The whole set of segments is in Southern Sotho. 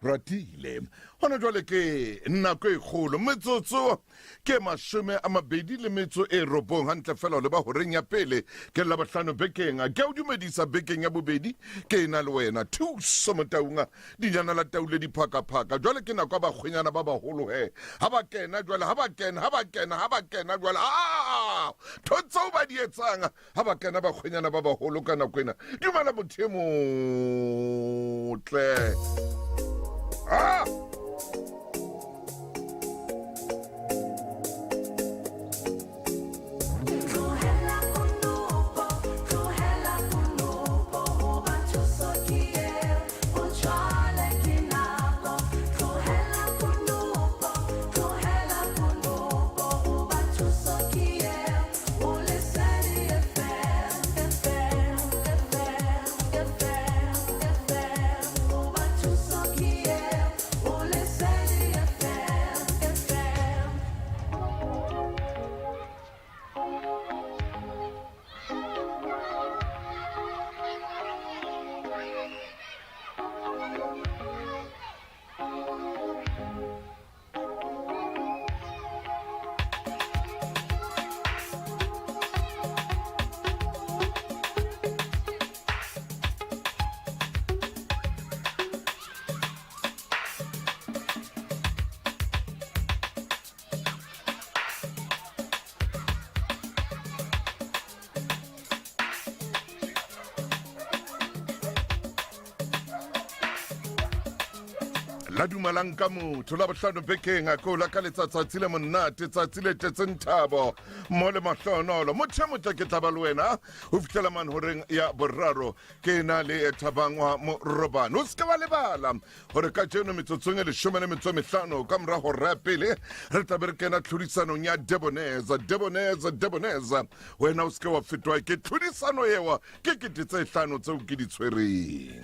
Ratile. Hona jwale ke nako e kgolo, metsotso ke 29 hantle fela o leba horeng ya pele ke Labohlano bekeng. Ke a o dumedisa bekeng ya bobedi ke ena le wena Thuso Motaunga, dinyana la tau le diphakaphaka. Jwale ke nako ya bakgwenyana ba baholo he. Ha ba kena jwale, ha ba kena, ha ba kena, ha ba kena jwale. Ah! Ntho tseo ba di etsang ha ba kena bakgwenyana ba bagolo ka nako ena. Dumela motho e motle. Ah! Tlohela konopo, tlohela konopo, hoba thuso ke eo, o jwale ke nako. Tlohela konopo, tlohela konopo, hoba thuso ke eo, o Lesedi FM, FM, FM, FM, FM, hoba thuso ke eo, o Lesedi FM, FM. La dumalang ka motho la bohlano bekeng a ko lakaletsa tsatsi le monate, tsatsi le tletseng thabo mo le mahlonolo. Motho e motle ke tla ba le wena ho fihlela mane horeng ya boraro. Ke na le Thabang wa Morobane. O se ke wa lebala gore kajeno metsotsong e 15 ka mora hora ya pele re tla be re kena tlhodisanong ya Deboneza, Deboneza, Deboneza. Wena o se ke wa fetwa ke tlhodisano ewa, ke 5 000 tseo ke di tshwereng.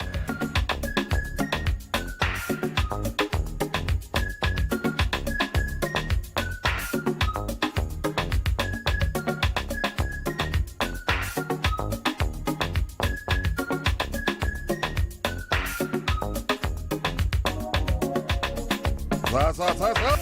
Sa, sa, sa, sa.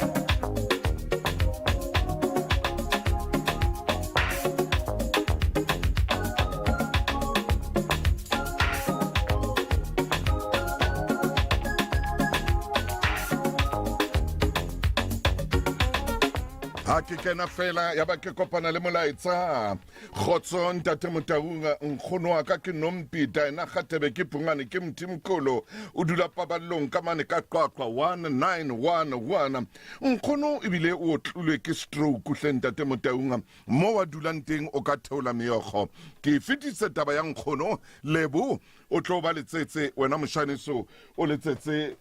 Ha ke kena fela ya ba ke kopana le molaetsa. Kgotso ntate Motaung, nkgono wa ka ke Nompi Diana Kgatebe, ke Phungane, ke Mthimkholo, o dula paballong ka mane ka Qwaqwa 1911. Nkgono ebile o otlilwe ke stroke hle ntate Motaung, mo wa dulang teng o ka theola meokgo. Ke fetise taba ya nkgono Lebo, o tlo ba letsetse wena moshaneso, o letsetse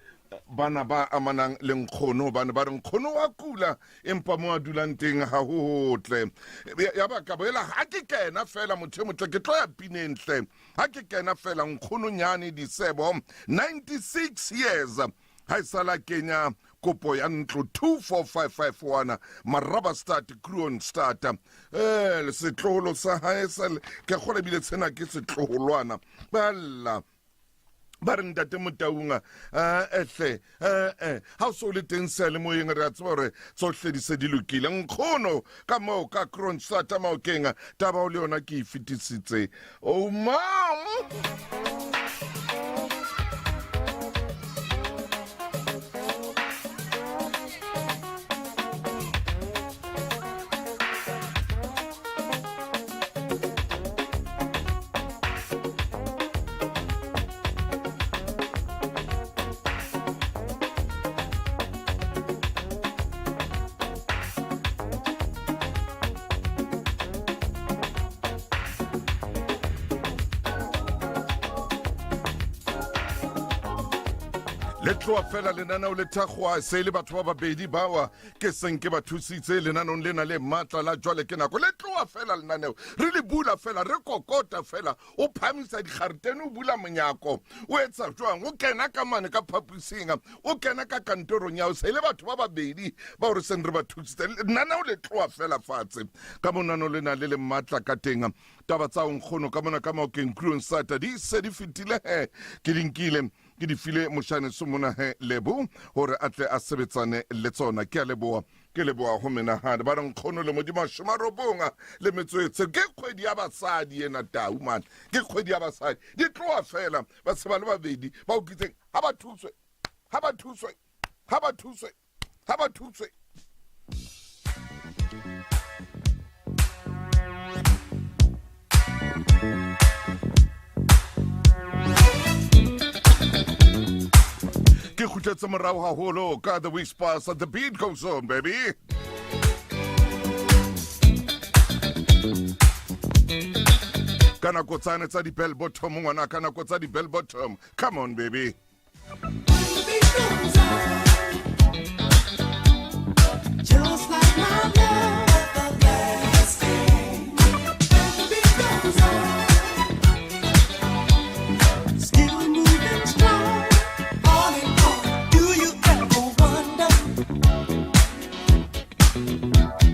bana ba amanang le nkgono, hobane ba re nkgono wa kula empa mo a dulang teng ha ho hotle. Ya ba ka boela ha ke kena fela motho e motle, ke tlo ya pineng hle. Ha ke kena fela nkgono nyane Disebo, 96 years ha e sala kenya kopo ya ntlo 24551 Marabastad Kroonstad. Setloholo sa hae sa ke kgola ebile tshena ke setloholwana ba lla ba re ntate Motaunga ehle eh ha o so le teng seyalemoyeng re a tseba gore tsohle di se di lokile. Nkgono ka moo ka Kroonstad Maokeng, taba o le yona ke e fetisitse. Oh mom. Le tloa fela lenaneo le thakgoa se le batho ba babedi bawa ke seng ke ba thusitse lenanong lena le matla la jwale ke nako. Le tloa fela lenaneo re le bula fela, re kokota fela, o phamisa dikgaretene, o bula monyako, o etsa jwang, o kena ka mane ka phaposing, o kena ka kantorong ya o se le batho ba babedi ba gore seng re ba thusitse. Lenaneo le tloa fela fatshe ka monano lena le le matla ka teng. Taba tsa onkgono ka mona ka Maokeng Kroonstad di se di fetile he, ke di nkile. Ke di file mošaneso mona he Lebo gore a tle a sebetsane le tsona. Ke a leboa, ke leboa go menagane. Ba re nkgono le modimo a šoma robonga le metsoetse. Ke kgwedi ya basadi ena tau man, ke kgwedi ya basadi. Di tloa fela ba se ba le babedi ba okitseng ga ba thuswe, ga ba thuswe, ga ba thuswe. Ga ba thuswe. Ke kgutletse morago haholo ka The Whispers. The beat goes on, baby. Ka nako tsane tsa di-bell bottom, ngwana, ka nako tsa di-bell bottom. Come on, baby. Just like my love everlasting. The beat goes on. Still moving strong. On and on. Do you ever wonder?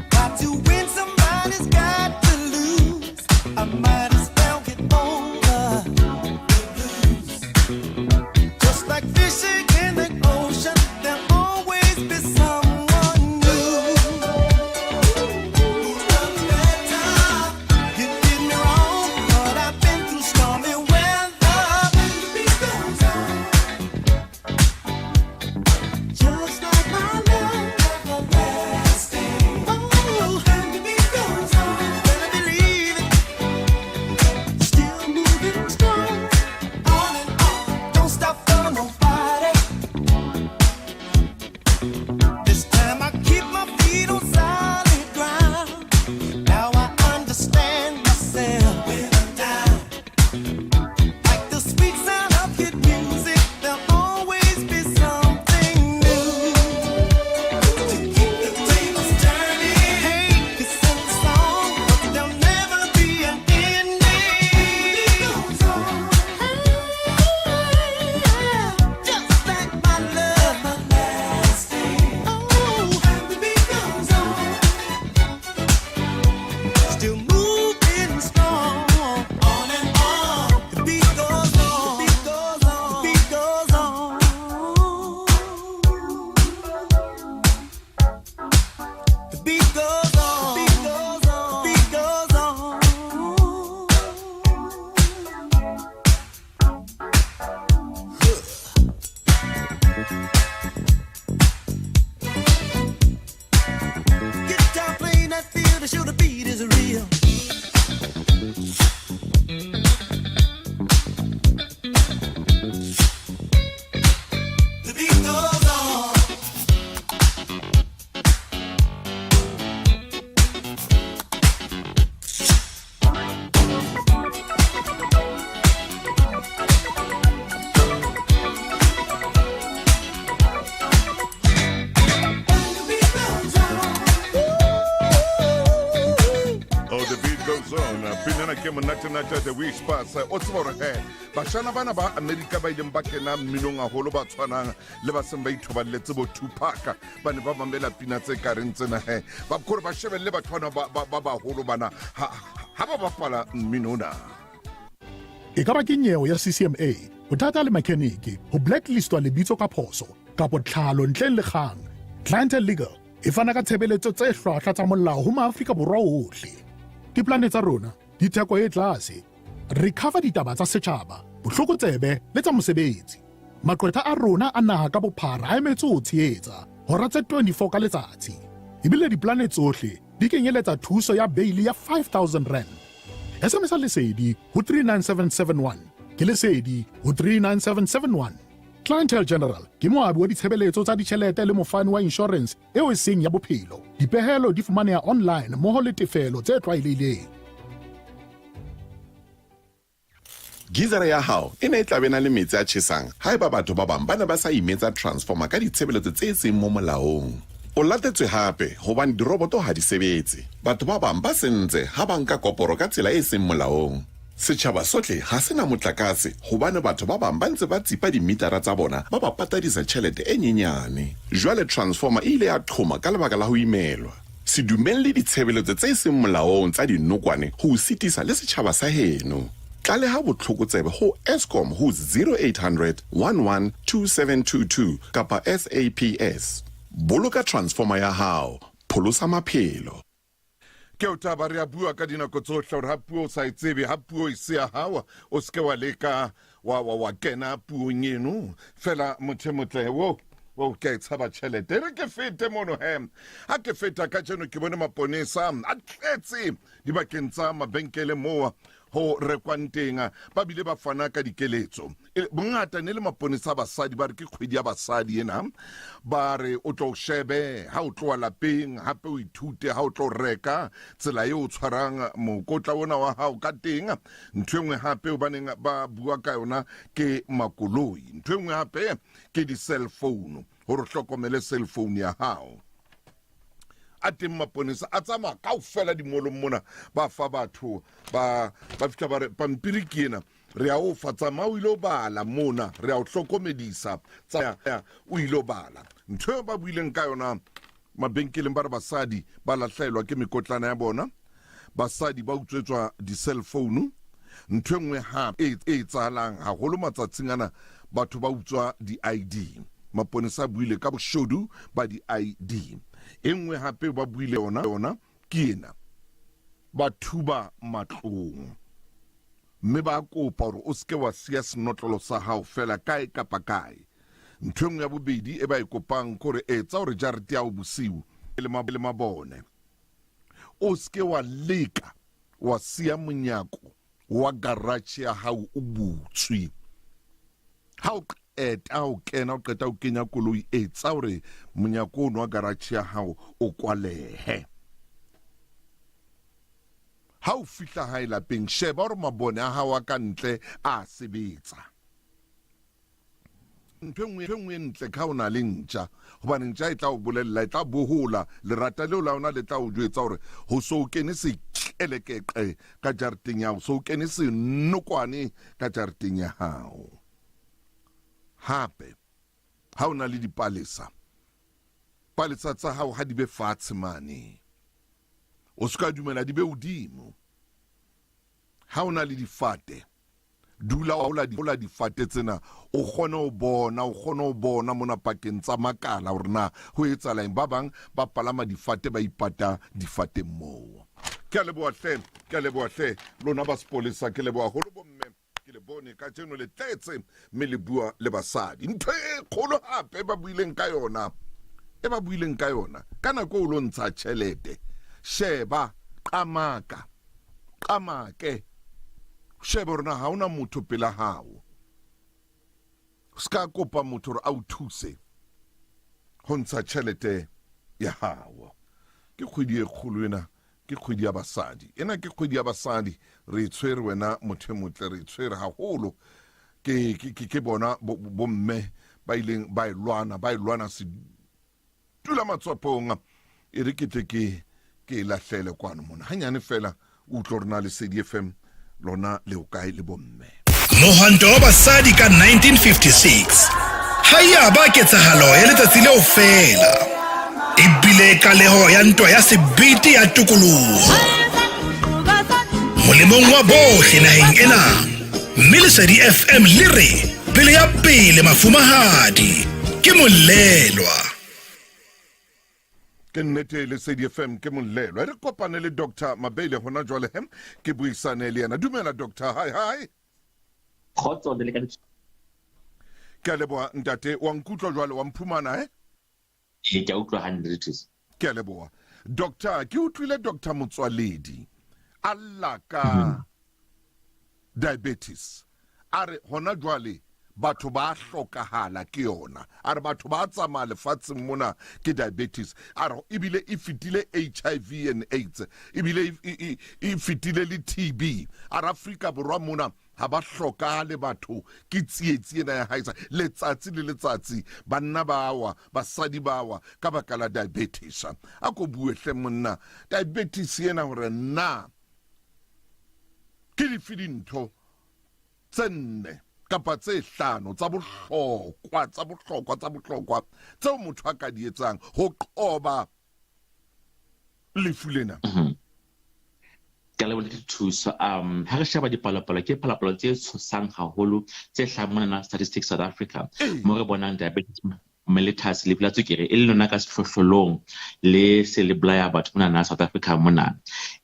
Got to win, somebody's got to lose. I might as well get over the blues. Just like fishing in the ocean, there'll always be someone new. Who loves better? You did me wrong, but I've been through stormy weather. The beat goes on. Just like my love everlasting. Oh, and the beat goes on. Better believe it. Still moving strong. On and on. Don't stop for nobody. This time I keep my feet on solid ground. Now I understand myself when I'm down. Like the sweet sound of hit music, there'll always be something new to keep the tables turning. Hey, it's in the song, but there'll never be an ending. It goes on, just like my love, everlasting. Oh, and the beat goes on, still moving strong. On and on, the beat goes on, the beat goes on, the beat goes on. The beat goes on, the beat goes on, the beat goes on. Guitar playing that feel to show the beat is real. The beat goes on. And the beat goes on. Oh, the beat goes on. Pinana ke monatenate The Whispers. O tseba hore he bashana bana ba Amerika ba ileng ba kena mminong haholo ba tshwanang le ba seng ba ithoballetse bo Tupac, ba ne ba mamela pina tse kareng tsena he ba kore ba shebelle batho bana ba baholo bana ha ba bapala mmino ona. E ka ba ke nyeo ya CCMA, bothata le mekheniki, ho blacklistwa lebitso ka phoso, kapo tlhalo ntleng le kgang. Clientele Legal e fana ka tshebeletso tse hlwahlwa tsa molao ho maAfrika Borwa ohle. Diplane tsa rona di theko e tlase. Re cover ditaba tsa setjhaba, bohlokotsebe le tsa mosebetsi. Maqwetha a rona a naha ka bophara a emetse ho tshehetsa hora tse 24 ka letsatsi. Ebile diplane tsohle di kenyeletsa thuso ya beili ya 5000 rand. SMS Lesedi ho 39771. Ke Lesedi ho 39771. Clientele General ke moabi wa ditshebeletso tsa ditjhelete le mofani wa inshorense eo e seng ya bophelo. Dipehelo di fumaneha online mmoho le tefelo tse tlwaelehileng. Gizara ya hao e ne e tla be na le metsi a tjhesang haeba batho ba bang ba ne ba sa imetsa transformer ka ditshebeletso tse seng mo molaong. O latetswe hape hobane diroboto ha di sebetse. Batho ba bang ba sentse ha ba nka koporo ka tsela e seng molaong. Setjhaba sohle ha se na motlakase hobane batho ba bang ba ntse ba tsipa dimitara tsa bona ba ba patadisa tjhelete e nyenyane. Jwale transformer e ile ya qhoma ka lebaka la ho imelwa. Se dumelle ditshebeletso tse seng molaong tsa dinokwane ho o sitisa le setjhaba sa heno. Tlaleha botlokotsebe ho Eskom ho 0800 11 2722 kapa SAPS. Boloka transformer ya hao, pholosa maphelo. Ke o taba re a bua ka dinako tsohle gore ha puo o sa e tsebe, ha puo e se ya hao, o se ke wa leka wa wa wa kena puong eno. Fela motho e motle wo wo ke a e tshaba tšhelete. E re ke fete mono he. Ha ke feta kajeno ke bone maponesa a tletse dibakeng tsa mabenkele moo ho rekwang teng, ba bile ba fana ka dikeletso. E, bongata ne le maponesa a basadi, ba re ke kgwedi ya basadi ena, ba re o tlo shebe ha o tloha lapeng, hape o ithute ha o tlo reka tsela eo o tshwarang mokotla ona wa hao ka teng. Ntho e nngwe hape hobaneng ba bua ka yona ke makoloi, ntho e nngwe hape ke di-cell phone, hore o hlokomele cell phone ya hao. A teng maponesa a tsamaya kaofela dimolong mona, ba fa batho ba ba fihla ba re pampiri ke ena, re a o fa, tsamaya o ile o bala mona, re a o hlokomedisa, tsamaya o ile o bala. Ntho eo ba buileng ka yona mabenkeleng, ba re basadi ba lahlaelwa ke mekotlana ya bona, basadi ba utswetswa di-cell phone. Ntho e nngwe hape e etsahalang haholo matsatsing ana, batho ba utswa di-ID. Maponesa a buile ka boshodu ba di-ID. E nngwe hape ba buile yona yona ke ena, ba thuba matlong mme ba kopa hore o seke wa siya senotlolo sa hao fela kae kapa kae. Ntho e nngwe ya bobedi e ba e kopang ke hore etsa hore jarete ya hao bosiu e le mabone. O seke wa leka wa siya monyako wa garage ya hao o butswe. Ha o qeta ho kena, o qeta ho kenya koloi, etsa hore monyako ono wa garage ya hao o kwalehe. Ha o fihla hae lapeng, sheba hore mabone a hao a ka ntle a sebetsa. Ntho e nngwe e ntle ka o na le ntja, hobane ntja e tla o bolella, e tla bohola lerata leo la yona, le tla o jwetsa hore ho so o kene sekelekeqe ka jareteng ya hao, so o kene senokwane ka jareteng ya hao. Hape ha o na le dipalesa, palesa tsa hao ha di be fatshe mane, o se ka dumela di be hodimo. Ha o na le difate, Dula ola difate tsena, o kgone ho bona, o kgone ho bona mona pakeng tsa makala hore na ho etsahala eng. Ba bang ba palama difate, ba ipata difateng moo. Ke a leboha hle, ke a leboha hle lona ba sepolesa, ke leboha haholo bomme, ke le bone kajeno le tletse mme le bua le basadi. Ntho e kgolo hape ba buileng ka yona, e ba buileng ka yona ka nako o lo ntsha tjhelete, sheba, qamaka, qamake, Shebe hore na ha hona motho pela hao. O ska kopa motho hore a o thuse ho ntsha tjhelete ya hao. Ke kgwedi e kgolo ena, ke kgwedi ya basadi. Ena ke kgwedi ya basadi, re e tshwere wena motho e motle, re e tshwere haholo. Ke ke ke bona bomme ba ileng ba e lwana, ba e lwana Dula matswapong, e re ke tle ke ke e lahlele kwano mona hanyane fela, o utlwe hore na Lesedi FM lona le o kae le bomme. Mohwanto wa basadi ka 1956 ha ya ba ketsahalo ya letsatsi leo feela, e bile qaleho ya ntwa ya sebete ya tokoloho molemong wa bohle naheng ena. Mme Lesedi FM le re pele ya pele mafumahadi ke molelwa. Ke nnete, Lesedi FM ke molelwa. E re kopane le Dr Mabeile hona jwale he ke buisane le yena. Dumela Doctor. Hi hi. Kgotso le ka. Ke a leboha ntate, wa nkutlwa jwale, wa mphumana he? Ee, ke a utlwa hantle Thuso. Ke a leboha. Doctor, ke utlwile Doctor Motswaledi a lla ka diabetes. A re hona jwale batho ba hlokahala ke yona. A re batho ba tsamaya lefatsheng mona ke diabetes. A re ebile e fetile HIV and AIDS, ebile e fetile le TB. A re Afrika Borwa mona ha ba hlokahale batho ke tsietsi ena ya haesa letsatsi le letsatsi, banna ba wa, basadi ba wa ka baka la diabetes. A ko bue hle monna, diabetes ena hore na ke dife dintho tse nne kapa tse hlano tsa bohlokwa, tsa bohlokwa, tsa bohlokwa tseo motho a ka di etsang ho qoba lefu lena? Ke a leboha le thuso. Um ha re sheba dipalopalo ke palopalo tse tshosang haholo tse hlahang monana Statistics South Africa mo re bonang diabetes mellitus lefu la tswekere e le lona ka sehlohlolong le se le bolaya batho monana South Africa mona.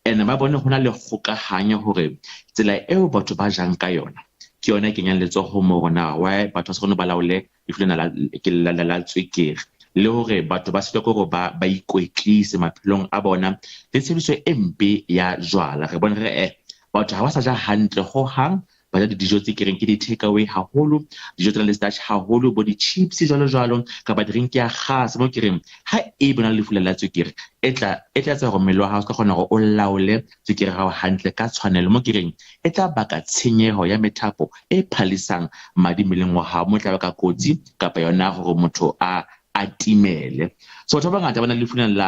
And ba bone ho na le kgokahanyo hore tsela eo batho ba jang ka yona ke yona e kenyang letsoho mo rona why batho ba sa kgone ba laole lefu lena la, la tswekere le hore batho ba sitwa ke hore ba, ba ikwetlise maphelong a bona le tshebediso e mpe ya jwala. Re bone re eh batho ha ba sa ja hantle hohang, ba ja dijo tse kereng ke di-takeaway haholo, dijo tse nang le starch haholo, bo di-chips jwalo jwalo, kapa drink ya kgase mo kereng ha e bona lefu la tswekere e tla e tla etsa hore mmele wa hao o ska kgona hore o laole tswekere ya hao hantle ka tshwanelo mo kereng e tla baka tshenyeho ya methapo e phalisang madi mmeleng wa hao, mo e tla baka kotsi kapa yona hore motho a a timele. So batho ba bangata ba na le lefu lena la,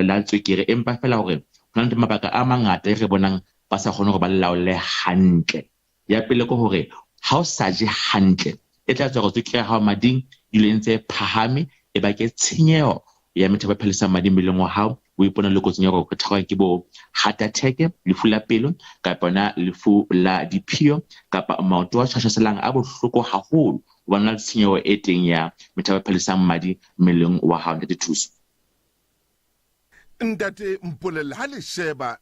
la tswekere, empa fela hore ho na le mabaka a mangata e re bonang ba sa kgone hore ba laole hantle. Ya pele ke hore ha o sa je hantle, e tla etsa hore tswekere ya hao mading e dule e ntse e phahame, e bake tshenyeho ya methapo e phalisang madi mmeleng wa hao, o ipona le kotsing ya hore o tshwarwa ke bo heart attack, lefu la pelo, kapa yona lefu la diphio, kapa maoto a tshwashwaselang a bohloko haholo hobane na le tshenyeho e teng ya methapo e phalisang madi mmeleng wa hao. Ntate Thuso. Ntate mpolelle, ha le sheba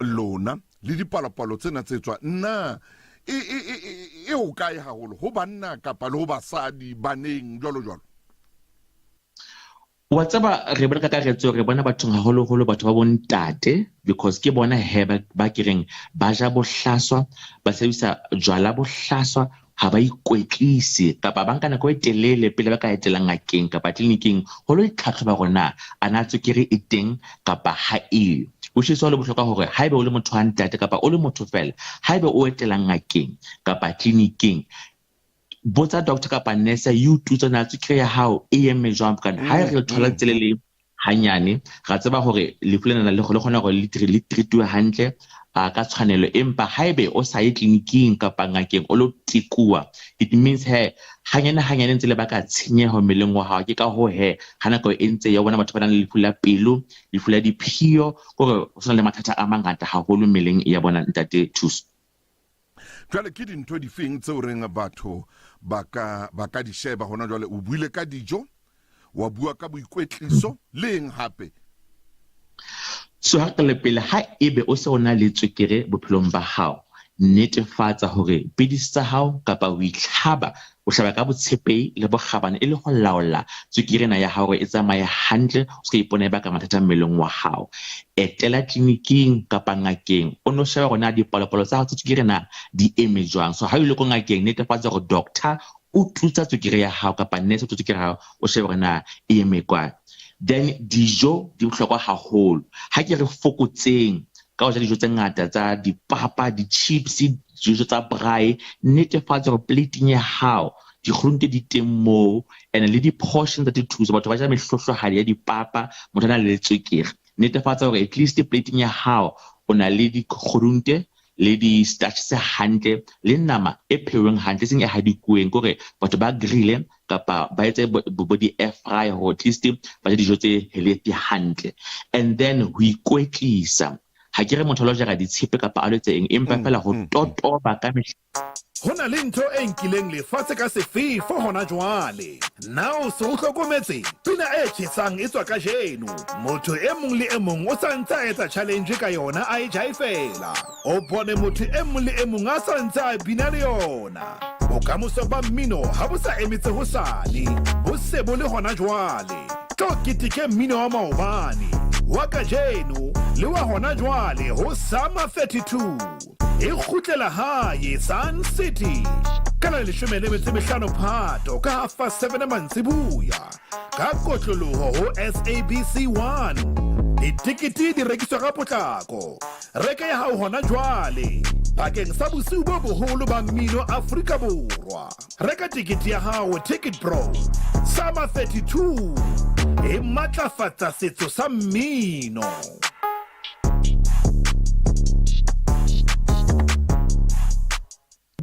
lona le dipalopalo tsena tse tswa na e, e, e, e, e ho kae haholo ho banna kapa le ho basadi baneng jwalo jwalo? Wa tseba re bona kakaretso re bona bathong haholoholo batho ba bontate because ke bona he ba, ba ke reng ba ja bohlaswa, ba sebedisa jwala bohlaswa, ha ba ikwetlise kapa ba nka nako e telele pele ba ka etela ngakeng kapa tleliniking ho lo itlhatlhoba hore na a na tswekere e teng kapa ha eyo. Which is ho le bohlokwa hore haeba o le motho wa ntate kapa o le motho fela, haeba o etela ngakeng kapa tleliniking botsa doctor kapa nurse e o tutsa na tswekere ya hao e eme jwang kana ha re thola tsele le hanyane ra tseba hore lefu lena le kgona hore le treatiwe hantle a ka tshwanelo empa haebe o sa ye tleliniking kapa ngakeng o lo tekuwa it means he hanyane hanyane ntse le baka tshenyeho mmeleng wa hao ke ka hoo he ha nako e ntse ya bona batho ba nang le lefu la pelo lefu la diphio kore ho sena le mathata a mangata haholo mmeleng ya bona ntate Thuso. Jwale ke dintho difeng tseo reng batho ba ka ba ka di sheba hona jwale? O buile ka dijo, wa bua ka boikwetliso le eng hape? So ha re pele ha ebe o se o na le tswekere bophelong ba hao, netefatsa hore pidisi tsa hao kapa ho itlhaba o hlaba ka botshepehi le bokgabane e le ho laola tswekere ena ya hao hore e tsamaye hantle, o se ka ipona e baka mathata mmeleng wa hao. Etela tleliniking kapa ngakeng o no sheba hore na dipalopalo tsa hao tsa tswekere na di eme jwang. So ha o ile ko ngakeng netefatsa hore doctor o tutsa tswekere ya hao kapa nurse o tutsa tswekere ya hao, o shebe hore na e eme kae. Then dijo di bohlokwa haholo. Ha ke re fokotseng ka ho ja dijo tse ngata tsa dipapa, di-chips, dijo tsa braai, netefatsa hore plating ya hao dikgurunte di teng moo and le di-portion tsa dithuso. Batho ba ja mehlohlohadi ya dipapa, motho a na le tswekere. Netefatsa hore at least plating ya hao o na le dikgurunte le di-starch tse hantle le nama e pheuweng hantle, e seng e hadikuweng, ke hore batho ba grille kapa ba etse bo di-air fry hore at least ba je dijo tse healthy hantle. And then ho ikwetlisa, ha ke re motho a lo jara ditshepe kapa a lo etse eng, empa fela ho totoba ka mehla. Ho na le ntho e nkileng lefatshe ka sefefo hona jwale. Na o se o hlokometse? Pina e tjhesang e tswa kajeno. Motho e mong le e mong o sa ntse a etsa challenge ka yona a e jaefela. O bone motho e mong le e mong a sa ntse a bina le yona. Bokamoso ba mmino ha bo sa emetse hosane, bo se bo le hona jwale. Tlo keteke mmino wa maobane, wa kajeno le wa hona jwale ho Summer 32. E kgutlela hae Sun City ka la 15 Phato ka half past 7 mantsibuya ka kotloloho ho SABC 1. Ditekete di rekiswa ka potlako. Reka ya hao hona jwale bakeng sa bosiu bo boholo ba mmino Afrika Borwa. Reka tekete ya hao Ticketpro. Summer 32 e matlafatsa setso sa mmino.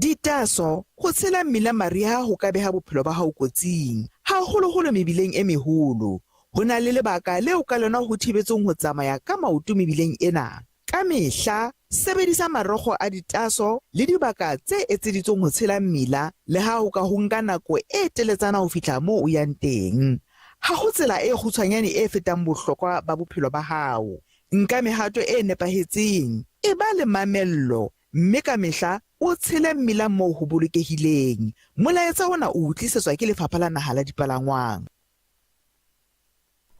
Ditaaso, Ho tshela mmila mariha ho ka beha bophelo ba hao kotsing, haholoholo mebileng e meholo. Ho na le lebaka leo ka lona ho thibetsweng ho tsamaya ka maoto mebileng ena. Ka mehla sebedisa marokgo a ditaso le dibaka tse etseditsweng ho tshela mmila le ha ho ka ho nka nako e teletsana ho fihla moo o yang teng. Ha ho tsela e kgutshwanyane e fetang bohlokwa ba bophelo ba hao. Nka mehato e nepahetseng, eba le mamello mme ka mehla o tshele mmila moo ho bolokehileng. Molaetsa ona o o tlisetswa ke Lefapha la Naha la Dipalangwang.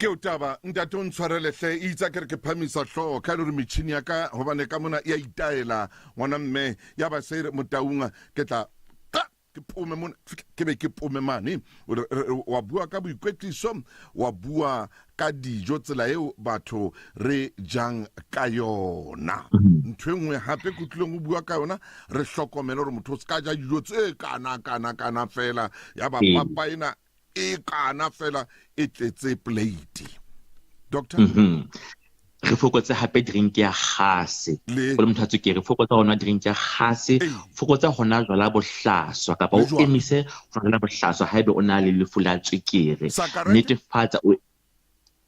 Ke o taba, ntate o ntshwarele hle, e itse a ke re ke phamisa hlooho ka e le hore metjhini ya ka hobane ka mona e a itaela ngwana mme ya ba se re motaung ke tla ka ke pome mona ke be ke pome mane wa bua ka boikwetliso wa bua ka dijo tsela eo batho re jang ka yona ntho e nngwe hape ke utlwileng o bua ka yona re hlokomele gore motho o se ka ja dijo tse kana kana kana fela ya ba papa ena e kana fela e tletse plate doctor mm -hmm. re fokotse gape drink ya gase o le motho a tswekere fokotsa go nwa drink ya gase fokotsa go nwa jwala bohlaswa kapa o emise go jwala bohlaswa haebe o na le lefu la tswekere netefatsa o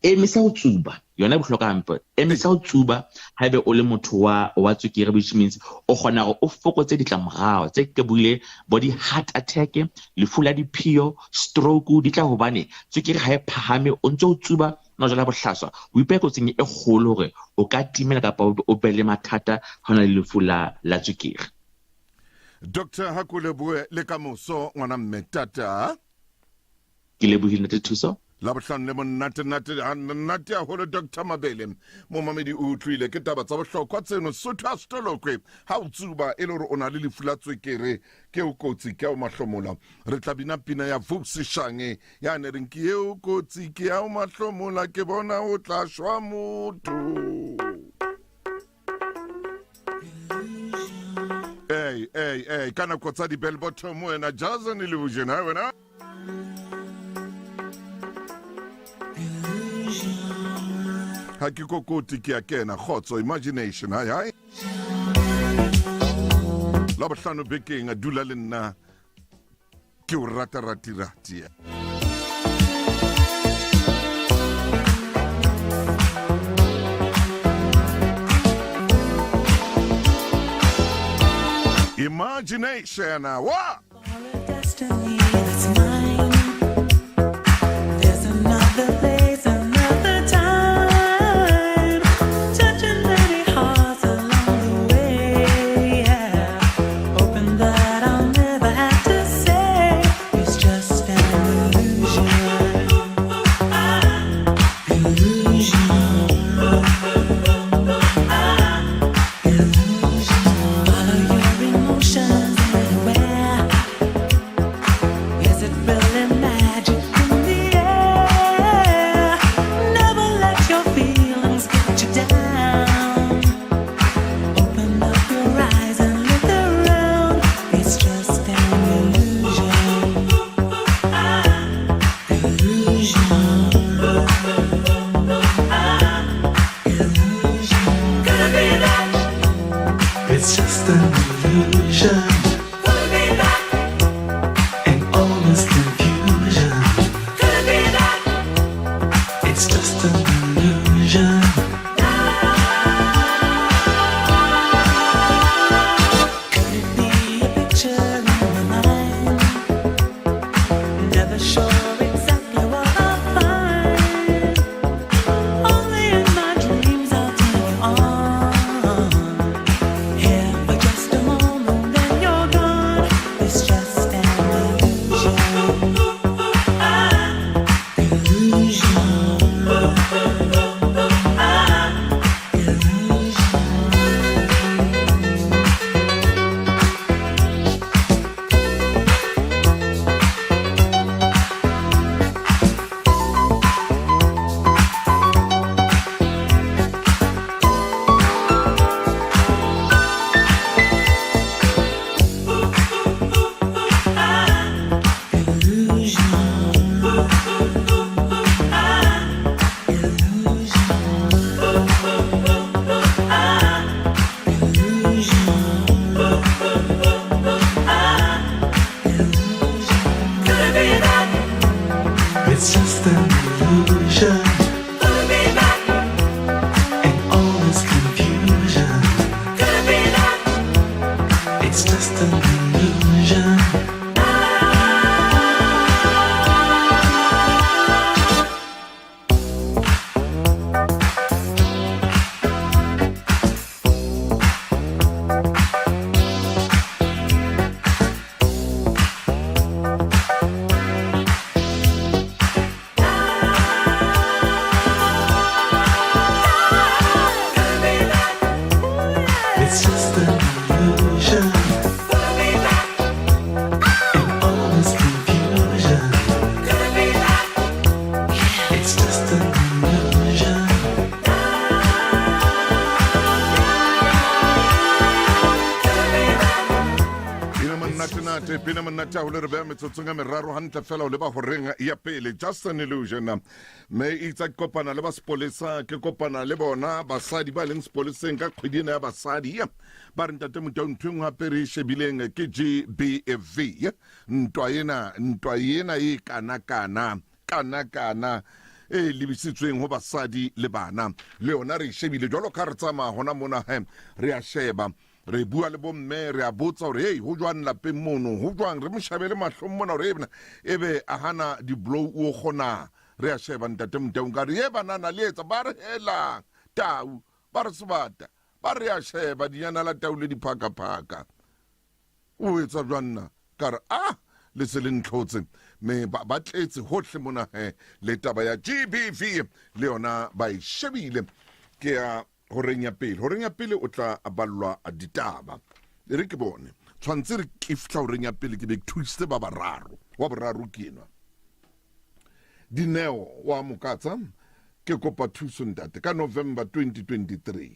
Emisa ho tsuba, yona e bohlokwa hampe. Emisa ho tsuba haebe o le motho wa wa tswekere, which means o kgona hore o fokotse ditlamorao tse ke buile bo di-heart attack, lefu la diphio, stroke di tla hobane tswekere ha e phahame o ntse o tsuba no jala bohlaswa o ipeha kotsing e kgolo hore o ka timela kapa o be le mathata ha o na le lefu la la tswekere. Doctor ha ko lebohe le ka moso ngwana mme tata. Ke lebohile Ntate Thuso. Labohlano le monate nate nate haholo Dr Mabele. Momamedi o utlwile ke taba tsa bohlokwa tseno Sotho a setolokwe ha o tsuba e le hore o na le lefu la tswekere ke o kotsi ke o mahlomola. Re tla bina pina ya Vusi Shange ya ne reng ke eo kotsi ke ya o mahlomola ke bona o tla shwa motho. Hey, hey, hey, ka nako tsa di-bell bottom wena Jason Illusion, ha wena? Ha ke kokoti ke a kena kgotso imagination hai hai labohlano bekeng a dula le nna ke o rata rati rati imagination wa Monate, pina monate haholo. Re beha metsotsong ya meraro hantle fela o leba horeng ya pele. Just an illusion. Mme itsa ke kopana le ba sepolesa, ke kopana le bona basadi ba leng sepoleseng ka kgwedi ena ya basadi. Ba re ntate Motau, ntho e nngwe hape re e shebileng ke GBV. Ntwa ena, ntwa ena e kana-kana, kana-kana e lebisitsweng ho basadi le bana. Le yona re e shebile jwalo ka re tsamaya hona mona he, re a sheba. Re bua le bomme, re a botsa hore hei, ho jwang lapeng mono, ho jwang, re mo shabele mahlong mona hore ebna ebe a hana di-blow o kgona. Re a sheba ntate Motaung ka re, ye banana le etsa, ba re helang tau, ba re sebata, ba re a sheba dinyana la tau le diphakaphaka. O etsa jwang na? Ka re, ah, le se le ntlhotse. Me ba, ba tletse hohle mona he, le taba ya GBV le yona ba e shebile. Ke a Horeng ya pele, horeng ya pele o tla ballwa ditaba. E re ke bone. Tshwantse re ke fihla horeng ya pele ke be ke thusitse ba bararo. Wa boraro ke enwa. Dineo wa Mokatsa, ke kopa thuso ntate. Ka November 2023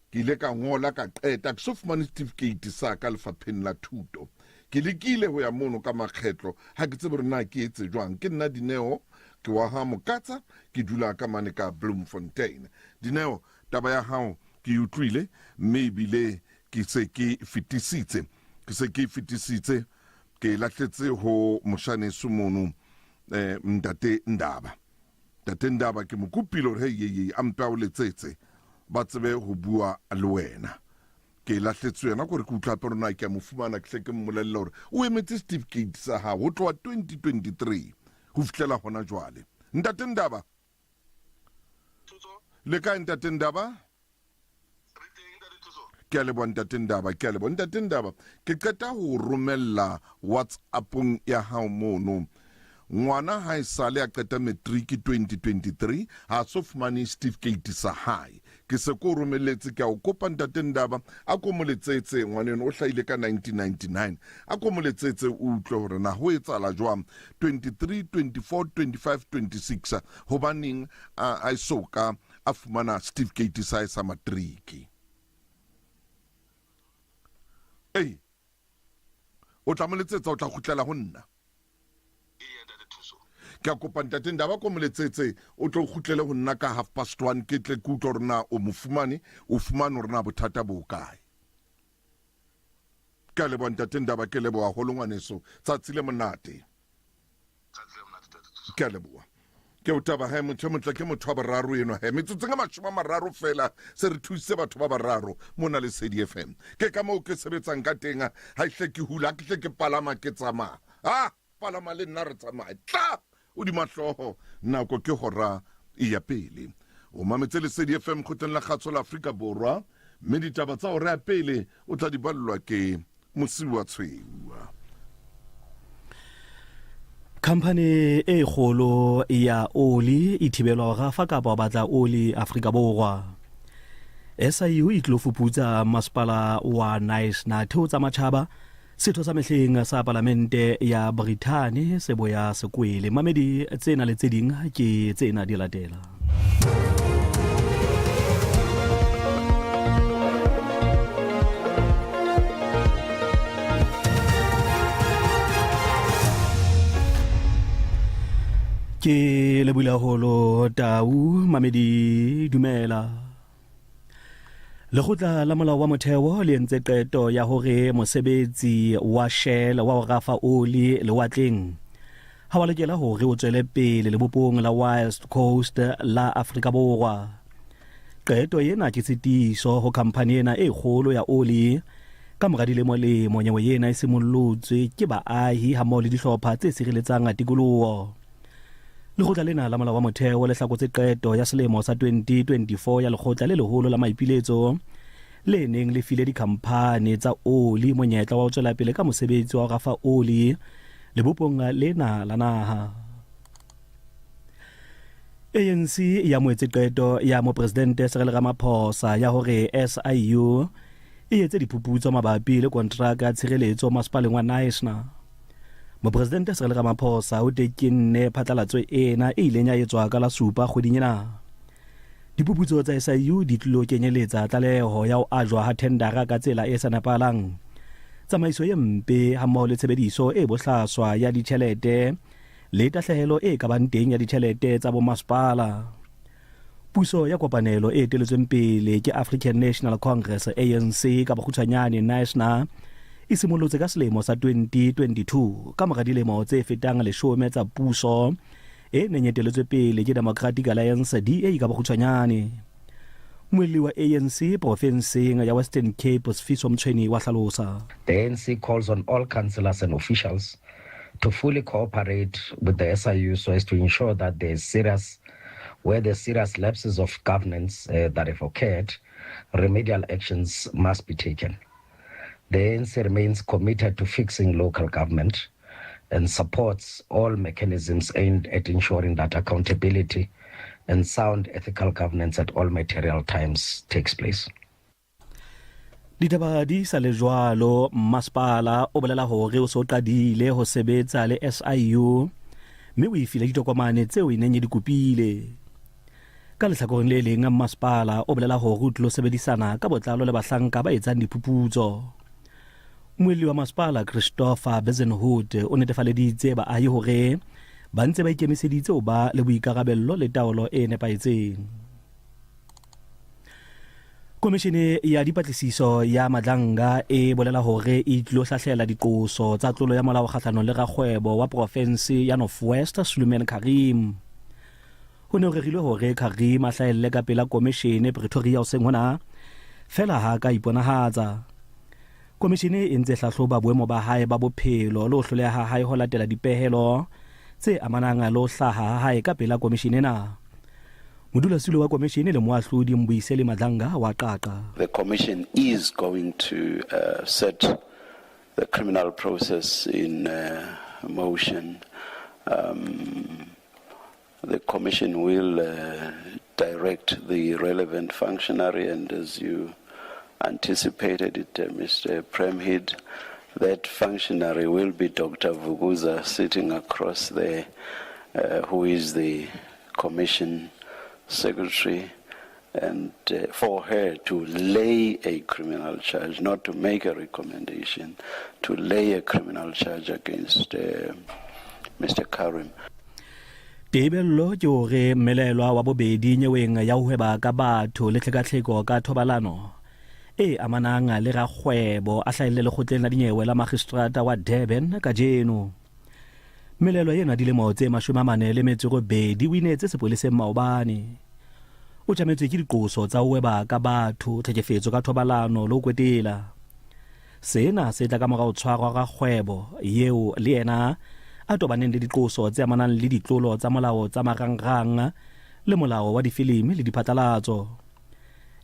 ke ile ka ngola ka qeta ke so fumane certificate sa ka lefapheng la thuto. Ke lekile ho ya mono ka makgetlo, ha ke tsebe hore na ke etse jwang. Ke nna Dineo, ke wa ha Mokatsa, ke dula ka mane ka Bloemfontein. Dineo, taba ya hao ke e utlwile mme ebile ke se ke fetisitse. Ke se ke e fetisitse, ke e lahletse ho moshaneso mono, eh, Ntate Ndaba. Ntate Ndaba ke mo kopile hore hei, hei, hei, a mpe a o letsetse ba tsebe ho bua le wena. Ke e lahletswe yena kore ke utlwa hape hore na ke a mo fumana, ke hle ke mmolelle hore o emetse certificate sa hao ho tloha 2023 ho fihlela hona jwale. Ntate Ndaba, le kae Ntate Ndaba? Ke a leboha Ntate Ndaba, ke a leboha Ntate Ndaba. Ke qeta ho romella WhatsAppong ya hao mono. Ngwana ha e sale a qeta matric 2023 ha a so fumane certificate sa hae. Ke se ko romelletse, ke a o kopa Ntate Ndaba a ko mo letsetse, ngwaneno o hlahile ka 1999. A ko mo letsetse o utlwe hore na ho etsahala jwang 23, 24, 25, 26 hobaneng a a so ka a fumana certificate sa hae sa matric. Ei, o tla mo letsetsa o tla kgutlela ho nna. Ke a kopa ntate Ndaba ko mo letsetse o tlo kgutlele ho nna ka 1:30 ke tle ke utlwe hore na o mo fumane, o fumane hore na bothata bo kae. Ke a leboha ntate Ndaba, ke leboha haholo ngwaneso. Tsatsi le monate. Ke a leboha. Ke o taba he motho e motle ke motho wa boraro enwa he metsotsong e 30 fela se re thusitse batho ba bararo mona Lesedi FM. Ke ka moo ke sebetsang ka teng ha hle ke hula ke hle ke palama ke tsamaya. Ah, palama le nna re tsamaye. Tla o dima hlooho nako ke hora e ya pele. O mametse Lesedi FM kgotleng la kgatso la Afrika Borwa mme ditaba tsa hora ya pele o tla di ballwa ke Mosiwa Tshweu. Khamphani e kgolo ya oli e thibelwa ho rafa kapa ho batla oli Afrika Borwa. SIU e tlilo fuputsa masepala wa Knysna theo tsa matjhaba setho sa mehleng sa palamente ya Brithani se boya sekwele. Mamedi tsena le tse ding ke tsena di latela. Ke lebula holo tau mamedi dumela. Lekgotla la molao wa motheo le entse qeto ya hore mosebetsi wa Shell wa ho rafa oli lewatleng ha wa lokela hore o tswele pele lebopong la West Coast la Afrika Borwa. Qeto ena ke tshitiso ho khamphani ena e kgolo ya oli. Ka mora dilemo-lemo nyewe ena e simollotswe ke baahi hammoho le dihlopha tse sireletsang tikoloho. Lekgotla lena la molao wa motheo le hlakotse qeto ya selemo sa 2024 ya lekgotla le leholo la maipiletso le neng le file dikhamphani tsa oli monyetla wa ho tswela pele ka mosebetsi wa ho rafa oli lebopong lena la naha. ANC ya moetse qeto ya Mopresidente Cyril Ramaphosa ya hore SIU e etse diphuputso mabapi le kontraka ya tshireletso masepaleng wa Knysna. Mopresidente Cyril Ramaphosa o tekenne phatlalatso ena e ileng ya etswa ka la supa kgweding ena. Diphuputso tsa SIU di tlilo kenyeletsa tlaleho ya ho ajwa ha thendara ka tsela e sa nepahalang. tsamaiso e mpe hammoho le tshebediso e bohlaswa ya ditjhelete le tahlehelo e ka bang teng ya ditjhelete tsa bomasepala. Puso ya kopanelo e eteletsweng pele ke African National Congress, ANC, ka bokgutshwanyane NYSNA, e simolotse ka selemo sa 2022 ka mora dilemo tse fetang leshome tsa puso e neng e eteletswe pele ke Democratic Alliance, DA, ka bokgutshwanyane. Mmuelli wa ANC porofenseng ya Western Cape, Sifiso Mtshweni wa hlalosa. The ANC calls on all councillors and officials to fully cooperate with the SIU so as to ensure that there is serious, where the serious lapses of governance that have occurred, remedial actions must be taken. The ANC remains committed to fixing local government and supports all mechanisms aimed at ensuring that accountability and sound ethical governance at all material times takes place. Ditaba di sa le jwalo, mmasepala o bolela hore o se o qadile ho sebetsa le SIU mme o e file ditokomane tseo e neng e di kopile. Ka lehlakoreng le leng, mmasepala o bolela hore o tlilo sebedisana ka botlalo le bahlanka ba etsang diphuputso. Mmuelli wa masepala Christopher Bezuidenhout o netefaleditse baahi hore ba ntse ba ikemiseditse ho ba le boikarabello le taolo e nepahetseng. Komishene ya dipatlisiso ya Madlanga e bolela hore e tlilo hlahlela diqoso tsa tlolo ya molao kgahlanong le rakgwebo wa porofense ya North West Suleiman Karim. Ho ne ho rerilwe hore Karim a hlahelle ka pela komishene Pretoria hoseng hona, feela ha a ka iponahatsa. Komishene e ntse hlahloba boemo ba hae ba bophelo le ho hloleha ha hae ho latela dipehelo tse amanang le ho hlaha ha hae ka pela komishene ena. Modulasetulo wa komishene le moahlodi Mbuyiseli Madlanga wa qaqa. The commission is going to set the criminal process in motion. The commission will direct the relevant functionary, and as you anticipated it, Mr. Premhid, that functionary will be Dr. Vuguza sitting across there, who is the commission secretary, and for her to lay a criminal charge, not to make a recommendation, to lay a criminal charge against Mr. Karim. Tebello ke hore mmelaelwa wa bobedi nyeweng ya ho hweba ka batho le tlhekatlheko ka thobalano e amanang le rakgwebo a hlahelle lekgotleng la dinyewe la magistrata wa Durban kajeno. Mmelelwa ena dilemo tse 48 o ineetse sepoleseng maobane. O tjametswe ke diqoso tsa ho hweba ka batho, tlhekefetso ka thobalano le ho kwetela. Sena se tla ka mora ho tshwarwa rakgwebo eo le yena a tobaneng le diqoso tse amanang le ditlolo tsa molao tsa marangrang le molao wa difilimi le diphatlalatso.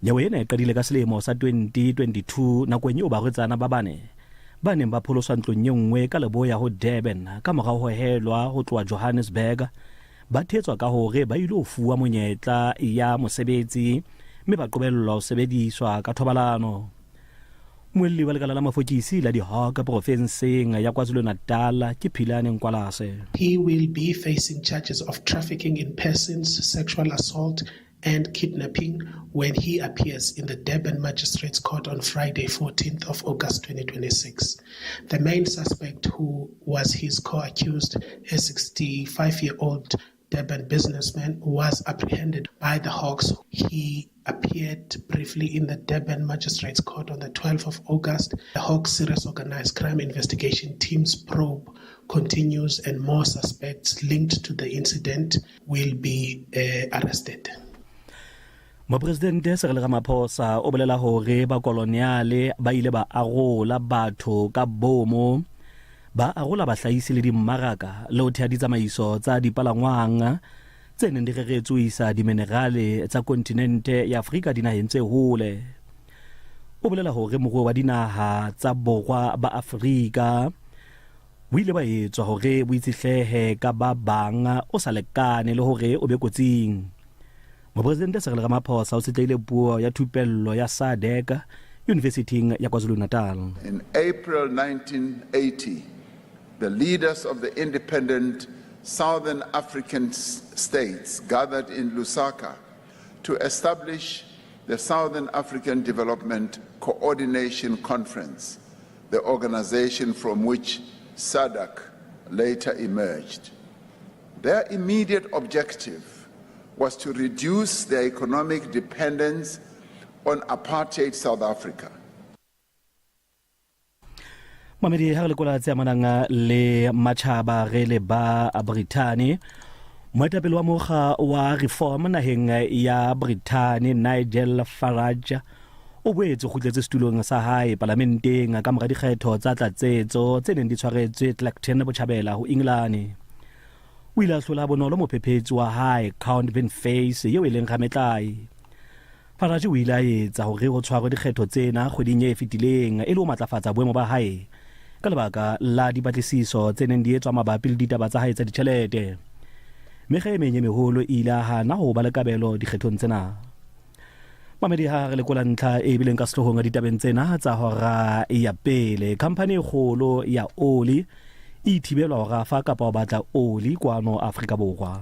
Nyewe ena e qadile ka selemo sa 2022 nakong eo barwetsana ba bane ba neng ba pholoswa ntlong e nngwe ka leboya ho Durban ka mora ho hohelwa ho tloha Johannesburg ba thetswa ka hore ba ile ho fuwa monyetla ya mosebetsi mme ba qobellwa ho sebediswa ka thobalano. Mmuelli wa lekala la mafokisi la di-Hawk porofenseng ya KwaZulu-Natal ke Philane Nkwalase. He will be facing charges of trafficking in persons, sexual assault and kidnapping when he appears in the Durban Magistrates Court on Friday, 14th of August 2026. The main suspect, who was his co-accused, a 65-year-old Durban businessman, was apprehended by the Hawks. He appeared briefly in the Durban Magistrates Court on the 12th of August. The Hawks Serious Organized Crime Investigation Team's probe continues and more suspects linked to the incident will be arrested. Mopresidente Cyril Ramaphosa o bolela hore bakoloniale ba ile ba arola batho ka bomo, ba arola bahlahisi le dimmaraka le ho thea ditsamaiso tsa dipalangwang tse neng di reretswe ho isa diminerale tsa kontinente ya Afrika dinaheng tse hole. O bolela hore moruo wa dinaha tsa borwa ba Afrika bo ile ba etswa hore bo itshetlehe ka ba bang o sa lekane le hore o be kotsing. Mopresidente Cyril Ramaphosa o tshetlehile puo ya thupello ya SADC Yunivesithing ya KwaZulu-Natal. In April 1980, the leaders of the independent Southern African states gathered in Lusaka to establish the Southern African Development Coordination Conference, the organization from which SADC later emerged. Their immediate objective was to reduce their economic dependence on apartheid South Africa. Mamedi ha re lekola tse amanang le matjhaba re le ba Brithani moetapele wa mokga wa reform naheng ya Brithani Nigel Farage o boetse o kgutletse setulong sa hae palamenteng ka mora dikgetho tsa tlatsetso tse neng di tshwaretswe Clacton botjhabela ho Engelane. O ile a hlola bonolo mophephetsi wa hae Count Binface eo e leng rametlae. Farage o ile a etsa hore ho tshwarwe dikgetho tsena kgweding e fetileng e le ho matlafatsa boemo ba hae ka lebaka la dipatlisiso tse neng di etswa mabapi le ditaba tsa hae tsa ditjhelete. Mekga e meng e meholo e ile a hana ho ba le kabelo dikgethong tsena. Mamedi ha re lekola ntlha e bileng ka sehloohong ditabeng tsena tsa hora ya pele, khamphani e kgolo ya oli e ithibelwa ho rafa kapa ho batla oli kwano Afrika Borwa.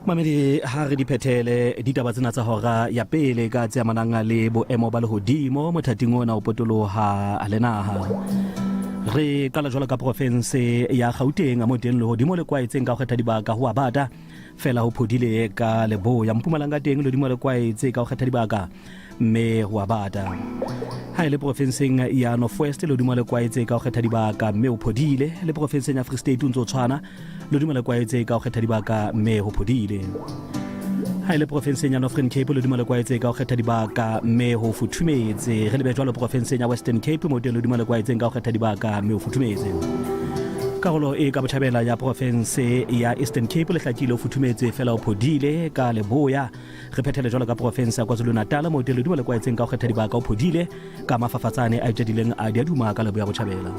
Mamedi ha re di phethele ditaba tsena tsa hora ya pele ka tse amanang le boemo ba lehodimo mothating ona o potoloha le naha. Re qala jwalo ka profense ya Gauteng mo teng lehodimo le kwaetseng ka ho kgetha dibaka ho a bata fela ho phodile ka leboya. Mpumalanga teng lehodimo le kwaetse ka ho kgetha dibaka mme ho a bata. Ha e le profenseng ya North West lehodimo le kwaetse ka ho kgetha dibaka mme o phodile, le profenseng ya Free State o ntse o tshwana lehodimo le kwaetse ka ho kgetha dibaka mme ho phodile. Ha e le profenseng ya Northern Cape lehodimo le kwaetse ka ho kgetha dibaka mme ho futhumetse. Re lebe jwalo profenseng ya Western Cape mo teng lehodimo le kwaetseng ka ho kgetha dibaka mme ho futhumetse. Karolo e ka botjhabela ya profense ya Eastern Cape le hlakile o futhumetse fela o phodile ka leboya. Re phethele jwalo ka profense ya KwaZulu-Natal moo teng lehodimo le kwaetseng ka ho kgetha dibaka o phodile ka mafafatsane a itjadileng a diaduma ka leboya botjhabela.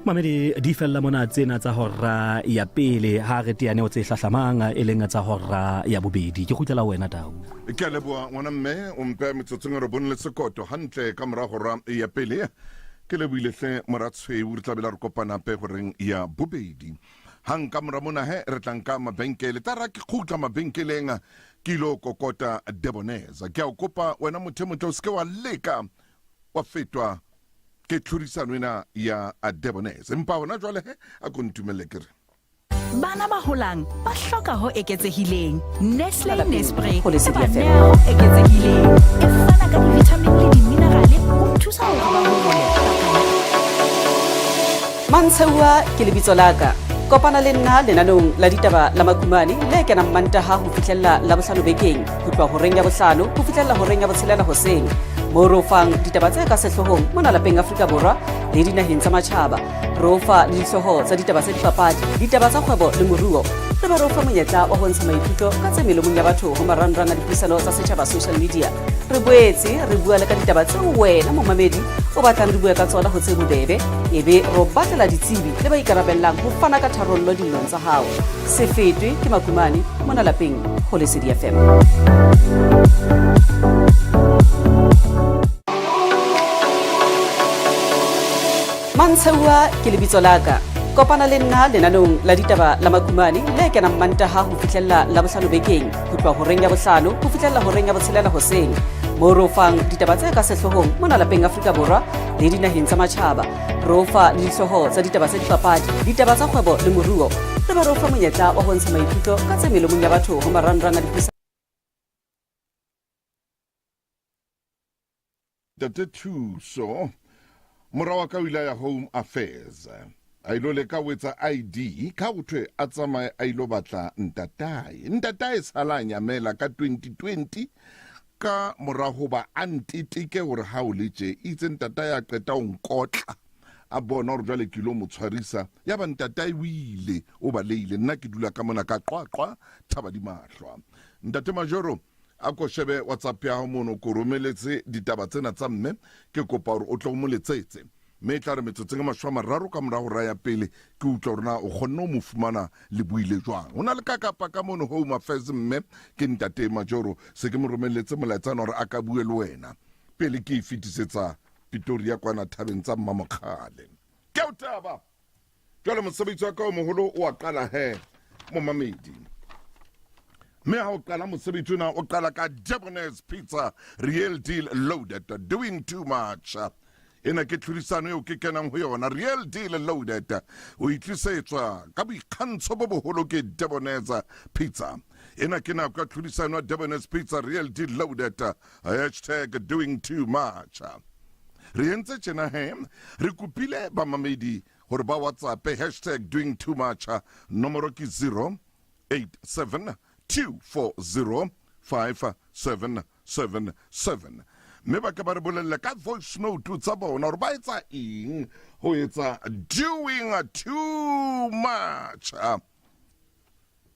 Mamedi di fella mona tsena tsa hora ya pele ha re teane ho tse hlahlamang e leng tsa hora ya bobedi. Ke kgutlela ho wena Tau. Ke a leboha ngwana mme o mpe metsotsong e robong le sekoto hantle ka mora hora ya pele. Ke lebohile hle mora tshweu re tla bela re kopana hape horeng ya bobedi. Hang ka mora mona he re tla nka mabenkele. Tla ra ke kgutla mabenkeleng ke ilo kokota Deboneza. Ke a o kopa wena motho e motle o seke wa leka wa fetwa ke tlhodisano ena ya Deboneza. Empa hona jwale he a ko ntumelle ke re. Bana ba holang ba hloka ho eketsehileng. Nestle Nespre e ba neha ho eketsehileng. E fana ka divithamine le diminerale ho thusa hore ba hole. Mantsheuwa ke lebitso la ka. Kopana le nna lenaneong la ditaba la Makumane le kenang Mantaha ho fihlella Labohlano bekeng ho tloha horeng ya bohlano ho fihlella horeng ya botshelela hoseng, moo re o fang ditaba tse ka sehloohong mona lapeng Afrika Borwa le dinaheng tsa matjhaba. Re o fa le dihlooho tsa ditaba tsa dipapadi, ditaba tsa kgwebo le moruo, re be re o fa monyetla wa ho ntsha maikutlo ka tse melomong ya batho ho marangrang a dipuisano tsa setjhaba social media. Re boetse re bua le ka ditaba tseo wena momamedi o batlang re bue ka tsona ho tse bobebe, ebe re o batlela ditsebi le ba ikarabellang ho fana ka tharollo dillong tsa hao. Se fetwe ke Makumane mona lapeng ho Lesedi FM. Mantsheuwa ke lebitso la ka. Kopana le nna lenaneong la ditaba la Makumane le kenang Mantaha ho fihlella Labohlano bekeng ho tloha horeng ya bohlano ho fihlella horeng ya botshelela hoseng, moo re o fang ditaba tse ka sehloohong mona lapeng Afrika Borwa le dinaheng tsa matjhaba. Re o fa le dihlooho tsa ditaba tsa dipapadi, ditaba tsa kgwebo le moruo, re be re o fa monyetla wa ho ntsha maikutlo ka tse melomong ya batho ho marangrang a dipuisano. Ntate Thuso, mora wa ka o ile a ya Home Affairs a ilo leka ho etsa ID ka ho thwe a tsamaye a ilo batla ntatae. Ntatae sala a nyamela ka 2020 ka mora hoba a nteteke hore ha o le tje. Itse ntatae a qeta ho nkotla a bona hore jwale ke ilo mo tshwarisa, yaba ntatae o ile o balehile. Nna ke dula ka mona ka Qwaqwa thaba di mahlwa. Ntate Majoro, A ko shebe WhatsApp ya hao mono, ke o romeletse ditaba tsena tsa mme, ke kopa hore o tle o mo letsetse. Mme e tla re metsotsong e mashome a mararo ka mora hora ya pele ke utlwa hore na o kgonne ho mo fumana le buile jwang. Ho na le ka kapa ka mono Home Affairs mme ke ntate Majoro se ke mo romelletse molaetsana hore a ka bue le wena pele ke e fetisetsa Pretoria kwana thabeng tsa Mmamokgale. Ke o taba. Jwale mosebetsi wa ka o moholo o a qala he momamedi. Mme ha o qala mosebetsi ona o qala ka Debonair's Pizza Real Deal Loaded Doing Too Much. Ena ke tlhodisano eo ke kenang ho yona Real Deal Loaded. O itlisetswa ka boikgantsho bo boholo ke Debonair's Pizza. Ena ke nako ya tlhodisano ya Debonair's Pizza Real Deal Loaded hashtag Doing Too Much. Re entse tjena he, re kopile bamamedi gore ba WhatsApp hashtag Doing Too Much. Nomoro ke 087 240 5777 mme ba ke ba re bolelle ka voice note tsa bona gore ba etsa eng ho etsa doing too much.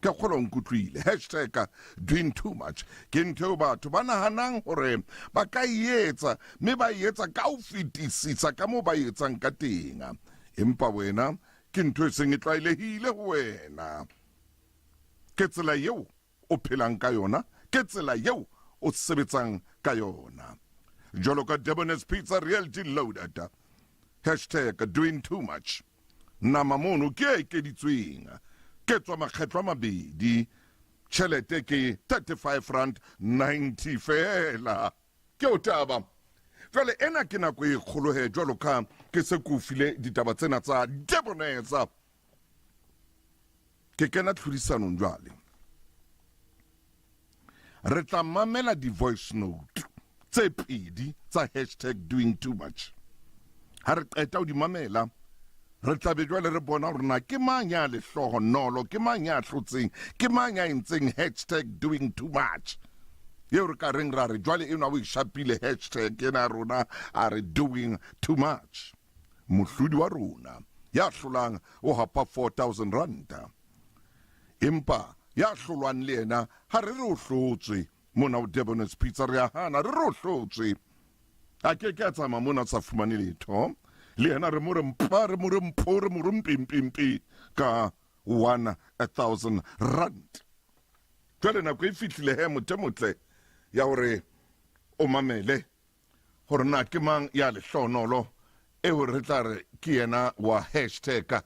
Ke kgolo nkutlwile hashtag doing too much ke ntho eo batho ba nahanang hore ba ka e etsa mme ba e etsa ka ho fetisisa ka moo ba e etsang ka teng, empa wena ke ntho e seng e tlwaelehile ho wena. Ke tsela eo o phelang ka yona, ke tsela eo o sebetsang ka yona. Jwalo ka Debonair's Pizza Realty Loaded hashtag doing too much. Nama mono ke e ekeditsweng, ke tswa makgetlo a mabedi, tjhelete ke 35 rand 90 feela. Ke o taba. Jwale ena ke nako e kgolo he, jwalo ka ke se ke o file ditaba tsena tsa Debonair's. Ke kena tlhodisanong jwale. Re tla mamela di-voice note tse pedi tsa hashtag doing too much. Ha re qeta ho di mamela, re tla be jwale re bona hore na ke mang ya lehlohonolo, ke mang ya hlotseng, ke mang ya entseng hashtag doing too much. Eo re ka reng ra re jwale enwa o e shapile hashtag ena ya rona a re doing too much. Mohlodi wa rona ya hlolang o hapa 4000 ranta. Empa ya hlolwang le yena ha re re o hlotswe mona o Debonair's Pizza, re a hana re re o hlotswe. A ke ke a tsamaya mona a sa fumane letho. Le yena re mo re mpa, re mo re mpho, re mo re mpempempe ka 1000 rand. Jwale nako e fihlile he motho e motle ya hore o mamele gore na ke mang ya lehlohonolo eo re tla re ke yena wa hashtag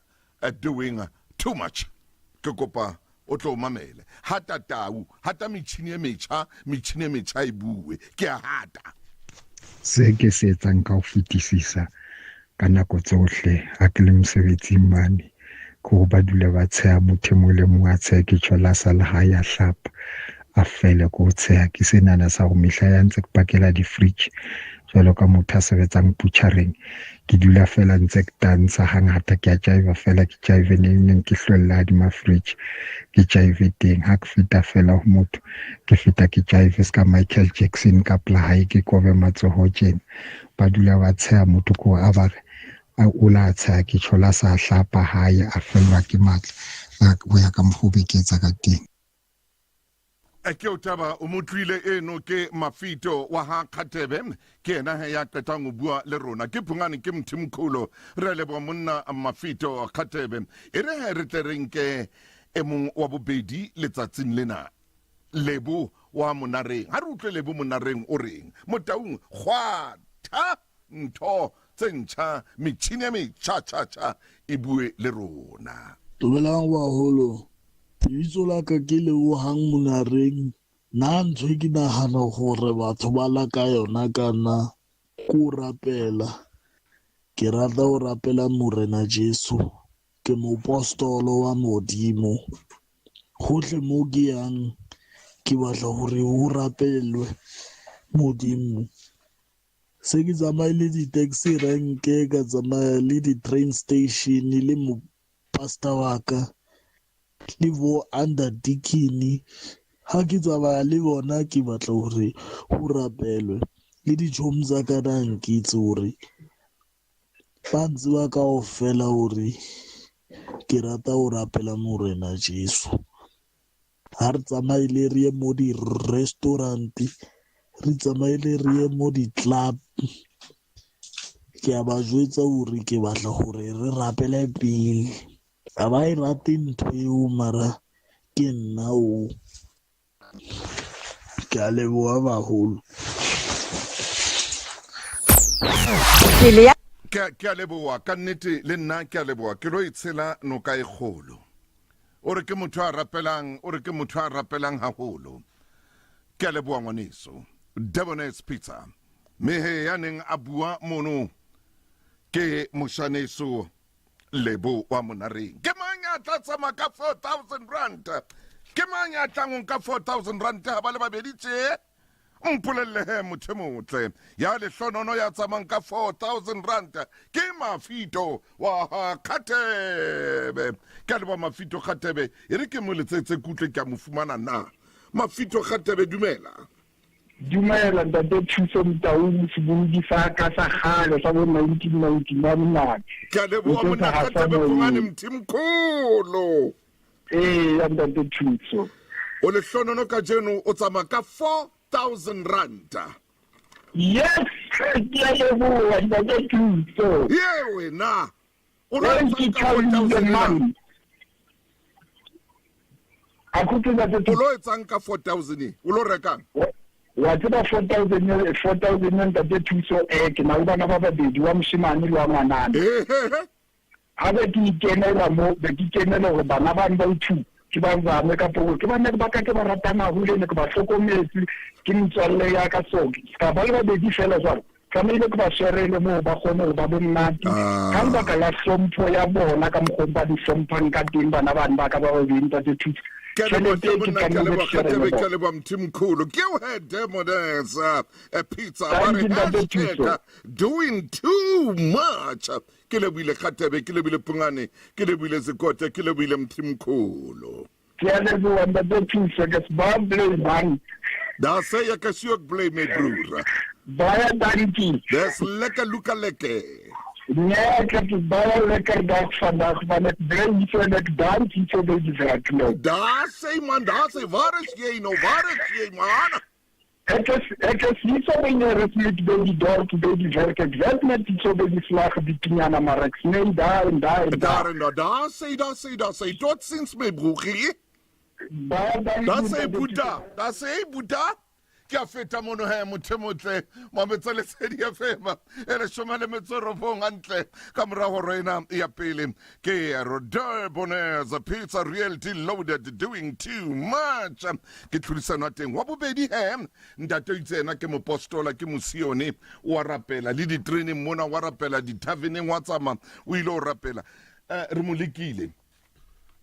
doing too much. Ke kopa o tlo mamele. Hata tau, hata metjhini e metjha, metjhini e metjha e bue. Ke a hata. Se ke se etsang ka ho fetisisa ka nako tsohle ha ke le mosebetsing mane ke hore ba dule ba tsheha, motho e mong le mong a tsheha, ke tjho la sa le hae a hlapa a fele ke ho tsheha. Ke senana sa hore mehla ya ntse ke pakela di-fridge jwalo ka motho a sebetsang butchereng, ke dula fela ntse ke tantsha hangata, ke a jive fela, ke jive neng neng ke hlwella hodima fridge, ke jive teng. Ha ke feta fela ho motho, ke feta ke jive ska Michael Jackson ka pela hae, ke kobe matsoho tjena, ba dula ba tsheha motho ko a ba re a o la tsheha, ke tjho la sa hlapa hae a fellwa ke matla ho ya ka mokgwa o be ke etsa ka teng. Ke o taba o motlwile eno ke Mafito wa ha Kgatebe, ke yena he ya qetang ho bua le rona. Ke Phungane ke Mthimkhulu, re a leboha monna Mafito Kgatebe. E re he re tle re nke e mong wa bobedi letsatsing lena, Lebo wa Monareng. Ha re utlwe Lebo Monareng o reng. Motaung kgwatha ntho tse ntjha, metjhini e metjha tjha tjha e bue le rona. Dumelang baholo, lebitso la ka ke Lebohang Monareng. Nna ntho e ke nahana hore batho ba la ka yona ka nna ke ho rapela. Ke rata ho rapela Morena Jesu. Ke mopostolo wa Modimo. Hohle mo ke yang ke batla hore ho rapelwe Modimo. Se ke tsamaile di-taxi rank, ka tsamaya le di-train station le mopastor wa ka le bo under deacon. Ha ke tsamaya le bona ke batla hore ho rapelwe. Le ditjhomi tsa ka na nkitse hore ba ntseba kaofela hore ke rata ho rapela Morena Jesu. Ha re tsamaile re ye mo di-restaurant, re tsamaile re ye mo di-club, Ke a ba jwetsa hore ke batla hore re rapele pele. Ha ba e rate ntho eo mara ke nna oo. Ke a leboha baholo. Pele ya Ke a leboha ka nnete le nna ke a leboha ke lo e tshela noka e kgolo. O re ke motho a rapelang, o re ke motho a rapelang haholo. Ke a leboha ngwaneso. Debonair's Pizza. Mme he ya neng a bua mono ke moshaneso Lebo wa Monareng. Ke mang ya tla tsamaya ka 4000 rand? Ke mang ya tlang o nka 4000 rand ha ba le babedi tje? Mpolelle he motho e motle ya lehlonono ya tsamayng ka 4000 rand ke Mafito wa ha Kgatebe. Ke a leboha Mafito Kgatebe, e re ke mo letsetse ke utlwe ke a mo fumana na. Mafito Kgatebe dumela. Dumela ntate Thuso Motaung seboodi sa ka sa kgale sa bo 1999 mane. Ke a leboha monna Kgatebe Pongane Mthimkholo. Ee ya ntate Thuso. O lehlonono kajeno o tsamaya ka 4000 ranta. Yes, ke a leboha ntate Thuso. Ye wena. O lo etsang ka 4000 ena? O lo etsang ka 4000 e? O lo rekang? Wa tseba 4000 4000 ntate Thuso eh ke na le bana ba babedi wa moshemane le wa ngwanana. Ha be ke ikenela mo be ke kenela hore bana bane ba two ke ba zame ka poko ke bana ba ka ke ba ratang haholo ene ke ba hlokometse ke metswalle ya ka so ka ba le babedi fela jwalo tlamehile ke ba sherele moo ba kgone go ba bomnate ah. ka lebaka la hlompho ya bona ka mokgong ba di hlomphang ka teng bana bane ba ka ba babedi ntate Thuso ke leboha mthimkhulu ke o he demones a pizza ba re hashtag doing too much ke lebohile kgatebe ke lebohile pungane ke lebohile sekote ke lebohile mthimkhulu Ke a leboha ntate Thuso, ke se ba blame man. Daar sê ek is ook bly my broer. Baie dankie. Dis lekker luka lekker. Nee, ek het 'n baie lekker dag vandag want ek bly hier so en ek dans hier so by die werk nou. Daar sê man, daar sê waar is jy nou? Waar is jy man? Ek is ek is hier so by Neresmith by die dorp by die werk. Ek werk net hier so by die slaggebietjie maar ek sny daar en daar en daar. Daar en daar. Daar sê, daar sê, daar sê. Totsiens my broertjie. Baie dankie. Daar sê Boeta, daar sê Boeta. Ke a feta mono he motho e motle mametsa lesedi FM e leshome le metso e robong hantle ka mora horo ena ya pele ke Rodeur Bonez Pizza Realty Loaded doing too much ke tlhodisano ya teng wa bobedi he ntate o itse ena ke mopostola ke mosione wa rapela le ditreneng mona wa rapela dithaveneng wa tsamaya o ile o rapela eh, re mo lekile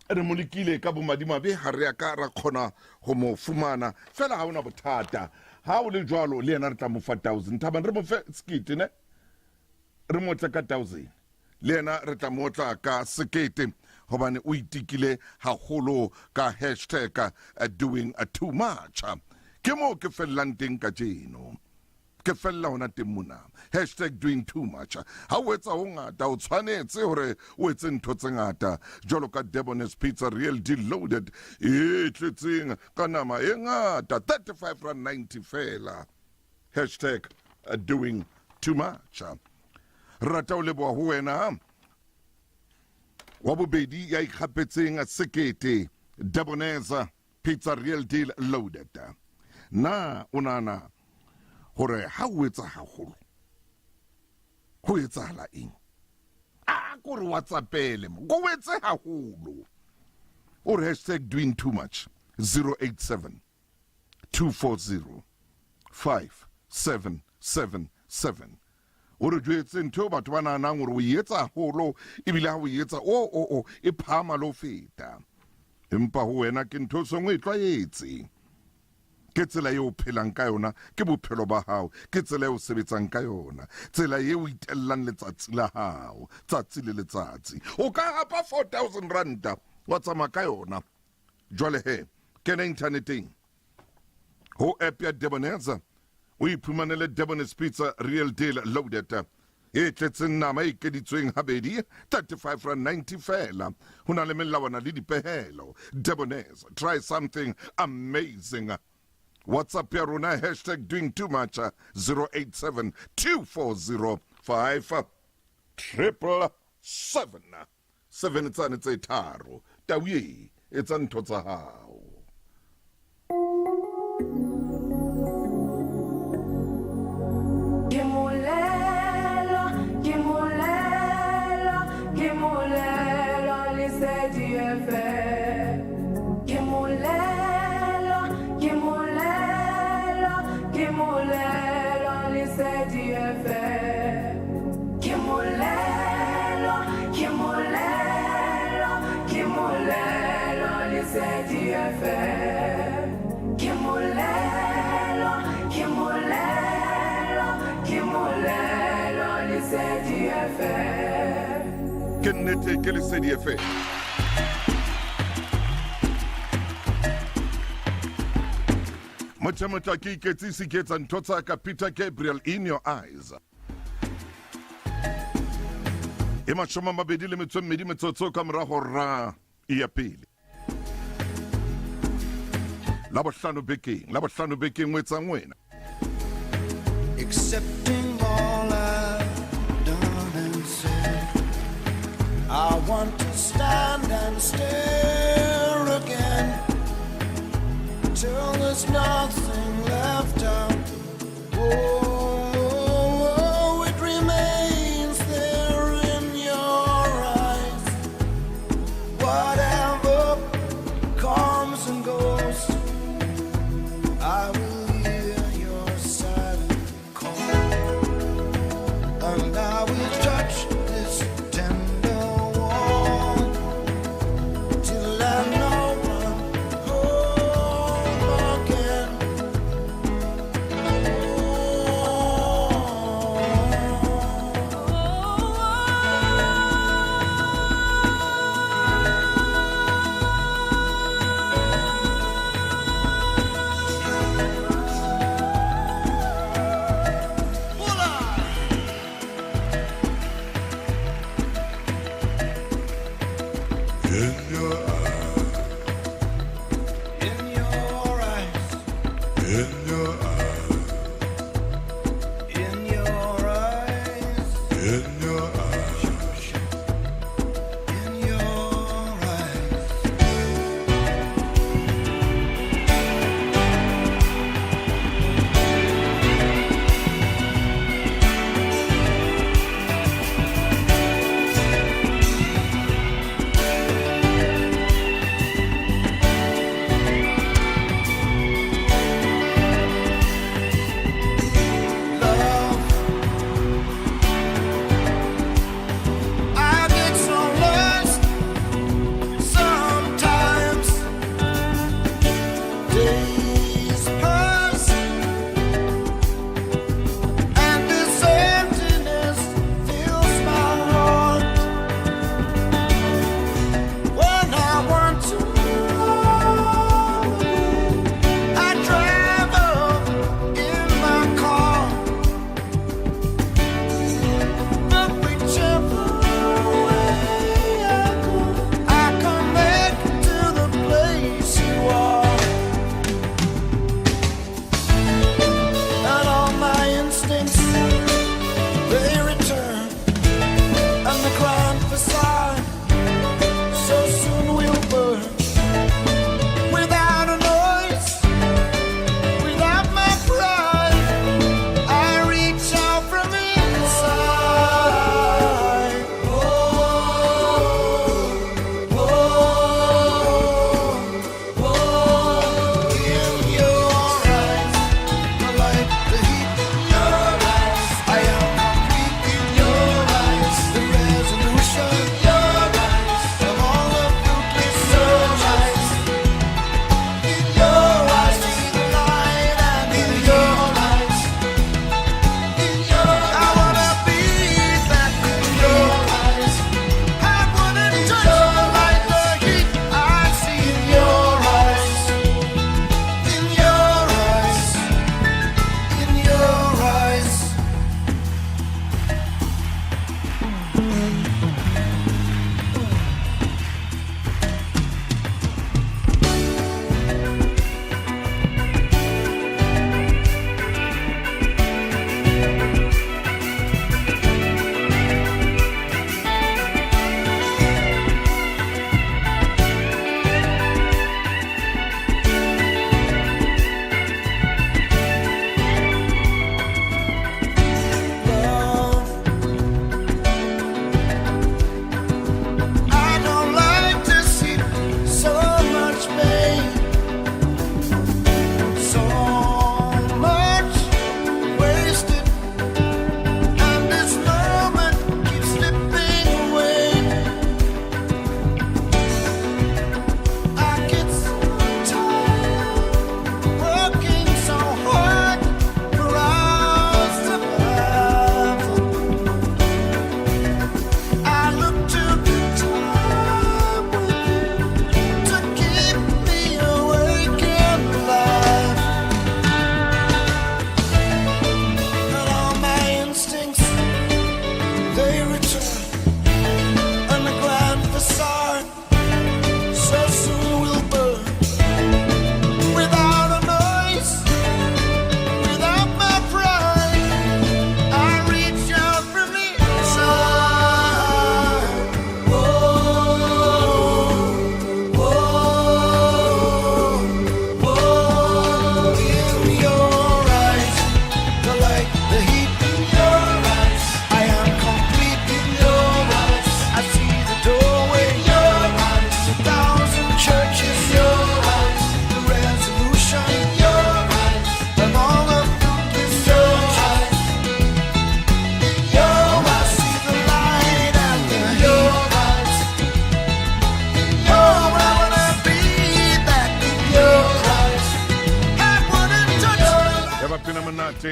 re mo lekile ka bomadimabe ga re ya ka ra kgona go mo fumana fela ga ona bothata ga o le jalo le yena re tla mo fa thousand thabang re mo fe sekete ne re mo tle ka thousand le yena re tla mo otla ka sekete gobane o itikile haholo ka hashtag uh, doing uh, too much ke moo ke felelang teng ka jeno ke felela hona teng mona hashtag doing too much ha o etsa ho ngata o tshwanetse hore o etse ntho tse ngata jwalo ka Debonair's Pizza Real Deal Loaded e tletseng ka nama e ngata 35 rand 90 fela hashtag uh, doing too much re rata o leboha ho wena wa bobedi ya ikgapetseng sekete Deboneza Pizza Real Deal Loaded na o nahana gore ha o etsa haholo ho etsahala eng a ko re whatsappele mo ko etse haholo o re hashtag doing too much 087 240 5777 o re jwetse ntho eo batho ba nahanang gore o e etsa haholo ebile ha o e etsa o o o e phahama le ho feta empa ho wena ke ntho e seng o e tlwaetse ke tsela eo o phelang ka yona ke bophelo ba hao ke tsela eo o sebetsang ka yona tsela eo o itellang letsatsi la hao tsatsi le letsatsi o ka hapa 4000 ranta wa tsamaya ka yona Jwale he, kena inthaneteng ho app ya Debonairs o iphumanele Debonairs Pizza Real Deal Loaded e tletseng nama e keditsweng habedi 35 rand 90 fela. Ho na le melawana le dipehelo. Debonairs, try something amazing. WhatsApp ya rona hashtag doing too much 087 240 5. 777 seven tsane tse tharo. Tau ye, etsa ntho tsa hao. Ke molelo, ke molelo, ke molelo Lesedi FM. Ke molelo, ke molelo, ke molelo Lesedi FM. Ke molelo, ke molelo, ke molelo Lesedi FM. Ke molelo, ke molelo, ke molelo Lesedi FM. Ke nnete ke Lesedi FM. Motho motho ke iketsise ke etsa ntho tsa ka Peter Gabriel in your eyes. E 22 metsotso ka morago ra ya pele. La bohlano bekeng, la bohlano bekeng o etsang wena. Accepting all I've done and said, I want to stand and stare again till there's nothing left out. Oh, it remains there in your eyes. Whatever comes and goes, I will hear your silent call, and I will touch this tender wall till I know I'm home again. In your eyes, In your eyes, in your eyes, in your eyes, in your eyes. in your eyes. Love,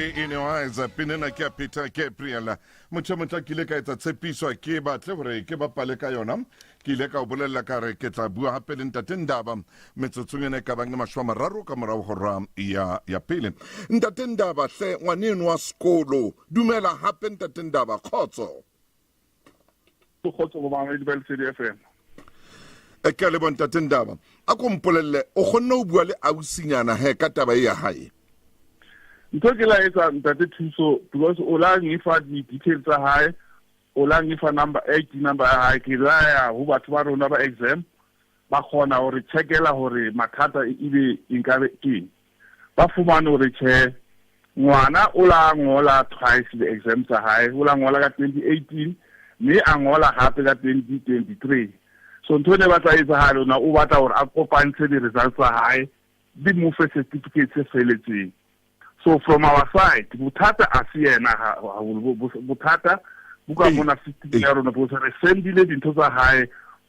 Ke in your eyes pina ena ke ya Peter Gabriel. Motho e motle ke ile ka etsa tshepiso ke batle hore ke bapale ka yona. Ke ile ka o bolella ka re ke tla bua hape le Ntate Ndaba metsotsong ena e ka bang e 30 ka morao hora ya ya pele. Ntate Ndaba hle ngwaneno wa sekolo dumela hape Ntate Ndaba kgotso. Kgotso bo bamamedi ba Lesedi FM. E ke a leboha Ntate Ndaba. A ko mpolelle o kgonne ho bua le ausinyana he ka taba e ya hae? Ntho ke la etsa Ntate Thuso because o la ngifa di-details tsa hae, o la ngifa number ID number ya hae, ke la ya ho batho ba rona ba exam ba kgona hore checkela hore mathata ebe nkabe ke eng. Ba fumane hore tjhe ngwana o la ngola twice di-exam tsa hae, o la ngola ka 2018 mme a ngola hape ka 2023. So ntho e ne batla etsahale ona o batla hore a kopantshe di-results tsa hae di mo fe certificate se feletseng. So from our side bothata a se yena haholo, bothata bo ka mona system ya rona because re sendile dintho tsa hae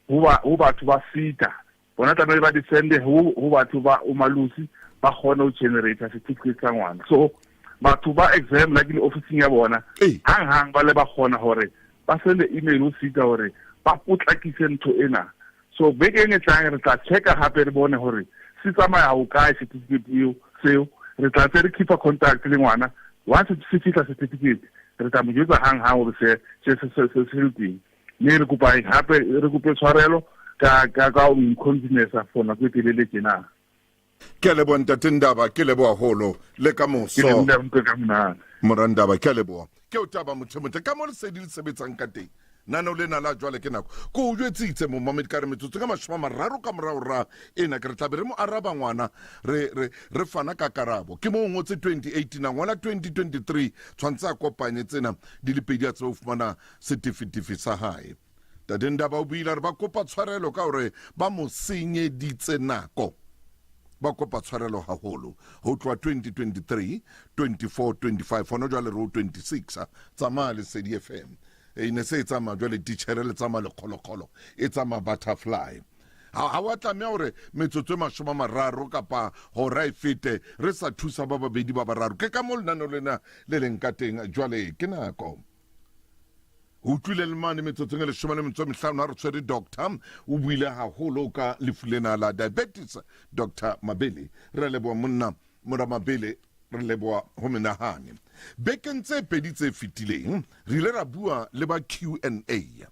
ho batho ba sita bona tlamehile ba di sende ho batho ba Umalusi ba kgone ho generator certificate sa ngwana. So batho ba exam like le officing ya bona hang hang ba le ba kgona hore ba sende email ho sita hore ba potlakise ntho ena. So bekeng e tlang re tla checka hape re bone hore se tsamaya ho kae certificate eo seo, re tla tse re keepa contact le ngwana. Once se fihla certificate re tla mo jwetsa hang hang hore se se se se se le teng, mme re kopa hape re kope tshwarelo ka ka ka o inconvenience for nako e telele tjena. Ke a leboha Ntate Ndaba, ke leboha holo le ka moso. Ke leboha utlwe ka monate. Mora Ndaba, ke a leboha. Ke o taba motho e motle ka mo lesedi le sebetsang ka teng. Nano lena la jwale ke nako. Ko o jwetsitse momamedi ka re metsotso ka 30 ka morao ra ena ke re tlabe re mo araba ngwana re re re fana ka karabo. Ke mo o ngotse 2018 a ngola 2023 tshwantse a kopanye tsena di le pedi a tsebe ho fumana setefetefe sa hae. Tate Ndaba o buile a re ba kopa tshwarelo ka hore ba mo senyeditse nako. Ba kopa tshwarelo haholo ho tloha 2023, 24, 25 hona jwale re ho 26. Tsamaya Lesedi FM. E ne se e tsamaya jwale titjhere le tsamaya lekgolokgolo e tsamaya butterfly. Ha ha wa tlameha hore metsotso e 30 kapa hora e fete re sa thusa ba babedi ba bararo. Ke ka moo lenaneo lena le leng ka teng jwale ke nako. O utlwile le mane metsotsong e 15 ha re tshwere doctor o buile haholo ka lefu lena la diabetes. Doctor Mabele, re a leboha monna mora Mabele, re leboha ho menahane. Bekeng tse pedi tse fetileng re ile ra bua le ba Q&A.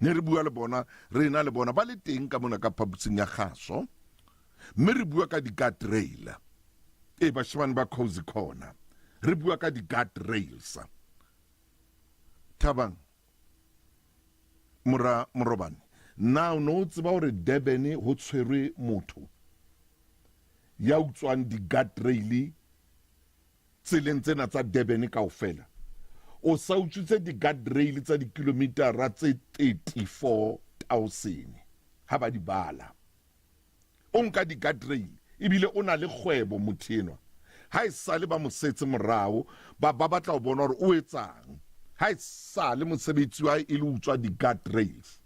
Ne re bua le bona, re ena le bona ba le teng ka mona ka phaposing ya kgaso, mme re bua ka di-guard rail. E bashemane ba Cozy Corner, re bua ka di-guard rails. Thabang mora Morobane, na o ne o tseba hore Durban ho tshwerwe motho ya utswang di-guard rail tseleng tsena tsa Durban kaofela? O sa utswitse di-guard rail tsa dikilomitara tse 34,000 ha ba di bala. O nka di-guardrail ebile o na le kgwebo motho enwa. Ha e sale ba mo setse morao, ba ba batla ho bona hore o etsang. Ha e sale mosebetsi wa hae e le utswa di-guardrails.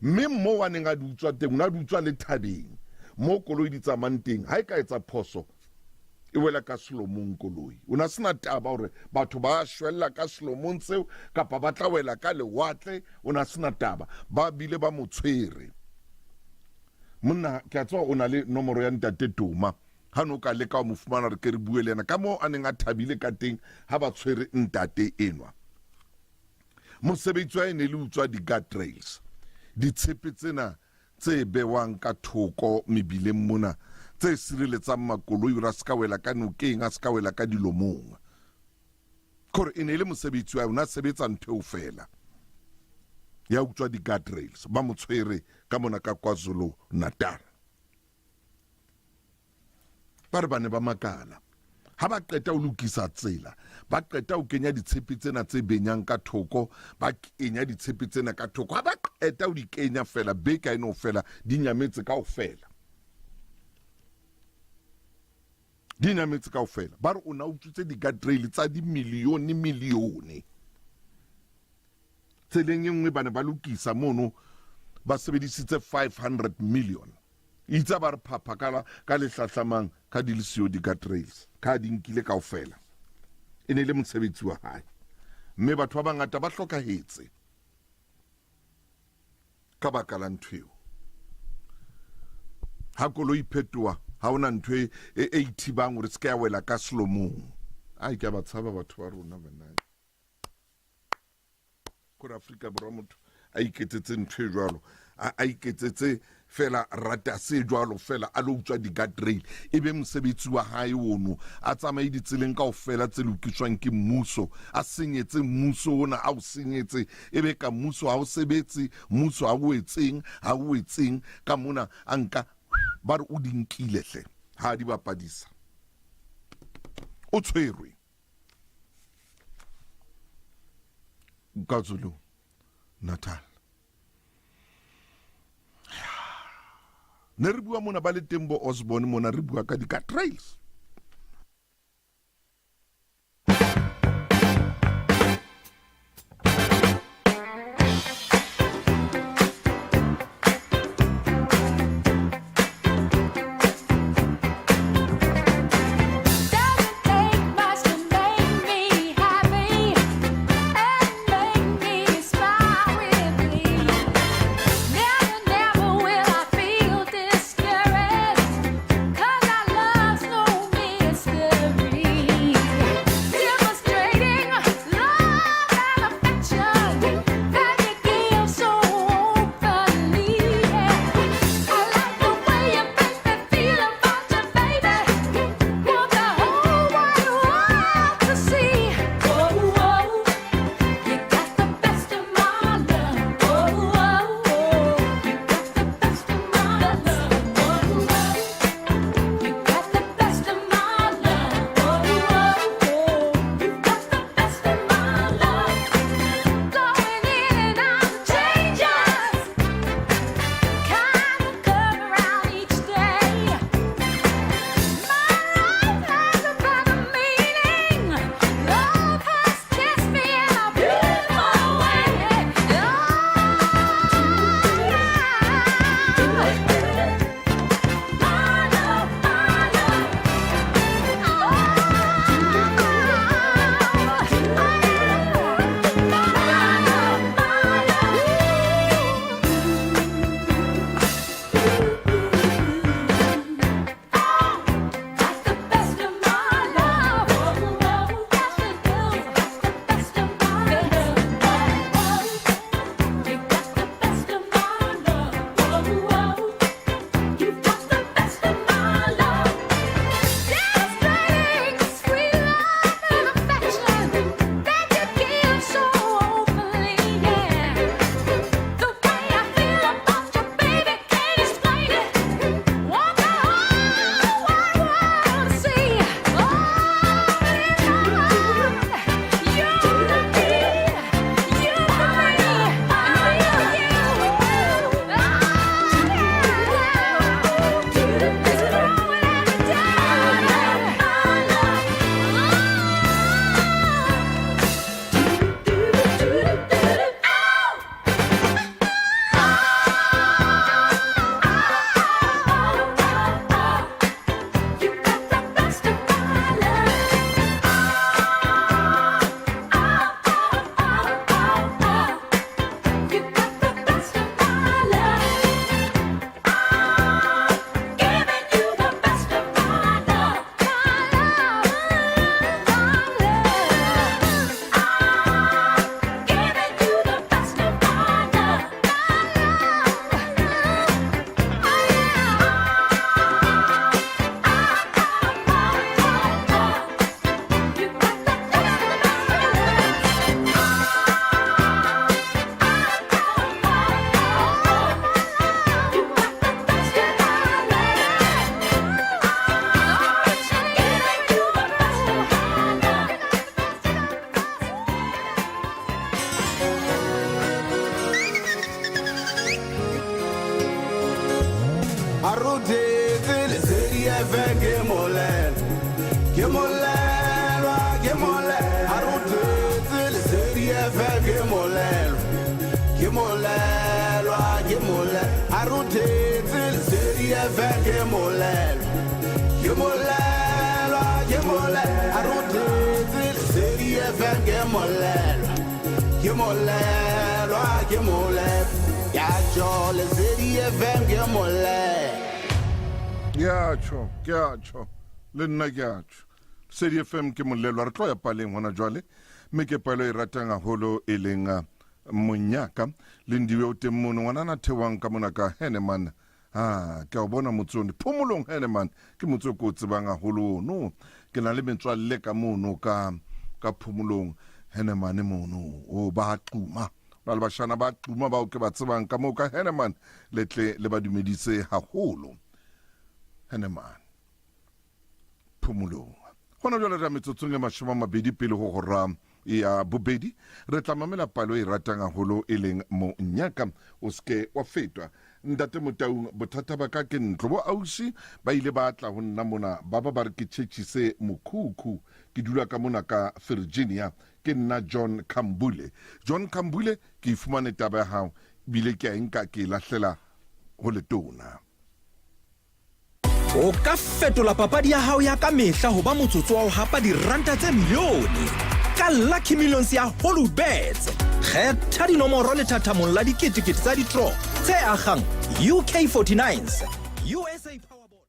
Mme moo a neng a di utswa teng, o ne a di utswa le thabeng moo koloi di tsamayang teng. Ha e ka etsa phoso, e wela ka selomong koloi. O ne a sena taba hore batho ba shwella ka selomong seo kapa ba tla wela ka lewatle, o ne a sena taba. Ba bile ba mo tshwere. Monna, ke a tseba o na le nomoro ya Ntate Toma. Ha no ka leka ho mo fumana re ke re bue le yena ka moo a neng a thabile ka teng ha ba tshwere ntate enwa. Mosebetsi wa e ne le utswa di-guardrails, ditshepe tsena tse bewang ka thoko mebileng mona tse sireletsang makoloi hore a se ka wela ka nokeng, a se ka wela ka dilomong. Kore e ne e le mosebetsi wa o ne a sebetsa ntho eo fela ya utswa di-guardrails. Ba mo tshwere ka mona ka KwaZulu Natal. Ba re ba ne ba makala ha ba qeta ho lokisa tsela, ba qeta ho kenya ditshepe tsena tse benyang ka thoko, ba kenya ditshepe tsena ka thoko. Ha ba qeta ho di kenya fela, beke ha e no fela, di nyametse kaofela. Di nyametse kaofela. Ba re o na utswitse di-guardrail tsa dimilione milione. Tseleng e nngwe ba ne ba lokisa mono, ba sebedisitse 500 million. Itse ba re phapha ka ka le hlahlamang ka di le siyo di-guardrails, ka di nkile kaofela. E ne e le mosebetsi wa hae. Mme batho ba bangata ba hlokahetse ka baka la ntho eo. Ha koloi e phetoha, ha hona ntho e, e, e ithibang hore se ke ya wela ka selomong. Ai, ke a ba tshaba batho ba rona bana. Kore Afrika Borwa motho a iketsetse ntho e jwalo, a iketsetse fela rata se jwalo fela a lo utswa di-guard rail, e be mosebetsi wa hae ono, a tsamaye ditseleng kaofela tse lokiswang ke mmuso, a senyetse mmuso ona, a o senyetse, e be ka mmuso ha o sebetse, mmuso ha o etseng, ha o etseng ka mona, a nka ba re o di nkile hle, ha a di bapadisa, o tshwerwe. KwaZulu Natal. Ne re bua mona ba le teng bo Osborne mona re bua ka di-car trails. molelwa ke molelwa ya tjho Lesedi FM ke molelwa. Ke a tjho, ke a tjho, le nna ke a tjho. Lesedi FM ke molelwa, re tlo ya paleng hona jwale, mme ke palo e ratang haholo e leng ah, monyaka. Lindiwe o teng mono, ngwanana theohang ka mona ka Henneman. Ah, ke a o bona motse ono. Phomolong Henneman ke motse o ke o tsebang haholo ono. Ke na le metswalle ka mono ka ka Phomolong Henneman mono. O ba quma. Na le bashana ba quma bao ke ba tsebang ka moo ka Henneman le tle le ba dumedise haholo. Henneman. Phomolong. Hona jwale re ya metsotsong e 20 pele ho hora ya bobedi. Re tla mamela palo e ratang haholo e leng Monyaka. O seke wa fetwa. Ntate Motaung, bothata ba ka ke ntlo. Bo ausi ba ile ba tla ho nna mona ba ba ba re ke tjhetjhise mokhukhu. Ke dula ka mona ka Virginia. Ke nna John Khambule. John Khambule, ke e fumane taba ya hao ebile ke a e nka ke e lahlela ho letona. O ka fetola papadi ya hao ya ka mehla ho ba motsotso wa ho hapa diranta tse milione ka Lucky Millions ya Hollywoodbets. Kgetha dinomoro lethathamong la diketekete tsa ditro tse akgang UK 49s, USA Powerball.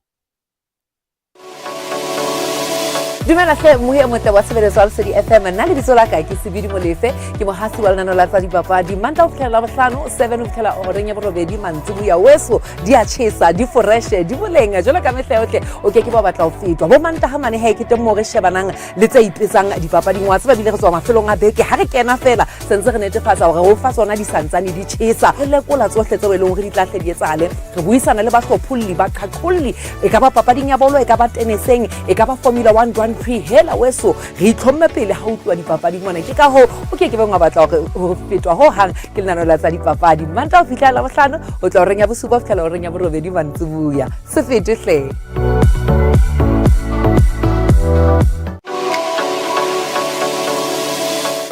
Dumela hle mmohi e motle wa tshebeletso ya Lesedi FM. Nna lebitso la ka ke Sebidi Molefe, ke mohasi wa lenaneo la tsa dipapadi. Mantla ho fihlela Labohlano 7 ho fihlela horeng ya borobedi mantsiboya weso di a tjhesa, di foreshe, di boleng jwalo ka mehla yohle. O ke ke ba batla ho fetwa. Bo Mantaha mane he ke teng moo re shebanang le tse ipetsang dipapading. Wa tseba bile re tswa mafelong a beke ha re kena fela se ntse re netefatsa hore re o fa tsona di santsane di tjhesa. Re lekola tsohle tseo e leng hore di tla hle di etsahale. Re buisana le bahlopholli, baqhaqholli, e ka ba papading ya bolo, e ka ba teneseng, e ka ba Formula One Grand Prix. Hela weso, re itlhomme pele ha o tluwa dipapading mona. Ke ka hoo o ke ke beng wa batla hore ho fetwa ho hang ke lenaneo la tsa dipapadi. Mantaha ho fihlela Labohlano, ho tloha horeng ya bosupa ho fihlela horeng ya borobedi mantsiboya. Se fete hle.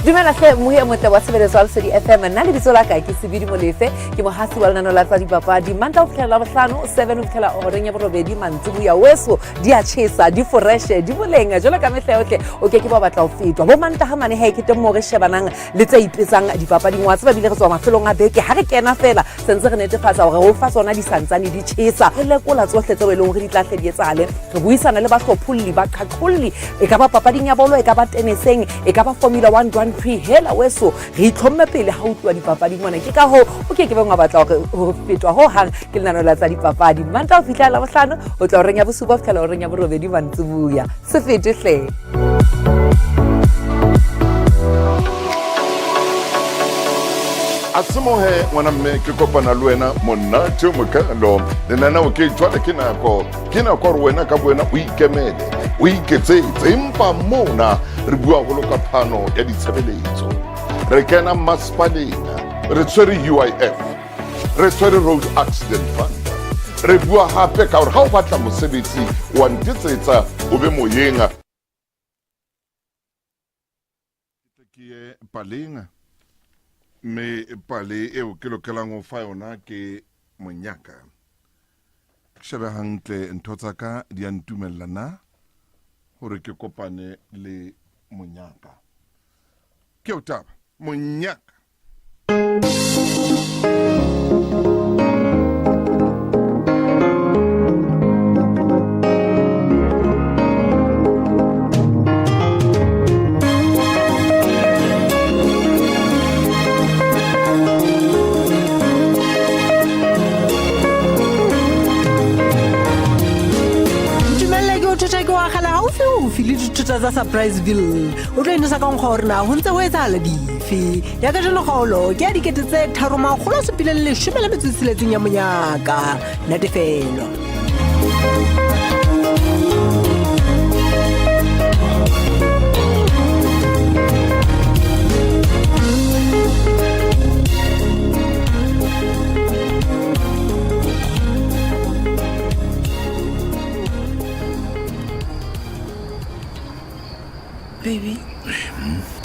Dumela hle mmohi e motle wa tshebeletso ya Lesedi FM. Nna lebitso la ka ke Sebidi Molefe, ke mohasi wa lenaneo la tsa dipapadi. Mantaha ho fihlela Labohlano 7 ho fihlela horeng ya borobedi mantsiboya weso di a tjhesa, di foreshe, di boleng jwalo ka mehla yohle. O ke ke ba batla ho fetwa. Bo Mantaha mane he ke teng moo re shebanang le tse ipetsang dipapading. Wa tseba bile re tswa mafelong a beke ha re kena fela se ntse re netefatsa hore re o fa tsona di santsane di tjhesa. Re lekola tsohle tseo e leng hore di tla hle di etsahale. Re buisana le bahlopholli, baqhaqholli, e ka ba papading ya bolo, e ka ba teneseng, e ka ba Formula One Grand Prix. Hela weso, re itlhomme pele ha o tluwa dipapading mona. Ke ka hoo o ke ke beng wa batla hore ho fetwa ho hang ke lenaneo la tsa dipapadi. Mantaha ho fihlela Labohlano, ho tloha horeng ya bosupa ho fihlela horeng ya borobedi mantsiboya. Se fete hle. A semohe ngwana mme ke kopana le wena monate o mokalo lenaneo ke jwale ke nako ke nako gore wena ka bowena o ikemele o iketsetse empa mona re bua holo ka phano ya ditshebeletso re kena masepaleng re tshwere uif re tshwere road accident fund re bua hape ka gore ga o batla mosebetsi wa ntetsetsa o be moyeng ke ye paleng mme pale eo ke lokelang ho fa yona ke monyaka ke shebe hantle ntho tsa ka di a ntumella na hore ke kopane le monyaka ke o taba monyaka Ntumelle ke o thotha ke o akgela haufiufi le dithota tsa Surpriseville. O tlo inosa ka nkgwa hore na ho ntse ho etsahala dife. Ya kajeno kgaolo ke ya 3716 ya monyaka. Natefelo. Baby,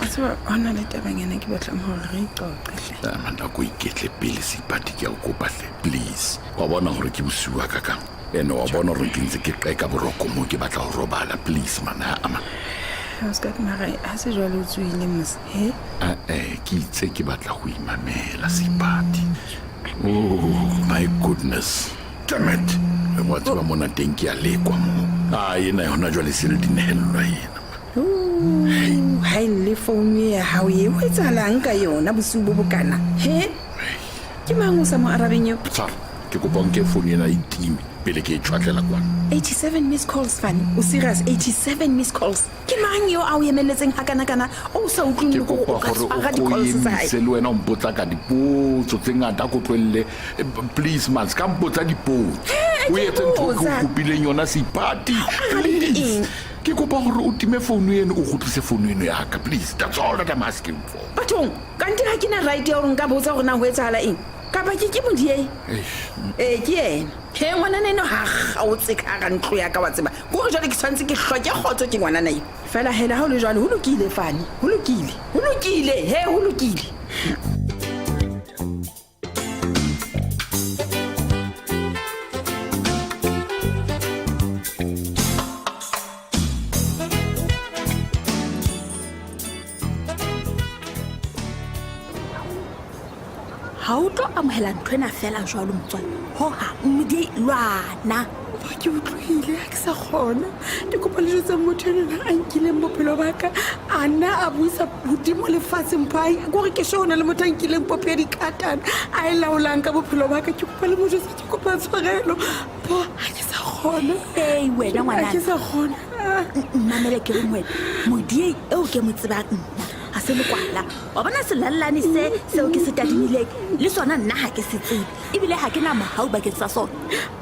o tseba ho na le tabanyana ke batlang hore re iqoqe hle. Amanda ko iketle pele seipati ke a o kopa hle please wa bona gore ke bosiu wa ka kang ene wa bona gore ke ntse ke qeka boroko mo ke batla go robala please man ama. Oscar mara ha se jwale o tsohile mos he Ae, ke itse ke batla go imamela seipati. Oh my goodness. Damn it. Wa tseba mona teng ke a lekwa mo. A ena yona jwale se le dinehelelwa ena. Ha e le founu e ya hao e ho etsahalang ka yona bosiu bo bokana he ke mang o sa mo arabeng eo Tshwara, ke kopa o nke founu ena e time pele ke e tjhwatlela kwana. 87 miss calls fane o serious 87 miss calls ke mang eo a o emelletseng hakanakana o sa utlweng Ke le gore kopa o ka gore tshwara o ko di-calls tsa hae emise le wena o mpotsa ka dipotso tse ngata a ko tlohelle. Please man, se ka mpotsa dipotso. He, O ke etse ntho e ke o botsa. kopileng yona Seipati. arabe ke Please. eng? Ke kopa gore o time founu eno o kgutlise founu eno ya ka please. That's all that I'm asking for. Bathong kante ga ke na right ya gore nka botsa gore na go etsagala eng kapa ke ke modiei Eish. ee ke ena he ngwanana eno ga gaotse ka ga ntlo ya ka wa tseba kore jale ke tshwanetse ke hloke kgotso ke ngwanana eo fela hela ga o le jalo go lokile fane go lokile go lokile he go lokile. Ha o tlo amohela nthwena fela jwalo motswalle hohang mmedi lwana. Ba ke utlwile ha ke sa kgona ke kopa le jwetsa motho enona a nkileng bophelo ba ka a nna a buisa hodimo lefatsheng mpho kore ke sho ho na le motho a nkileng popo ya dikatana a e laolang ka bophelo ba ka ke kopa le mo jwetsa ke kopa tshwarelo mpho ha ke sa kgona. Ei wena Ha ke ngwanana sa kgona. Mmamele ke reng wena modiei eo ke mo tsebang nna ga se lekwala wa bona selallane se seo ke se tadimileng le sona nna ga ke se tsebe ebile ga ke na mohau bakeng sa sona.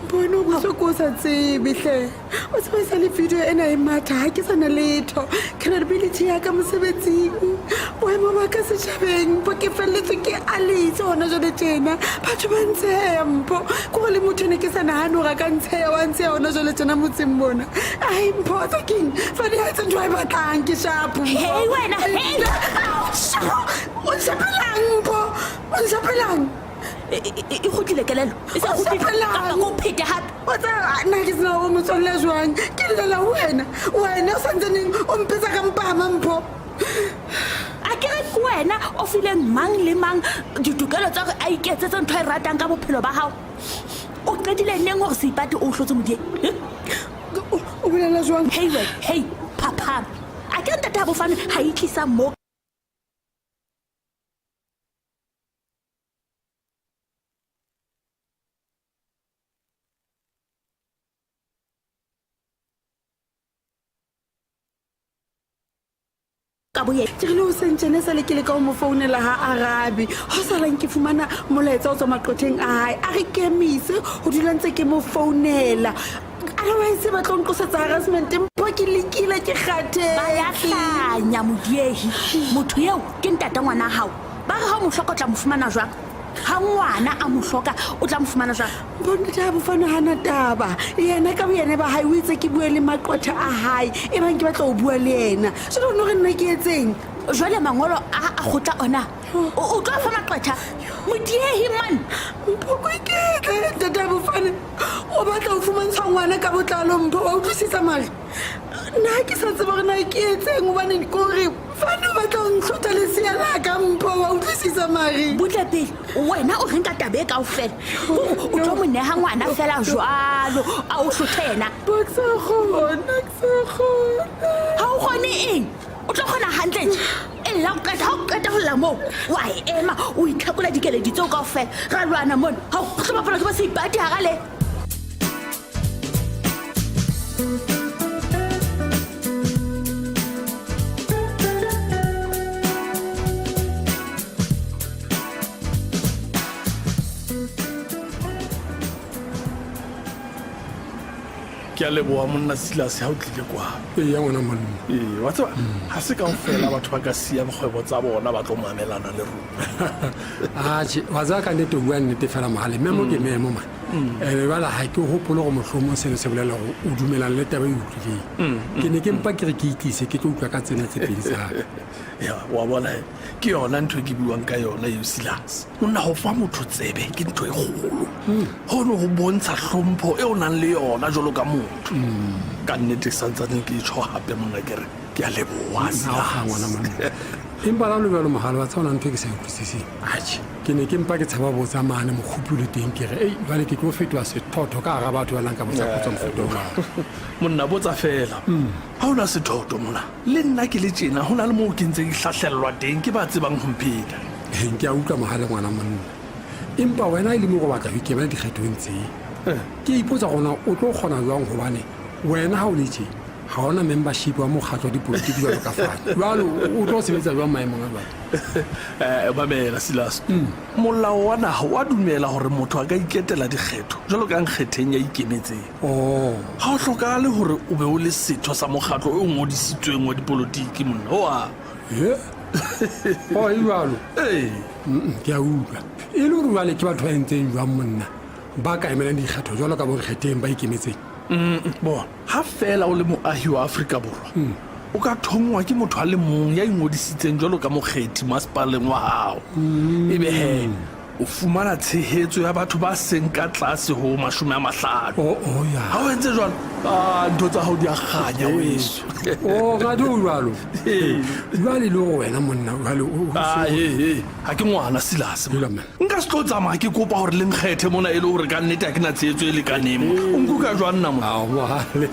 Bone o bohloko o sa tsebe hle o tseba e sa le video ena e matha ha ke sa na letho credibility ya ka mosebetsing boemo ba ka setjhabeng mpho ke felletswe ke alise hona jwale tjena batho ba ntsheya mpho ke gore le motho ne ke sa nahane hore a ka ntsheya wa ntsheya hona jwale tjena motseng mona ai mpho wa tsa keng fane ha etse ntho a e batlang ke shapo. Hei wena, hei! O nshapelang mpho o nshapelang E kgutlile kelello e se kgutlile kapa ko phete hape. O tseba nna ke sena o motswalle jwang ke llela ho wena wena o santsaneng o mpetsa ka mpama mpho. A ke re ke wena o fileng mang le mang ditokelo tsa hore a iketsetse ntho e ratang ka bophelo ba hao. O qetile neng hore Seipati o hlotse modieng? O bolela jwang? Hei wena, hei phaphama. A ke re ntate ha bofane ha e tlisa mo ka boyena. Ke rile hoseng tjena esale ke leka ho mo founela ha arabe ho salang ke fumana molaetsa o tswa maqotheng a hae a re kemise ho dula ntse ke mo founela otherwise ba tlo nqosetsa harassment mpho ke lekile ke kgathetse. Ba ya hlanya modiehi motho eo ke ntata ngwana hao ba re ha o mo hloka o tla mo fumana jwang ha ngwana a mo hloka o tla mo fumana jwang. Bontate ha bofane hana taba yena ka boyena ba hae o itse ke bue le maqotha a hae e bang ke batla ho bua le yena jwale o no re nna ke etseng. Jwale mangolo a a kgotla ona o tlo fa maqwetha modiehi man. Mpho ko iketle ntate ha bofane o batla ho fumantsha ngwana ka botlalo mpho wa utlwisisa mare nna ha ke sa tseba hore na ke etseng hobane ke hore fane o batla ho ntlhotha lesea la ka mpho wa utlwisisa mare. Butle pele wena o reng ka taba e kaofela kore o tlo mo neha ngwana fela jwalo a o hlothe yena. Mpho ke sa kgona ke sa kgona. Ha o kgone eng o tlo kgona hantle tje e lla o qeta ha o qeta ho lla moo wa e ema o itlhakola dikeledi tseo kaofela ra lwana mona ha o tlo bapala ke bo Seipati hara le. Ke a leboha monna Silas ha o tlile kwa. Eya ngwana malome. Ee, wa tseba ha se kaofela batho ba ka siyang kgwebo tsa bona ba tlo mamelana le rona. Atjhe, wa tseba ka nnete o bua nnete fela mohale. Memo ke memo man. Jwale ha ke hopole hore mohlomong seno se bolela hore o dumelana le taba e utlwileng. Ke ne ke mpa ke re ke itlise ke tlo utlwa ka tsena tse pedi tsa ka. Ya, wa bona he, ke yona ntho e ke buang ka yona eo Silas. Monna ho fa motho tsebe ke ntho e kgolo. Hono ho bontsha hlompho e o nang le yona jwalo ka motho. Ka nnete santsaneng ke tjho hape monna ke re Ke a leboa ngwana monna. Empa la lo bjalo mogale wa tseba ntho e ke sa e utlwisiseng. Atjhe. Ke ne ke mpa ke tshaba botsa mane mokgopi o le teng ke re, ei jwale ke tlo fetoha sethotho ka hara batho ba lang ka botsa potso mofuta o jwalo. Monna botsa fela. Ha o na sethotho mona. Le nna ke le tjena ho na le moo ke ntse ke hlahlellwa teng ke ba tsebang ho mpheta. Ke a utlwa mohale ngwana monna. Empa wena e le mo go batla ho ikemela dikgethong tse. Ke ipotsa gona o tlo kgona jwang hobane wena ha o le tje ga ona membership wa mokgatlo wa dipolotiki jwalo ka fane. Jwalo o tlo sebetsa jwang maemong a jwalo? Mamela Silas. Molao wa naha wa dumela hore motho a ka iketela dikgetho jwalo ka nkgetheng ya ikemetseng. Oh. Ha o hlokahale hore o be o le setho sa mokgatlo o ngodisitsweng wa dipolotiki monna. Oa. He? Oh, e jwalo. Ee. Ke a utlwa. E le hore jwale ke batho ba entseng jwang monna ba ka emelang dikgetho jwalo ka bonkgetheng ba ikemetseng? Bona, ha feela o le moahi wa Afrika Borwa, o ka thongwa ke motho a le mong ya ingodisitseng jwalo ka mokgethi masepaleng wa hao. Ebe he o fumana tshehetso ya batho ba seng ka tlase ho 50. Oh, oh, ya. Ha o entse jwalo, ntho tsa hao di a kganya weso. Oh, ngadi o jwalo. Jwale le hore wena monna jwale o Ah, he, he. Ha ke ngwana Silas. Nka se tlo tsamaya ke kopa hore le nkgethe mona e le hore ka nnete ha ke na tshehetso e lekaneng mo. O nkuka jwang nna monna? Ao, mohale.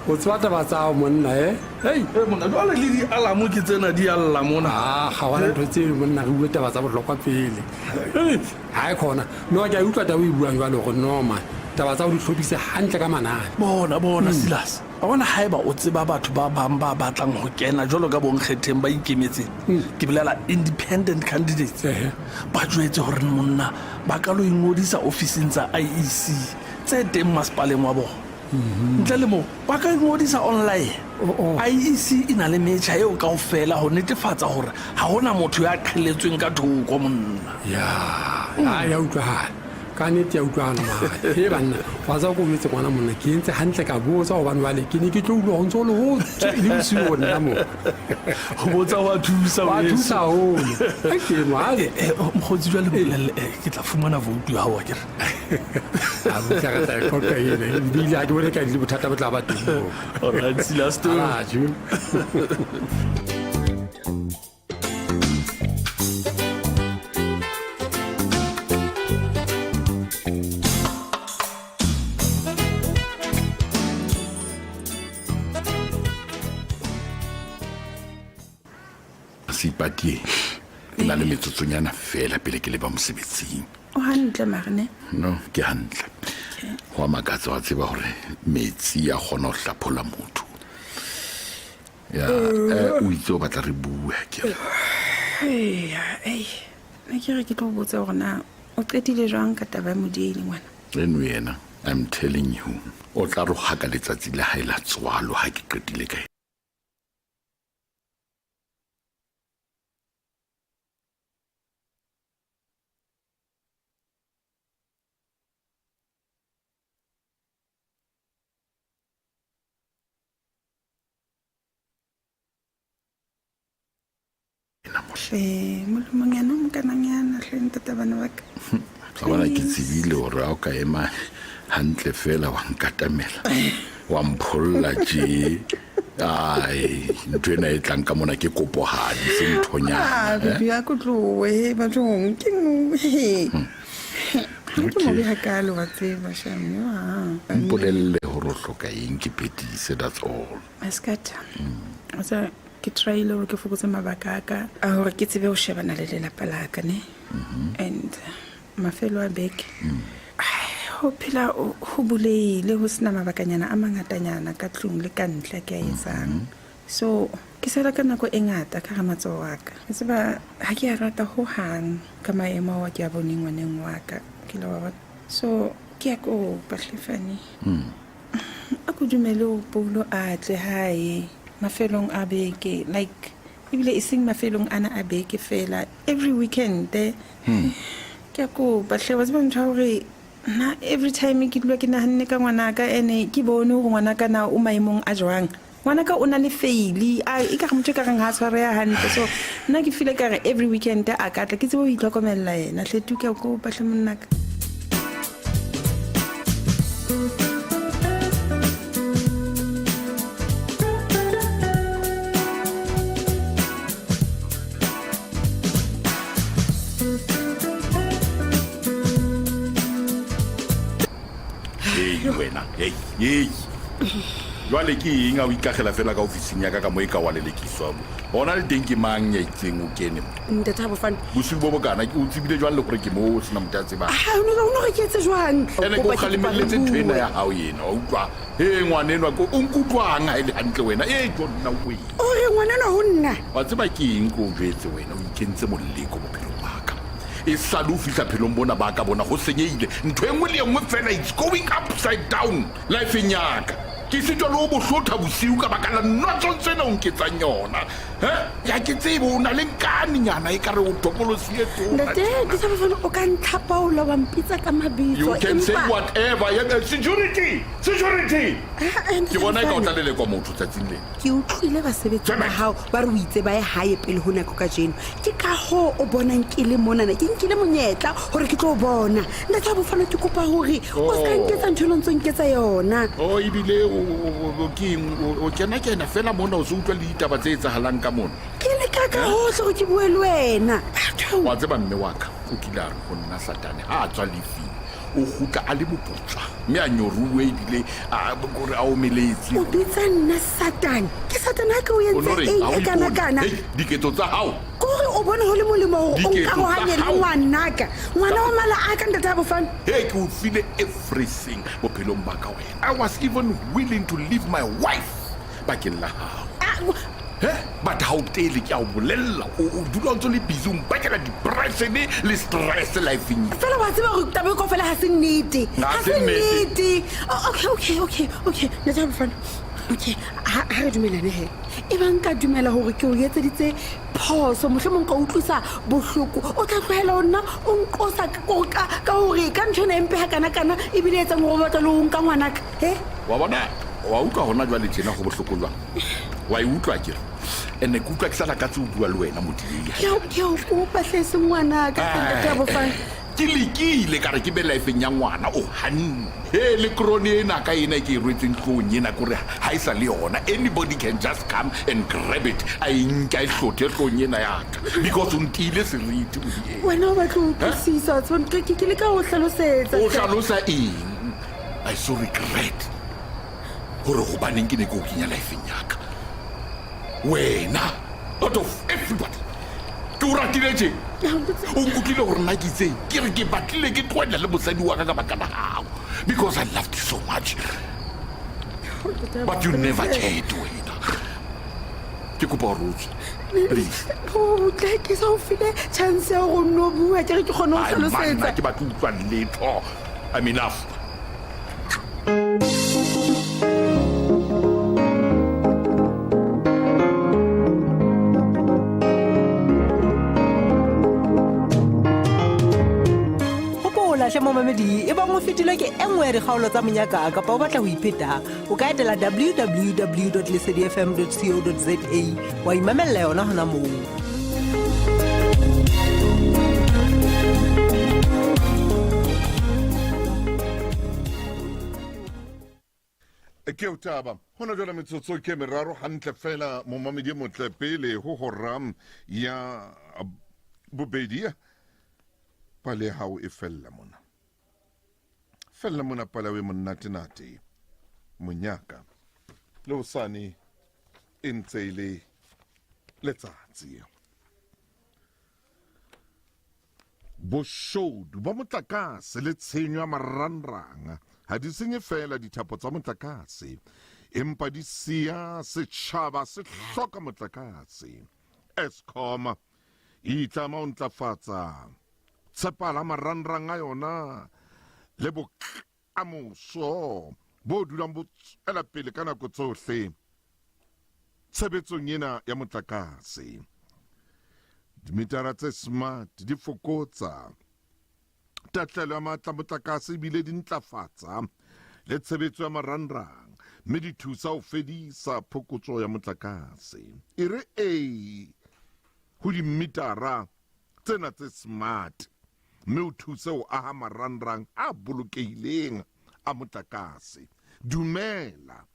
O tseba taba tsa hao monna, eh? Hei. Eh, monna, jwale le di-alarm ke tsena di a lla mona. Ah, ga wa ntho tseo monna, re bue taba tsa bohlokwa pele. Hei, ha e khona. No, ke a utlwa taba e buang jwale hore no man, taba tsa ho di hlophise hantle ka manane. Bona, bona, Silas. Wa bona haeba o tseba batho ba bang ba batlang ho kena jwalo ka bonkgetheng ba ikemetseng, ke bolela independent candidates, ba jwetse hore monna ba ka lo ingodisa ofising tsa IEC tse teng masepaleng wa bona. Ntle le moo, ba ka ingodisa online. IEC e na le metjha eo kaofela ho netefatsa hore ha hona motho ya qheletsweng ka thoko monna. Ya, ya utlwahala. Ka nnete ya utlwahala mare. He banna, wa tseba ko jwetse ngwana monna, ke entse hantle ka botsa hobane jwale ke ne ke tlo utlwa ho ntso le ho tswe le bosiu ho nna mo. Ho botsa wa thusa Wa weso. thusa haholo. Ke mohale. Mokgotsi jwale mpolelle, ke tla fumana vote ya hao akere. A botsa re tla e qoqa ena. Ebile ha ke bone ka le bothata bo tla ba teng moo. All right, Silas. Ah, Ju. Seipati ke na le metsotsonyana fela pele ke leba mosebetsing. O hantle mare ne? No, ke hantle. Ho a makatsa wa tseba hore metsi a kgona ho hlaphola motho. Ya, o itse o batla re bue ke re. Eya, ei. Ne ke re ke tlo botsa hore na o qetile jwang ka taba ya Modiele ngwana? Eno yena, I'm telling you, o tla rohaka letsatsi la hae la tswalo ha ke qetile ka Hle, molemonyana o mokananyana hle ntate bana ba ka. Wa bona ke tsebile hore ha o ka ema hantle fela wa nkatamela wa mpholla tje. Ai, ntho ena e tlang ka mona ke kopohadi se nthonyana. Ah, baby, a ko tlohe bathong ke nngwe. Ha ke mobe hakalo wa tseba shame. Ah. Mpolelle hore o hloka eng ke phethise, that's all. Mascata. Wa tseba ke tryile hore ke fokotse mabaka a ka a hore ke tsebe ho shebana le lelapa la ka ne. And mafelo a beke. Ho phela ho buleile ho sena mabakanyana a mangatanyana ka tlung le ka ntle ke a etsang. So ke sala ka nako e ngata ka hara matsoho a ka. Ke tseba ha ke a rata ho hang ka maemo ao ke a boneng ngwaneng wa ka. Ke le wa bona. So ke a kopa hle Fani. A ko dumele ho Paulo a tle hae mafelong a beke, like ebile e seng mafelong ana a beke fela, every weekend. Ke a kopa hle, wa tseba ntho ya hore nna every time ke dula ke nahanne ka ngwanaka, ene ke bone hore ngwanaka na o maemong a jwang. Ngwanaka o na le faili, a e ka re motho e ka reng ha a tshwareha hantle. So nna ke feel ka re every weekend a ka tla ke tsebe ho itlhokomella yena hle. Tu ke a kopa hle monnaka. Hei wena hei hei jwale ke eng a o ikagela fela ka ofising ya ka ka mo e ka wa lelekiswa gona le teng ke mang ya itseng o kene mo ntate bofane bosiu bo bokana o tsebile jwang le gore ke mo o sena motho a tsebang a o ne re ke etse jwang ene ke o kgalemeletse ntho ena ya gago ena wa utlwa e ngwana enwa o nkutlwang ga e le gantle wena e jo nna oe o re ngwana enwa go nna wa tseba ke eng ke o jetse wena o ikentse moleko bophelong baka e sale o fitlha phelong bona ba ka bona go senyehile ntho e nngwe le e nngwe fela it's going upside down lifeng yaka ke setswa le o bohlotha bosiu ka baka la nonsense ena o nketsang yona e ya ke tsebe o na le nkanenyana e ka re o tokolosile ntate ke sa bofane o ka ntlhapaola wa mpitsa ka mabitso you can say whatever security security ke bona e ka o tla lelekwa motho tsatsing lena Ke utlwile basebetsi ba hao ba re o itse ba ye hae pele ho nako kajeno. Ke ka hoo o bonang ke le monana, ke nkile monyetla hore ke tlo o bona. Ntate wa Bofano, ke kopa hore o se ka Oh. nketsa ntho eno o ntso nketsa yona. o ebile o- o- ke eng o o kena-kena fela mona o se utlwa le ditaba tse etsahalang ka mona Ke leka ka hohle hore ke bue le wena. Batho. wa tseba mme wa ka o kile a re ho nna satane ha a tswa lefing o gutla a le boputswa mme a nyoruwe ebile kore a omeletse o bitsa nna satane ke satane ga ke o O no entse reng? eng Ha o e ipone. kana-kana Hei, diketso tsa gago kore o bone go le molemo gore o Diketso tsa nkarohanye le hao. ngwanaka ngwana wa mala a ka ntate a bofane he ke o file everything bophelong ba ka wena i was even willing to leave my wife bakeng la gago he but ga o tele ke a o bolelela o o dula o ntse o le busy o mpakela depression le stress lifeng fela wa tseba gore taba e kao fela ga se nnete Ha ga se se nnete. nnete Oh, okay okay okay okay ntate a bofane okay ha ha re dumelane he e bang ka dumela gore ke o etseditse phoso motlho mong ka utlwisa bohloko o tla tlogela go nna o nqosa ka- ka ka gore ka ntho ena empe ga kana-kana ebile e etsang gore o batla le o nka ngwanaka e wa bona wa utlwa gona jwale tjena go bohloko jwang wa e utlwa kere and-e ke utlwa ke sa lakatse o bua le wena modiei ke a- ke a o kopa tlese ngwanaka ntate a bofane ke lekile ka re ke be lifeng ya ngwana o ganne he le krone ena ka ena e ke e rwetseng tlong ena kore ga e sa le yona anybody can just come and grab it a e nka e hlothe tlong ena yaka because o ntiile seriti modiei wena o batla o utlwisisa wa tseba, ke ke leka go tlhalosetsa o hlalosa eng i so regret gore gobaneng ke ne ke o kenya lifeng yaka wena out of everybody ke o ratile je o nkutlwile gore nna ke itseng ke re ke batlile ke tloela le mosadi wa ka ka baka la gago because i loved you so much but you never cared wena ke kopa gore o tswe please botla ke sa o file chance ya go nne o bua ke re ke kgone go Ai, manna tlhalosetsa ke batlo utlwa letho i'm enough Hopola hle momamedi e bang o fetilwe ke e nngwe ya dikgaolo tsa monyaka kapa o batla ho ipheta o ka etela www lesedifm co za wa imamella yona hona moo. Ke o taba hona jwale metsotso ke meraro hantle fela momamedi e motle pele ho hora ya bobedi pale ya hao e fella mona fella mona pale e monnatenate monyaka le hosane e ntse e le letsatsi boshodu ba motlakase le tshenyo ya marangrang ha di senye fela dithapo tsa motlakase empa di siya setjhaba se hloka motlakase Eskom e itlama ho ntlafatsa tshepala marangrang a yona le bokamoso bo dulang bo tswela pele ka nako tsohle tshebetsong ena ya motlakase dimitara tse smart di fokotsa tahlelo ya matla motlakase ebile di ntlafatsa le tshebetso ya marangrang mme di thusa ho fedisa phokotso ya motlakase e re a ho dimitara tsena tse smart mme o thuse ho aha marangrang a bolokehileng a motlakase dumela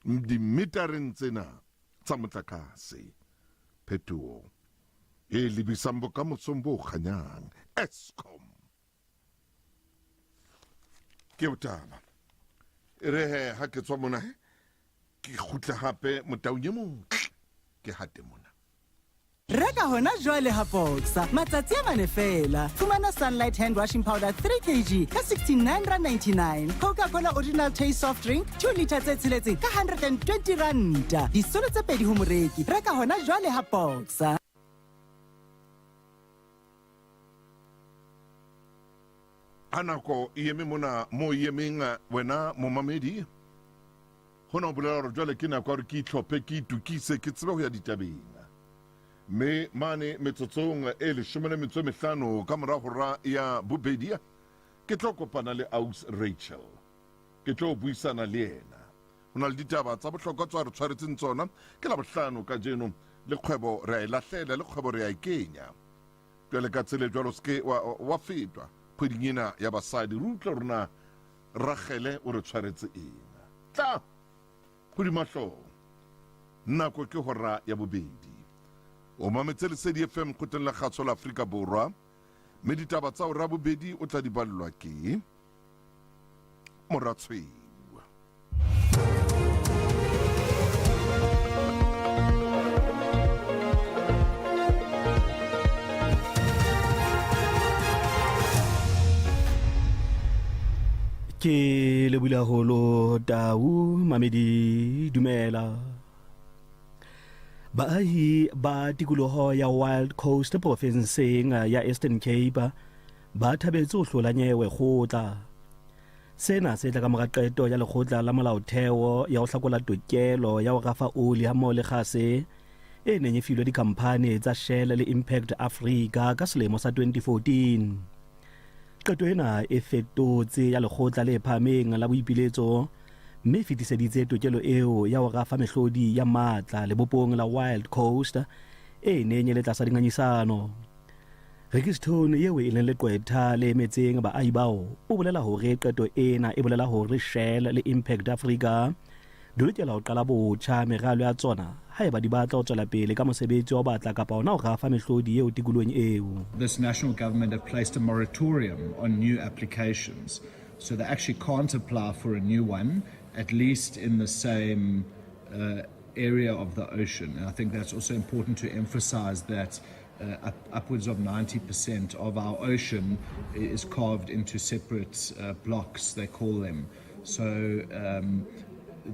dimitareng tsena tsa motlakase phetoho e lebisang bokamosong bo kganyang Eskom. Ke eo taba. E re he ha ke tswa mona he, ke kgutle hape motaung e motle ke hate mona. Reka hona jwale ha Boxer matsatsi a mane feela. Fumana Sunlight hand washing powder 3 kg ka R69.99. Coca-Cola original taste soft drink 2 litre tse tsheletseng ka R120. Disolo tse pedi ho moreki. Reka hona jwale ha Boxer. Ha nako e eme mona mo e emeng wena momamedi, hona ho bolela hore jwale ke nako ya hore ke itlhophe, ke itokise, ke tsebe ho ya ditabeng. Mme mane metsotsong e leshome le metso e mehlano ka mora hora ya bobedi, ke tlo kopana le Aus Rachel. Ke tlo buisana le yena. Ho na le ditaba tsa bohlokwa tso a re tshwaretseng tsona. Ke Labohlano kajeno, le kgwebo re a e lahlela, le kgwebo re a e kenya. Jwale ka tsela e jwalo se ke wa, wa fetwa kgweding ena ya basadi. Re utlwe hore na Ragele o re tshwaretse eng. Tla hodima hlooho. Nako ke hora ya bobedi. O mametse Lesedi FM kgotleng la kgaso la Afrika Borwa. Mme ditaba tsa hora ya bobedi o tla di ballwa ke Moratshweu. Ke lebile haholo Tau Mamedi dumela. Baahi ba tikoloho ya Wild Coast profenseng ya Eastern Cape ba thabetse ho hlola nyewe kgotla. Sena se tla ka mora qeto ya lekgotla la molaotheo ya ho hlakola tokelo ya ho rafa oli hammoho le kgase e neng e filwe dikhamphani tsa Shell le Impact Africa ka selemo sa 2014. Qeto ena e fetotse ya lekgotla le phahameng la boipiletso mme e fetiseditse tokelo eo ya ho rafa mehlodi ya matla lebopong la Wild Coast e neng e le tlasa dingangisano. Ricky Stone eo e leng leqwetha le emetseng baahi bao o bolela hore qeto ena e bolela hore Shell le Impact Africa di lokela ho qala botjha meralo ya tsona haeba di batla ho tswela pele ka mosebetsi wa ho batla kapa hona ho rafa mehlodi eo tikolohong eo. This national government have placed a moratorium on new applications, so they actually can't apply for a new one, at least in the same uh, area of the ocean. And I think that's also important to emphasize that uh, up, upwards of 90% of our ocean is carved into separate uh, blocks, they call them. So um,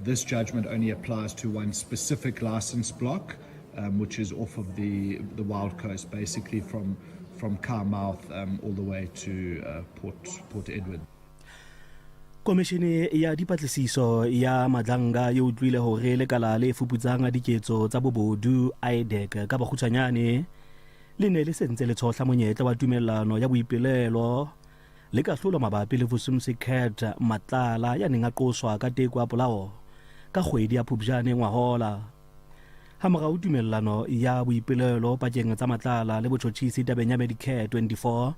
this judgment only applies to one specific license block, um, which is off of the, the Wild Coast, basically from, from Carmouth um, all the way to uh, Port, Port Edward. Komishene ya dipatlisiso ya Madlanga e utlwile hore lekala le fuputsang diketso tsa bobodu IDAC ka bokgutshwanyane le ne le sentse le tshohla monyetla wa tumellano ya boipelelo le kahlolo mabapi le Vusumzi Cat Matlala ya neng a qoswa ka teko ya polao ka kgwedi ya Phupjane ngwahola. Hamorao tumellano ya boipelelo pakeng tsa Matlala le botjhotjhisi tabeng ya Medicare 24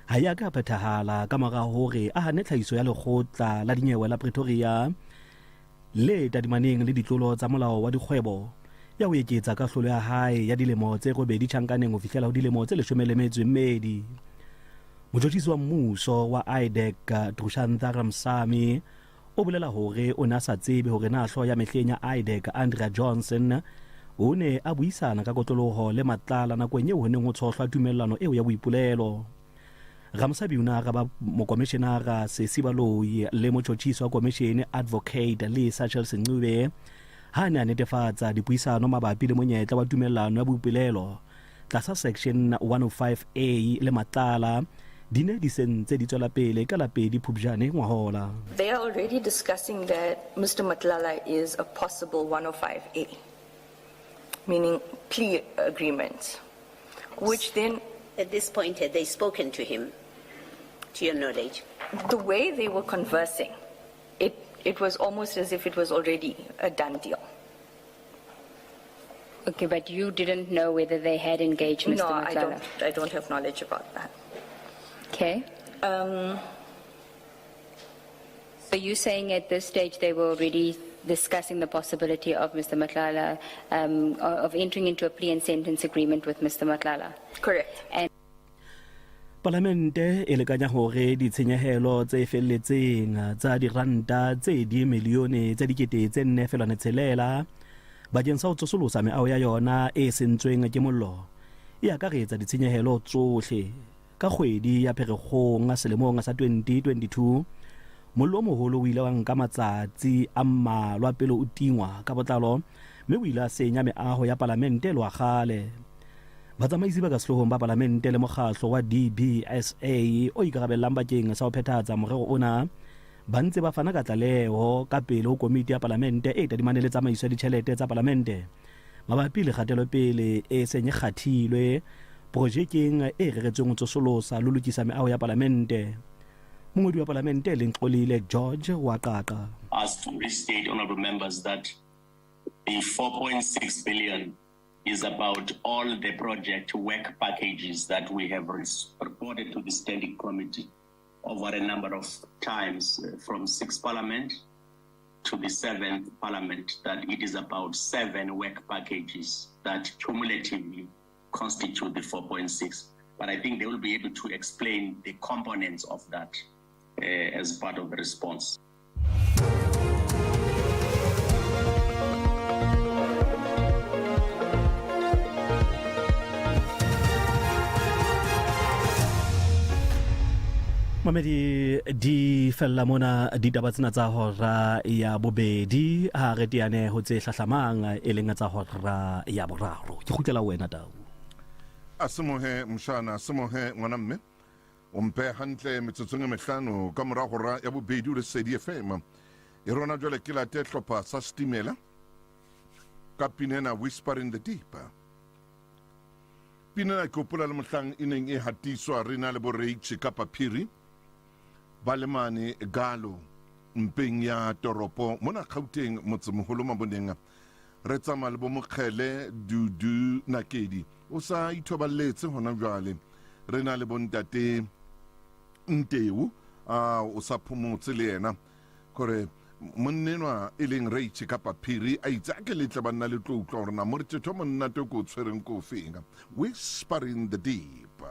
ha ya ka phethahala ka mora hore a hane tlhahiso ya lekgotla la dinyewe la Pretoria le tadimaneng le ditlolo tsa molao wa dikgwebo ya ho eketsa kahlolo ya hae ya dilemo tse robedi tjhankaneng ho fihlela ho dilemo tse leshome le metso e mmedi. Motjhotjhisi wa mmuso wa IDAC Drushantha Ramsamy o bolela hore o ne a sa tsebe hore na hlooho ya mehleng ya IDAC Andrea Johnson o ne a buisana ka kotloloho le Matlala nakong eo ho neng ho tshohlwa tumellano eo ya boipolelo. Ramosabi o ne a araba mokomishenara Sesi Baloyi le motjhotjhisi wa komishene Advocate Lisa Chelsea Ncube ha a ne a netefatsa dipuisano mabapi le monyetla wa tumellano ya boipolelo tlasa Section 105A le Matlala di ne di se ntse di tswela pele ka la pedi Phupjane ngwahola. They are already discussing that Mr. Matlala is a possible 105A, meaning plea agreement, which then... At this point, had they spoken to him, to your knowledge? The way they were conversing, it, it was almost as if it was already a done deal. Okay, but you didn't know whether they had engaged Mr. No, Matlala? I don't, I don't have knowledge about that. Okay. Um, so you're saying at this stage they were already discussing the possibility of Mr. Matlala, um, of entering into a plea and sentence agreement with Mr. Matlala? Correct. And Palamente e lekanya hore ditshenyehelo tse felletseng tsa diranta tse dimilione tse 4.6 bakeng sa ho tsosolosa meaho ya yona e sentsweng ke mollo e akaretsa ditshenyehelo tsohle. Ka kgwedi ya Pherekgong selemong sa 2022, mollo o moholo o ile wa nka matsatsi a mmalwa pele o tingwa ka botlalo mme o ile wa senya meaho ya Palamente le wa kgale. Batsamaisi ba ka sehloohong ba Palamente le mokgahlo wa DBSA o ikarabellang bakeng sa ho phethahatsa morero ona ba ntse ba fana ka tlaleho ka pele ho komiti ya Palamente e tadimaneng le tsamaiso ya ditjhelete tsa Palamente mabapi le kgatelopele e seng e kgathilwe projekeng e reretsweng ho tsosolosa le ho lokisa meaho ya Palamente. Mongodi wa Palamente e leng Xolile George wa qaqa. Us to restate, honourable members, that the 4.6 billion is about all the project work packages that we have reported to the standing committee over a number of times, from 6th Parliament to the 7th Parliament, that it is about 7 work packages that cumulatively constitute the 4.6. But I think they will be able to explain the components of that as part of the response. Mamedi di fella mona ditaba tsena tsa hora ya bobedi, ha re teane ho tse hlahlamang e leng tsa hora ya boraro. Ke kgutlela ho wena Tau. A semohe mshana, a semohe ngwana mme. O mpe hantle metsotsong e mehlano ka mora hora ya bobedi o Lesedi FM. E rona jwale ke late hlopha sa Stimela ka pina ena Whisper in the Deep. Pina ena ke hopola le mohlang e neng e hatiswa re na le bo Rage kapa Phiri ba le mane Galo mpeng ya toropo mona Gauteng motsemoholo Maboneng. Re tsamaya le bo Mokgele Dudu Nakedi o sa ithoballetse hona jwale. Re na le bontate Nteu a o sa phomotse le yena kore monnenwa e leng Rage kapa Phiri a itse a ke letle banna le tlo utlwa gore na morethetho monnate o ke o tshwereng ko o feng. Whisper in the Deep.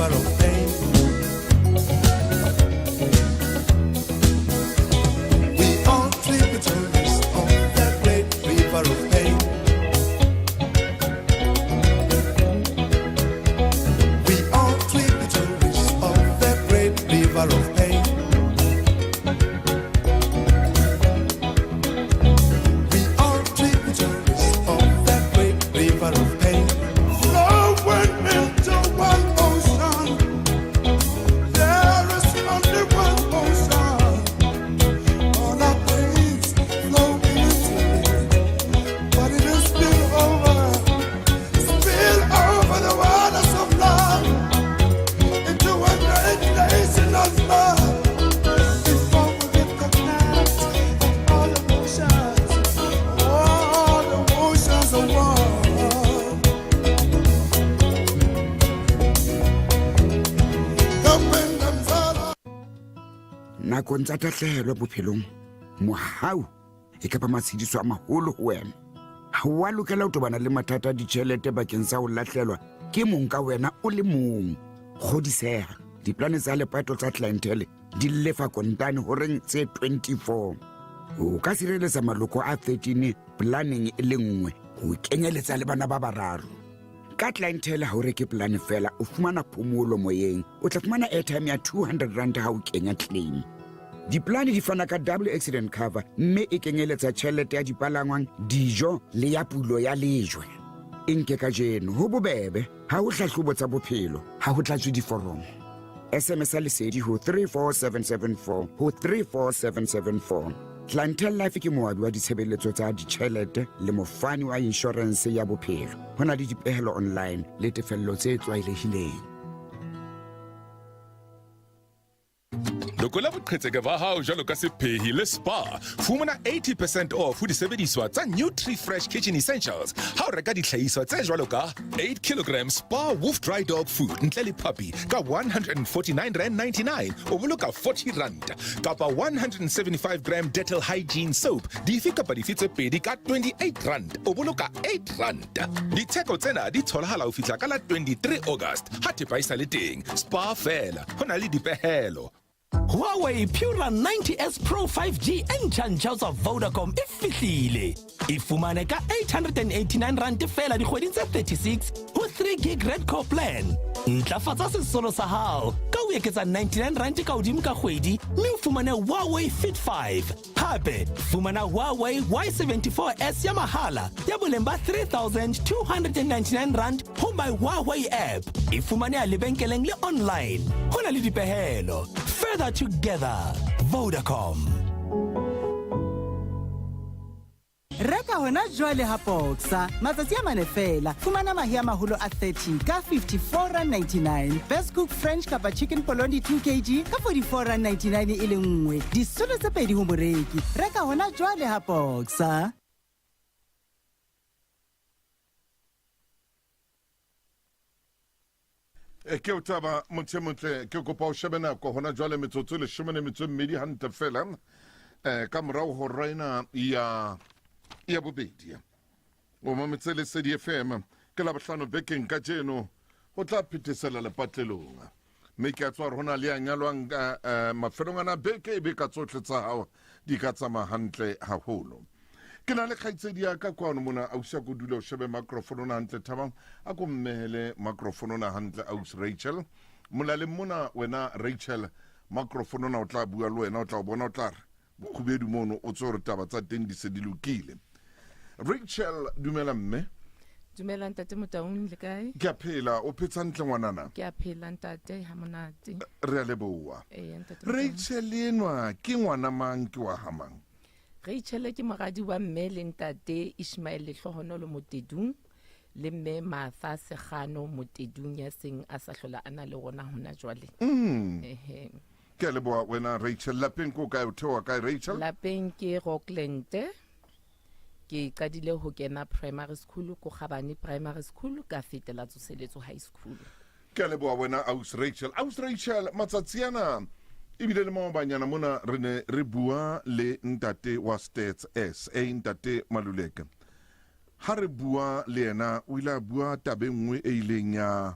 river of pain. We are tributaries of the great river of pain. We are tributaries of the great river of pain. We are tributaries of the great river of pain. Flowing into one ocean. There is only one ocean. All our pains flow into it, but it is spill over, spill over the waters of love into a great nation of love. Before we recognize that all emotions, all emotions are one. Helping themselves. Nakong tsa tahlehelo bophelong, mohau e ka ba matshediso a maholo ho wena. Ha o a lokela ho tobana le mathata a ditjhelete bakeng sa ho lahlelwa ke mong ka wena o le mong. Kgodiseha, diplane tsa lepato tsa Clientele di lefa kontane horeng tse 24. O ka sireletsa maloko a 13 planeng e le nngwe ho kenyeletsa le bana ba bararo. Ka Clientele ha o reke polane fela, o fumana phomolo moyeng. O tla fumana airtime ya 200 rand ha o kenya claim. Diplane di fana ka double accident cover mme e kenyeletsa tjhelete ya dipalangwang, dijo le ya pulo ya lejwe. E nke kajeno, ho bobebe, ha ho hlahlobo tsa bophelo, ha ho tlatswe diforomo. SMS ya Lesedi ho 34774 ho 34774. Clientele Life ke moabi wa ditshebeletso tsa ditjhelete le mofani wa inshorense ya bophelo. Ho na le dipehelo online le tefello tse tlwaelehileng. Lokola boqhetseke ba hao jwalo ka sephehi le spa. Fumana 80 percent off ho disebediswa tsa Nutri Fresh Kitchen Essentials ha o reka dihlahiswa tse jwalo ka 8 kilogram Spa Wolf Dry Dog Food ntle le puppy ka R149.99, o boloka R40, kapa 175 gram Dettol Hygiene Soap dife kapa dife tse pedi ka R28, o boloka R8. Ditheko tsena di tholahala ho fihla ka la 23 August ha thepa e sa le teng. Spa feela, ho na le dipehelo. Huawei Pura 90S Pro 5G e ntjha-ntjha ho tswa Vodacom e fihlile. E fumane ka 889 rand feela dikgweding tse 36 ho 3 gig Red Core plan. Ntlafatsa sesolo sa hao ka ho eketsa 99 rand ka hodimo ka kgwedi mme o fumane Huawei Fit 5. Hape fumana Huawei Y74S ya mahala ya boleng ba 3299 rand ho My Huawei app. E fumaneha lebenkeleng le online. Ho na le dipehelo. Further together. Vodacom. Reka hona jwale ha Boxer matsatsi a mane feela. Fumana mahe a maholo a 30 ka R54.99. Best Cook French kapa Chicken Polony 2 kg ka R44.99 e le nngwe. Disolo tse pedi ho moreki. Reka hona jwale ha Boxer. E, ke o taba motho e motle, ke kopa o shebe nako hona jwale, metsotso e leshome le metso e mmedi hantle fela um ka morao ho ena ya ya bobedi. O mametse Lesedi FM, ke Labohlano bekeng kajeno, ho tla phethesela lepatlelong, mme ke a tswa hore ho na le ya nyalwang ka mafelong ana beke, e be ka tsohle tsa hao di ka tsamaya hantle haholo. Ke na le kgaitsedi ya ka kwano mona. Ausi, a ko dule, o shebe microphone ona hantle. Thabang, a ko mmehele microphone ona hantle. Ausi Rachel, molaleng mona. Wena Rachel, microphone ona o tla bua le wena, o tla o bona, o tla re bokgubedu mono, o tse hore taba tsa teng di se di lokile. Rachel, dumela mme. Dumela ntate Motaung, le kae? Ke a phela, o phetse hantle ngwanana? Ke a phela ntate, ha monate. Re a leboha. Ee ntate Motaung. Rachel enwa ke ngwana mang, ke wa ha mang? Rachel ke moradi wa mme le ntate Ishmael Lehlohonolo Motedung le mme Martha Segano Motedung, ya seng a sa hlola a na le rona hona jwale. Ehe. Ke a leboha wena Rachel. Lapeng ko kae, o theoha kae Rachel? Lapeng ke Rockland. Ke qadile ho kena primary school ko Gabane Primary School, ka fetela Tsoseletso High School. Ke a leboha wena aus Rachel. Aus Rachel, matsatsi ana ebile le maobanyana mona re ne re bua le ntate wa Stats SA, ntate Maluleke. Ha re bua le yena, o ile a bua taba e nngwe e ileng ya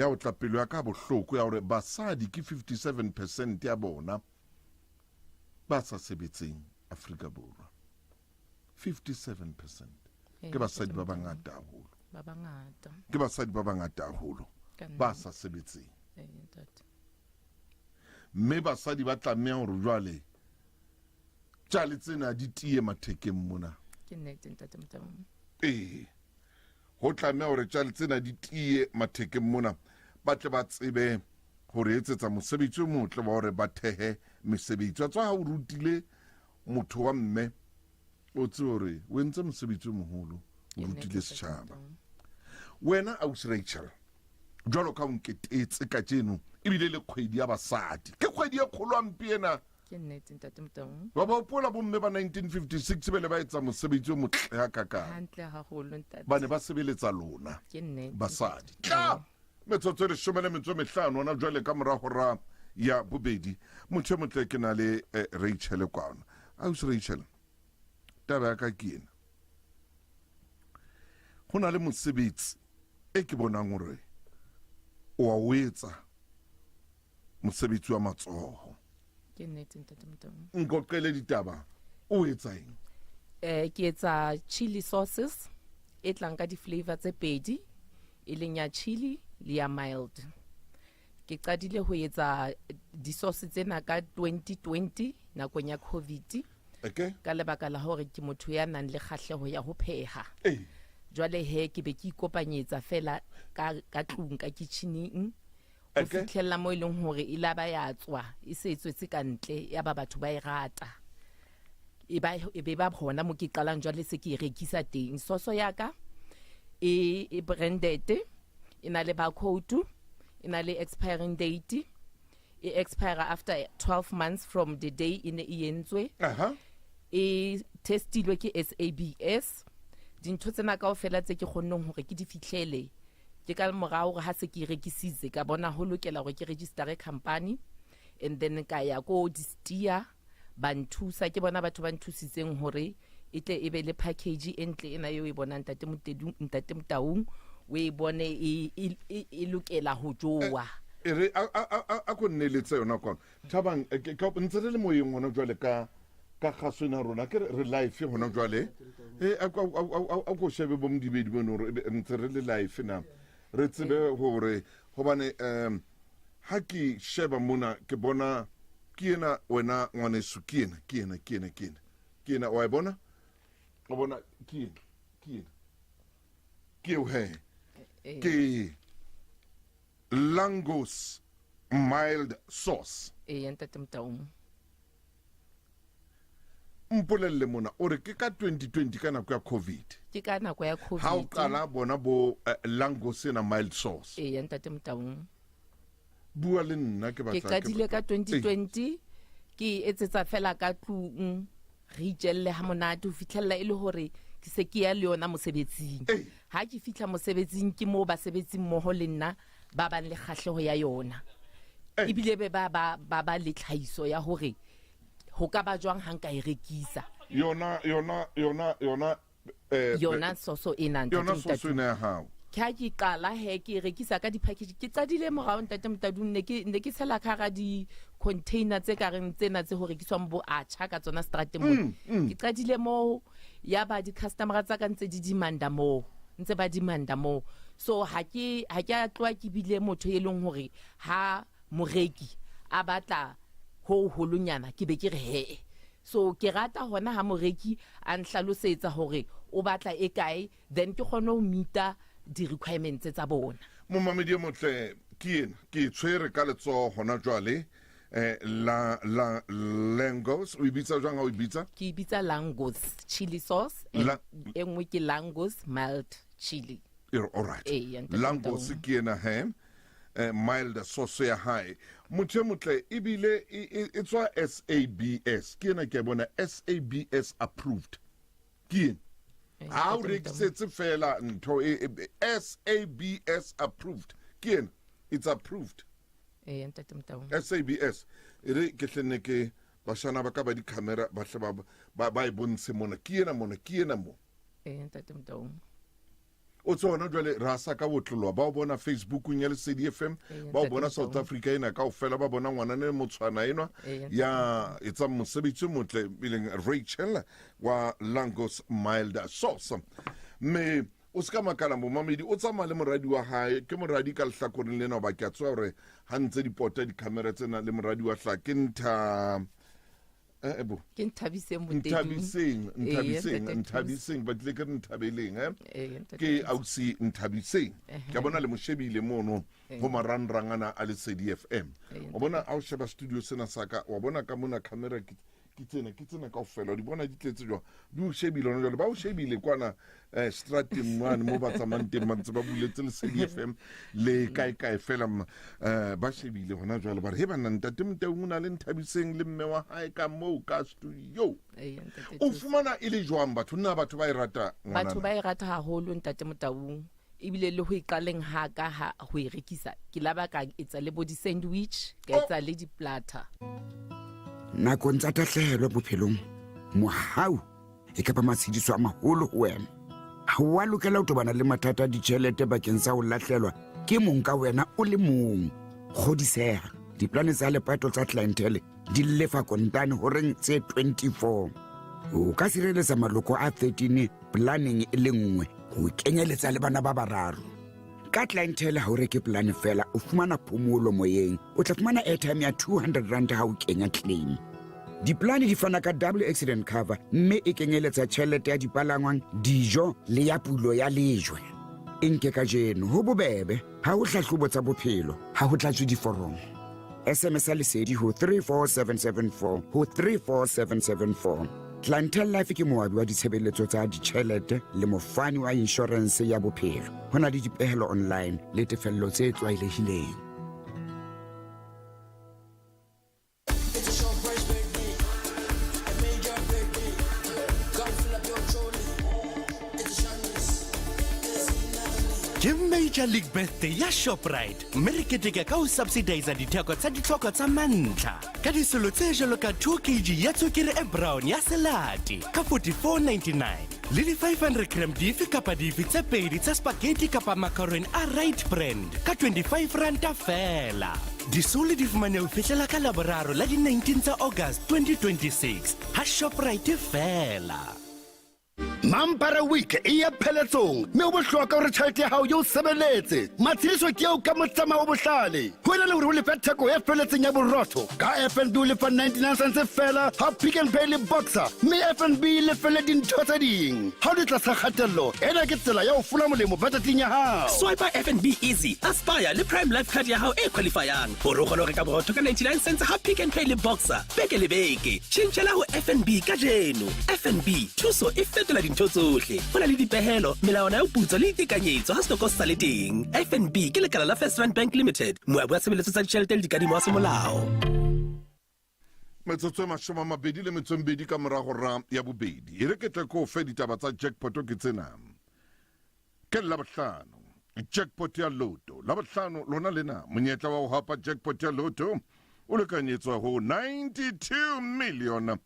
Ya otla pelo ya ka bohloko ya hore basadi ke 57 percent ya bona ba sa sebetseng Afrika Borwa. 57 percent ke basadi ba bangata haholo. Ba bangata. Ke basadi ba bangata haholo ba sa sebetseng. Mme basadi ba tlameha hore jwale tjale tsena di tiye mathekeng mona. Ke nnete ntate Motaung. Ee. Ho tlameha hore tjale tsena di tiye mathekeng mona ba tle ba tsebe ho re etsetsa mosebetsi o motle wa hore ba thehe mesebetsi. Wa tswa ha o rutile motho wa mme o tsebe hore o entse mosebetsi o moholo, o rutile setjhaba. Wena ausi Rachel, jwalo ka o nketetse kajeno ebile le kgwedi ya basadi, ke kgwedi e kgolo hampe ena. Ke nnete ntate Motaung. Wa ba hopola bomme ba 1956 bele ba etsa mosebetsi o motle hakakang. Hantle haholo ntate. Ba ne ba sebeletsa lona. Ke nnete. Basadi. Tla metsotso e leshome le metso e mehlano hona jwale ka mora hora ya bobedi. Motho e motle ke na le eh, Rachel kwano. Ausi Rachel, taba ya ka ke ena. Ho na le mosebetsi e ke bonang hore o a o etsa mosebetsi wa matsoho. Ke nnete ntate Motaung. Nqoqele ditaba, o etsa eng? Eh ke etsa chili sauces e tlang ka di-flavor tse pedi e leng ya chili le ya mild. Ke qadile ho etsa di-sauce tsena ka 2020 nakong ya covid. Okay. Ka lebaka la hore ke motho ya nang le kgahleho ya ho pheha. Jwale he ke be ke ikopanyetsa fela ka ka tlung ka kitcheneng ho fitlhella mo e leng hore e la ba ya tswa e se e tswetse ka ntle ya ba batho ba e rata e ba e be ba hona mo ke qalang jwale se ke e rekisa teng soso ya ka e e branded e na le barcode e na le expiring date e expire after 12 months from the day e ne e entswe e testilwe ke SABS dintho tsena kaofela tse ke kgonneng hore ke di fihlele ke ka morao hore ha se ke e rekisitse ka bona ho lokela hore ke registere company and then ka ya ko distia ba nthusa ke bona batho ba nthusitseng hore e tle e be le package e ntle ena eo e bonang ntate Motedu ntate Motaung o e bone e, e, e, e lokela ho jowa e re a a a a ko nneletse yona kwano thabang eh, ke- ka- ntse re le moyeng gona jwale ka ka kgaso ena rona ke re re life gona jwale e a ko- a- a- a- a ko shebe bo modibedi bono hore ebe ntse re le life na re tsebe gore gobane um ha ke sheba mona ke bona ke ena wena ngwaneso ke ena ke ena ke ena ke ena ke ena wa e bona o bona ke ena ke ena ke eo he ke langos mild sauce ee ntate Motaung mpolelle mona o re ke ka 2020 ka nako ya covid ke ka nako ya covid ha o qala bona bo eh, langos ena mild sauce ee ntate Motaung bua le nna ke ke batla qadile ka 2020 ke e etsetsa fela ka tlung re itjelle ha monate ho fitlhella e le hore ke se ke ya le yona mosebetsing ha ke fitlha mosebetsing ke moo basebetsi mmoho le nna ba bang le kgahleho ya yona ebile be ba ba ba ba le tlhahiso ya hore ho ka ba jwang ha nka e rekisa yona yona yona yona eh, yona soso ena ntate yona Motatu. soso ena ya hao ke ha ke qala he ke e rekisa ka di-package ke qadile morao ntate Motadung ne ke ne ke tshela ka hara di-container tse ka reng tsena tse ho rekiswang bo atjha ka tsona seterateng mona Mm, mm. ke qadile moo ya ba di-customera tsa ka ntse di demanda moo ntse ba demanda moo so ha ke ha ke a tloha ke bile motho e leng hore ha moreki a batla ho holonyana ke be ke re hee so ke rata hona ha moreki a nhlalosetsa hore o batla e kae then ke kgone ho meeta di-requirements tsa bona momamedi e motle ke ena ke e tshwere ka letsoho hona jwale eh, la la langos o e bitsa jwang ha o e bitsa ke e bitsa langos chili sauce and e nngwe ke langos mild chili E re, all right Ee, ntate langos Motaung. ke ena he eh, mild sauce ya hae motho e motle ebile e e- e tswa sabs ke ena ke a bona sabs approved ke ena ha o rekisetse fela ntho e sabs approved ke ena it's approved ee ntate Motaung sabs e re ke hlenne ke bashana ba ka ba di-camera ba hle ba- ba ba e bontshe mona ke ena mona ke ena mo ee ntate Motaung O tse hona jwale ra sa ka botloloa ba o bona Facebookong ya Lesedi FM, ba o bona South Africa ena kaofela, ba bona ngwanana e motshwana enwa ya etsang mosebetsi o motle e leng Rachel wa Langos Mild Sauce. Mme o se ka makala momamedi o tsamaya le moradi wa hae, ke moradi ka lehlakoreng lena, hoba ke a tseba hore ha ntse di pota di-camera tsena le moradi wa hla ke ntha eh bo ke Nthabiseng Motedung. Nthabiseng, Nthabiseng, ntate. Nthabiseng, ba tlile ke re Nthabeleng, eh Ee, ntate ke Thuso. Ausi Nthabiseng, ke a bona le mo shebile mono ho marangrang ana a Lesedi FM. Ee, Wa bona ha o sheba studio sena sa ka, wa bona ka mona camera ke ke tsena, ke tsena kaofela, o di bona di tletse jwang, di o shebile hona jwale, ba o shebile kwana strateng mane mo ba tsamayang teng, ba ntse ba buletse Lesedi FM le kae kae fela, ba shebile hona jwale, ba re he banna, ntate Motaung o na le Nthabiseng le mme wa hae ka moo ka studio. Ee, ntate O Thuso. fumana e le jwang batho, nna batho ba e rata Batho ngwanana? ba e rata haholo, ntate Motaung, ebile le ho iqaleng ha ka ha ho e rekisa, ke la ba ka etsa le bo di-sandwich, ka etsa le di-platter. Nakong tsa tahlehelo bophelong, mohau e ka ba matshediso a maholo ho wena. Ha o a lokela ho tobana le mathata a ditjhelete bakeng sa ho lahlelwa ke mong ka wena o le mong. Kgodiseha, diplane tsa lepato tsa Clientele di lefa kontane horeng tse 24. O ka sireletsa maloko a 13 planeng e le nngwe, ho kenyeletsa le bana ba bararo. Ka Clientele ha o reke polane fela, o fumana phomolo moyeng. O tla fumana airtime ya 200 rand ha o kenya claim. Diplane di fana ka double accident cover, mme e kenyeletsa tjhelete ya dipalangwang, dijo le ya pulo ya lejwe. E nke kajeno, ho bobebe, ha ho hlahlobo tsa bophelo, ha ho tlatswe diforomo. SMS ya Lesedi ho 34774 ho 34774. Clientele Life ke moabi wa ditshebeletso tsa ditjhelete le mofani wa inshorense ya bophelo. Ho na le dipehelo online le tefello tse tlwaelehileng. It's a short break, baby. A major baby. Come fill up your trolley. It's a shyness. Ke Major League Birthday ya Shoprite, mme re keteka ka ho subsidiza ditheko tsa ditlhoko tsa mantlha ka disolo tse jwalo ka 2 kg ya tswekere e brown ya selate ka 44.99 le di-500 gram dife kapa dife tse pedi tsa spaghetti kapa macaroni a Right Brand ka 25 ranta fela. Disolo di fumaneha ho fihlela ka Laboraro la di-19 tsa August 2026 ha Shoprite fela. Mampara Week e ya pheletsong, mme ho bohlokwa hore tjhelete ya hao e o sebeletse. Matshediso ke eo ka motsamao o bohlale. Ho ena le hore o lefe theko e feletseng ya borotho, ka FNB o lefa 99 cents feela ha Pick n Pay le Boxer, mme FNB e lefelle dintho tse ding. Ha o le tlasa kgatello, ena ke tsela ya ho fola molemo bajeteng ya hao. Swiper FNB Easy, Aspire le Prime Life Card ya hao e qualifyang hore o kgone ho reka borotho ka 99 cents ha Pick n Pay le Boxer beke le beke. Tjhentjhela ho FNB kajeno. FNB, thuso e fetola dintho tsohle. Ho na le dipehelo, melawana ya ho putswa le ditekanyetso ha setoko se sa le teng. FNB ke lekala la First Rand Bank Limited, moabi wa tshebeletso tsa ditjhelete le dikadimo wa semolao. Metsotso e 28 ka mora hora ya bobedi. E re ke tle ke o fe ditaba tsa jackpot ke tsena. Ke Labohlano, jackpot ya Lotto. Labohlano lona lena, monyetla wa ho hapa jackpot ya Lotto o lekanyetswa ho 92 million.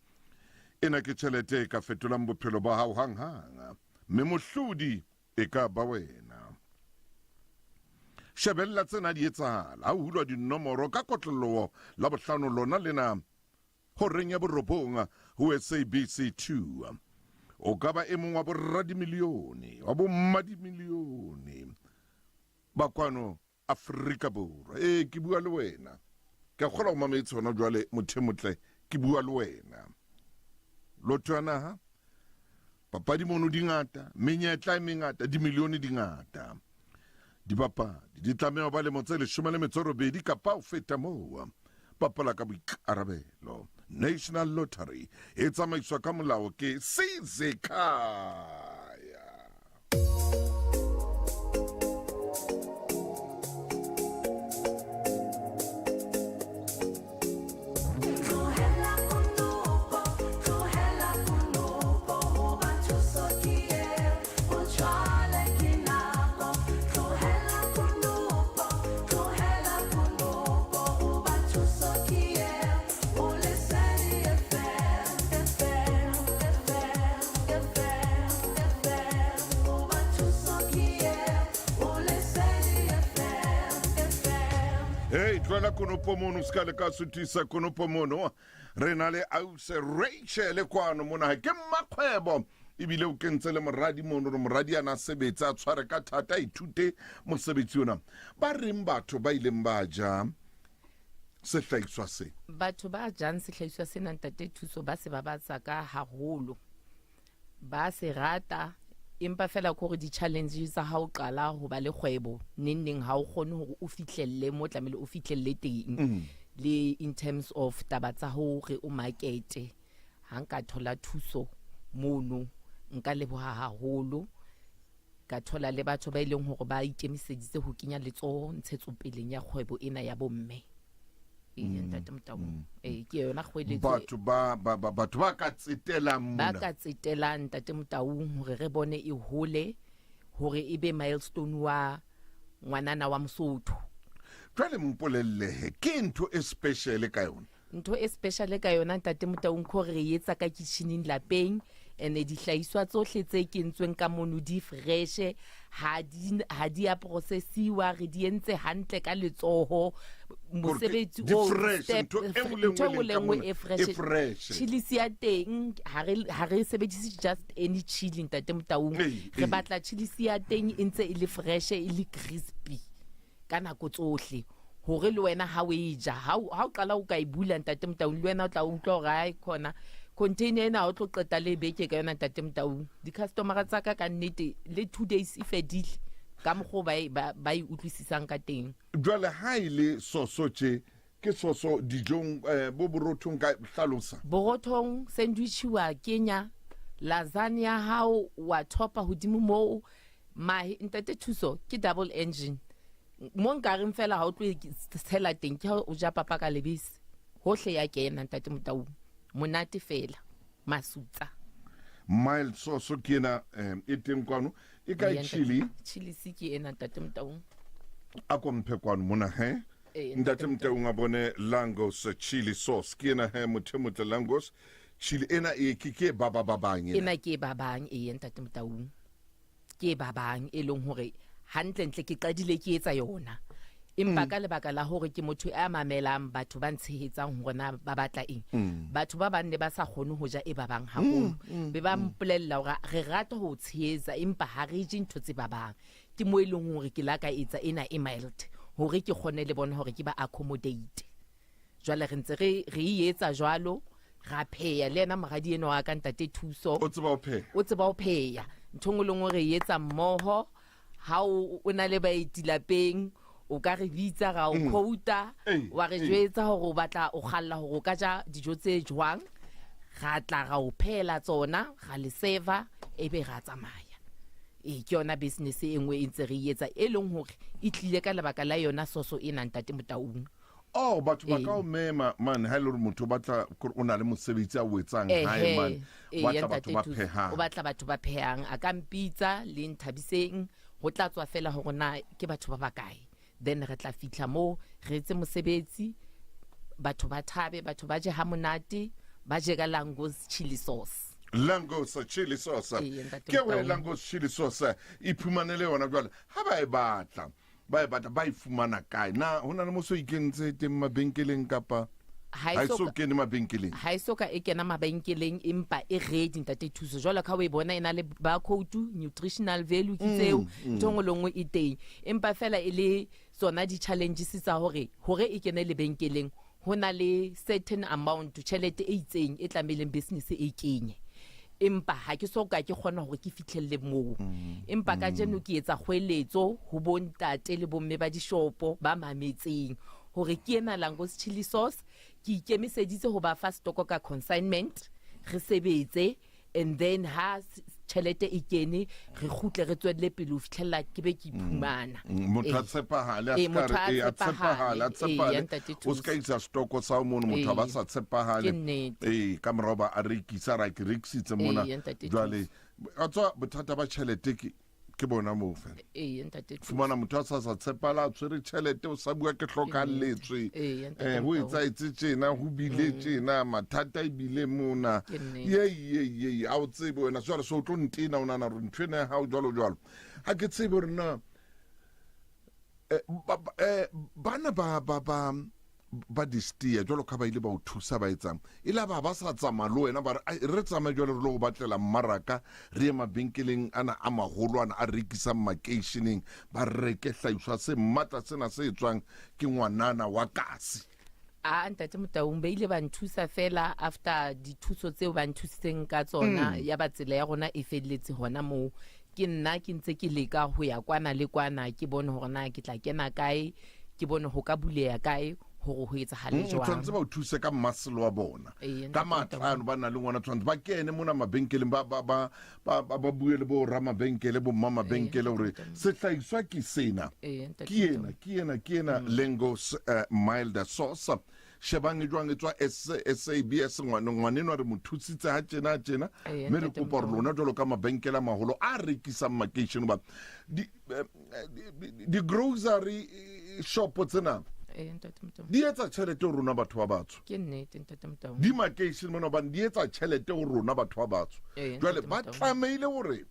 Ena ke tjhelete e ka fetolang bophelo ba hao hanghang, mme mohlodi e ka ba wena. Shebella tsena di etsahala ha ho hulwa dinomoro ka kotloloho Labohlano lona lena horeng ya borobong ho SABC 2. O ka ba e mong wa boradimilione, wa bommadimilione ba kwano Afrika Borwa. Ee, ke bua le wena. Ke a kgolwa o mametse hona jwale, motho e motle, ke bua le wena. Lotho ya naha, papadi mono di ngata, menyetla e mengata, dimilione di ngata. Dibapadi di tlameha ho ba lemo tse 18 kapa ho feta moo. Bapala ka boikarabelo. National Lottery e tsamaiswa ka molao ke Sizekhaya. Tlohela konopo, tlohela konopo, hoba thuso ke eo, o jwale ke nako. Tlohela konopo, tlohela konopo, hoba thuso ke eo, o Lesedi FM, FM, FM, FM, FM. Hey, tlohela konopo mono, se ka le ka suthisa konopo mono. Re na le Ause Rachel kwano mona, ke mmakgwebo ebile o kentse le moradi mono, re moradi ana sebetsa, a tshware ka thata, a ithute mosebetsi ona. Ba reng batho ba ileng ba ja sehlahiswa se? Batho ba jang sehlahiswa sena, ntate Thuso, ba se babatsa ka haholo, ba se rata, empa fela ke hore di-challenge tsa ha o qala ho ba le kgwebo, neng neng ha o kgone hore o fihlelle mo tlamehile o fihlelle teng. Le in terms of taba tsa hore o markete, ha nka thola thuso mono nka leboha haholo, ka thola le batho ba e leng hore ba ikemiseditse ho kenya letsoho ntshetsopeleng ya kgwebo ena ya bomme. Ee, ntate Motaung, ee, ke yona kgweletso. Batho ba ba ba batho ba ka tsetelang ba mona. Ka tsetelang, ntate Motaung, hore re bone e hole, hore e be milestone wa ngwanana wa Mosotho. Jwale mpolellehe, ke ntho e special ka yona? Ntho e special ka yona, ntate Motaung, ke hore re e etsa ka kitcheneng lapeng, and dihlahiswa tsohle tse kentsweng ka mono di fresh, ha di a processiwa, re di entse hantle ka letsoho. Mosebetsi di o fresh, step- ntho e nngwe le ntho e nngwe nngwe le e leng ka nngwe mona e fresh. e fresh. Chilisi ya teng ha re sebedise just any chili, ntate Motaung. Ee, Re ee. batla chilisi ya teng e ntse e le fresh, e le crispy ka nako tsohle, hore le wena ha o e ja, ha o qala o ka e bula, ntate Motaung, le wena o tla utlwa hore ai khona container ena ha o tlo qeta le beke ka yona, ntate Motaung. Di-customera tsa ka ka nnete le 2 days e fedile, ka mokgwa o ba e utlwisisang ka teng. Jwale ha e le soso tje, ke soso dijong, bo borothong, ka hlalosa. Borothong, sandwich wa kenya, lasagna ya hao wa topa hodimo moo, mahe, ntate Thuso, ke double engine mo nkareng fela. Ha o tlo e tshela teng, ke ha o ja papa ka lebese, hohle ya kena, ntate Motaung, monate fela masutsa. Mild sauce ke ena, e teng kwano, e kae? Ee, ntate- Chili. Chili se ke ena, ntate Motaung. A ko mphe kwano mona he. Ee, ntate Motaung, a bone Langos chili sauce ke ena he, motho e motle. Langos chili ena e ke e ba ba bang ena. Ena ke e babang, ee, ntate Motaung, ke e babang, e leng hore hantlentle ke qadile ke etsa yona, empa ka lebaka la hore ke motho a mamelang batho ba ntshehetsang hore na ba batla eng, batho ba bang ne ba sa kgone ho ja e babang haholo, be ba mpolella hore re rata ho o tshehetsa, empa ha re je ntho tse babang. Ke mo e leng hore ke la ka etsa ena e mild, hore ke kgone le bona hore ke ba accommodate. Jwale re ntse re e etsa jwalo, ra pheya le ena moradi eno wa ka, ntate Thuso. O tseba ho pheha? O tseba ho pheya. Ntho engwe le nngwe re e etsa mmoho. Ha o na le baeti lapeng, o ka re bitsa, ra o quota, wa re jwetsa hore o batla, o kgalla hore o ka ja dijo tse jwang, ra tla ra o phehela tsona, ra le serva, ebe ra tsamaya. Ee, ke yona business e nngwe e ntse re e etsa, e leng hore e tlile ka lebaka la yona soso ena, ntate Motaung. Oh, batho ba ka Ee. o mema mane ha e le hore motho o batla kore o na le mosebetsi a o etsang hae mane, o batla batho ba ntate Thuso, phehang. O batla batho ba phehang, a ka mpitsa le Nthabiseng, ho tla tswa fela hore na ke batho ba bakae, then re tla fihla moo, re etse mosebetsi, batho ba thabe, batho ba je ha monate, ba je ka Langos chili sauce. Langos chili sauce. Ee, ntate Ke we Motaung. Langos chili sauce, iphumanele yona jwale ha ba e batla, ba e fumana kae? Na ho na le mo so ikentse teng mabenkeleng kapa Ha e ha e so so ka- kene mabenkeleng? Ha e so ka e kena mabenkeleng, empa e ready, ntate Thuso. Jwalo ka o e bona, e na le barcode, nutritional value ke tseo, ntho e nngwe le nngwe e teng, empa fela e le tsona di-challenges tsa hore e kene lebenkeleng, ho na le certain amount, tjhelete e itseng e tlamehileng business e kenye, empa ha ke so ka ke kgona hore ke fitlhelle moo. Empa kajeno ke etsa kgweletso ho bontate le bomme ba dishopo ba mametseng hore ke ena Langos chili sauce, ke ikemiseditse ho ba fa stoko ka consignment, re sebetse, and then ha tjhelete e kene, re kgutle, re tswelle pele ho fitlhella ke be ke iphumana. Motho a tshepahale, a Ee, ska motho re, a ee, a tshepahale, a tshepahale. Ee, ya tshepahale. ntate O se ka Thuso. isa stoko sa o mono, motho a ba Ee. sa tshepahale. Ke nnete. Ee, ka morao ba a rekisa, ra ke rekisitse mona. Ee, ya ntate Jwale a tswa bothata ba tjhelete, ke bona moo fela. Ee, ntate Thuso. Fumana motho a sa tshepala, a tshwere tjhelete, o sa bua ke hlokahalletswe, Ee, ya ntate ho Motaung. etsaetse tjena, ho bile tjena, mathata ebile mona. Ke nnete. Ye ye ye, a o tsebe wena jwale, so o tlo ntena, o nahana hore ntho ena ya hao jwalo jwalo, ha ke tsebe hore na Bana ba ba ba ba distia jwalo ka ba ile ba o thusa ba etsang e la ba ba sa tsamaya le wena ba re "Ai, re tsamaye jwale re lo go batlela mmaraka re ye mabenkeleng ana a maholo ana a rekisang makeisheneng ba reke hlahiswa se matla sena se tswang ke ngwanana wa kasi A ntate Motaung ba ile ba nthusa fela after dithuso tseo ba nthusitseng ka tsona. Ya ba tsela ya rona e felletse hona moo. Ke nna ke ntse ke leka ho ya kwana le kwana, ke bone hore na ke tla kena kae, ke bone ho ka buleha kae hore ho etsahale jwang. Tshwanetse ba o thuse ka muscle wa bona, Ee, ka ntate matla Motaung. ano ba nang le ngwana. Tshwanetse ba kene mona mabenkeleng, ba ba ba ba ba ba bue le bo ramabenkele, bo mma mabenkele hore sehlahiswa ke sena. Ee, ntate Ke ena, Motaung. ke ena, ke ena Lengos milder sauce. Shebang e jwang e tswa SABS. Ngwaneno a re mo thusitse ha tjena ha tjena. Ee, Mme re ntate kopa hore Motaung. lona jwalo ka mabenkele a maholo a rekisang makeishene, hoba di grocery shop tsena Ee, ntate Motaung. di etsa tjhelete ho rona batho ba batsho. Ke nnete, ntate Motaung. Di makeishene mona hobane di etsa tjhelete ho rona batho ba batsho. Ee, Jwale ntate ba Motaung. tlamehile hore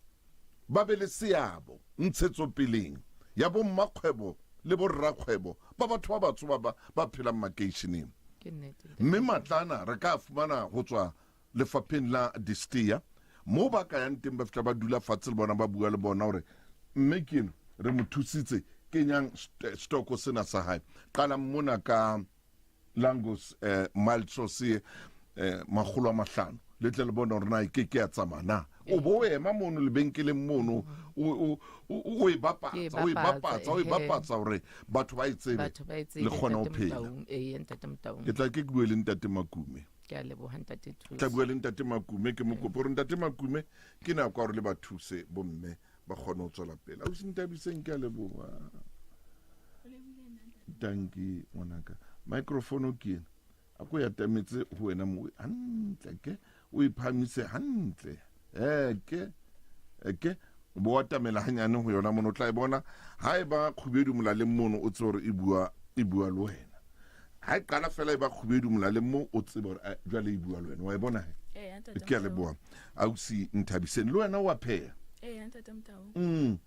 ba be le seabo ntshetsopeleng ya bo mmakgwebo le bo rrakgwebo ba batho ba batsho ba ba ba phelang makeisheneng. Ke nnete. Mme matlana re ka fumana ho tswa lefapheng la distia moo ba ka yang teng, ba fihla ba dula fatshe le bona, ba bua le bona hore mme ke eno re mo thusitse, kenyang stoko sena sa hae, qalang mona ka Langos mild sauce 500, le tle le bone hore na e ke ke ya tsamaya na. O bo o ema mono lebenkeleng mono, o e Ke e bapatsa, o e bapatsa, bapatsa, o e ehe. bapatsa hore batho ba e tsebe, Batho ba e tsebe, le kgona ho ntate phela. Motaung. Ee, ntate Motaung. Ke tla ke bue le ntate Makume. Ke a leboha, ntate Thuso. Tla bua le ntate Makume, ke mo kope hore ntate Makume ke nako ya hore le ba thuse bomme ba kgone ho tswela pele. Ausi Nthabiseng, ke a leboha. Dankie ngwanaka. Microphone ke ena, a ko ya tametse ho wena mo hantle, ke o e phamise hantle, ke ke bo atamela hanyane ho yona mono, o tla e bona ha e ba kgubedu molaleng mono, o tsebe hore e bua le wena. Ha e qala fela e ba kgubedu molaleng mo, o tsebe hore jwale e bua le wena, wa e bona he? Ee, ntate Ke a Motaung. leboha, ausi Nthabiseng. Le wena wa pheha? Ee, ntate Motaung.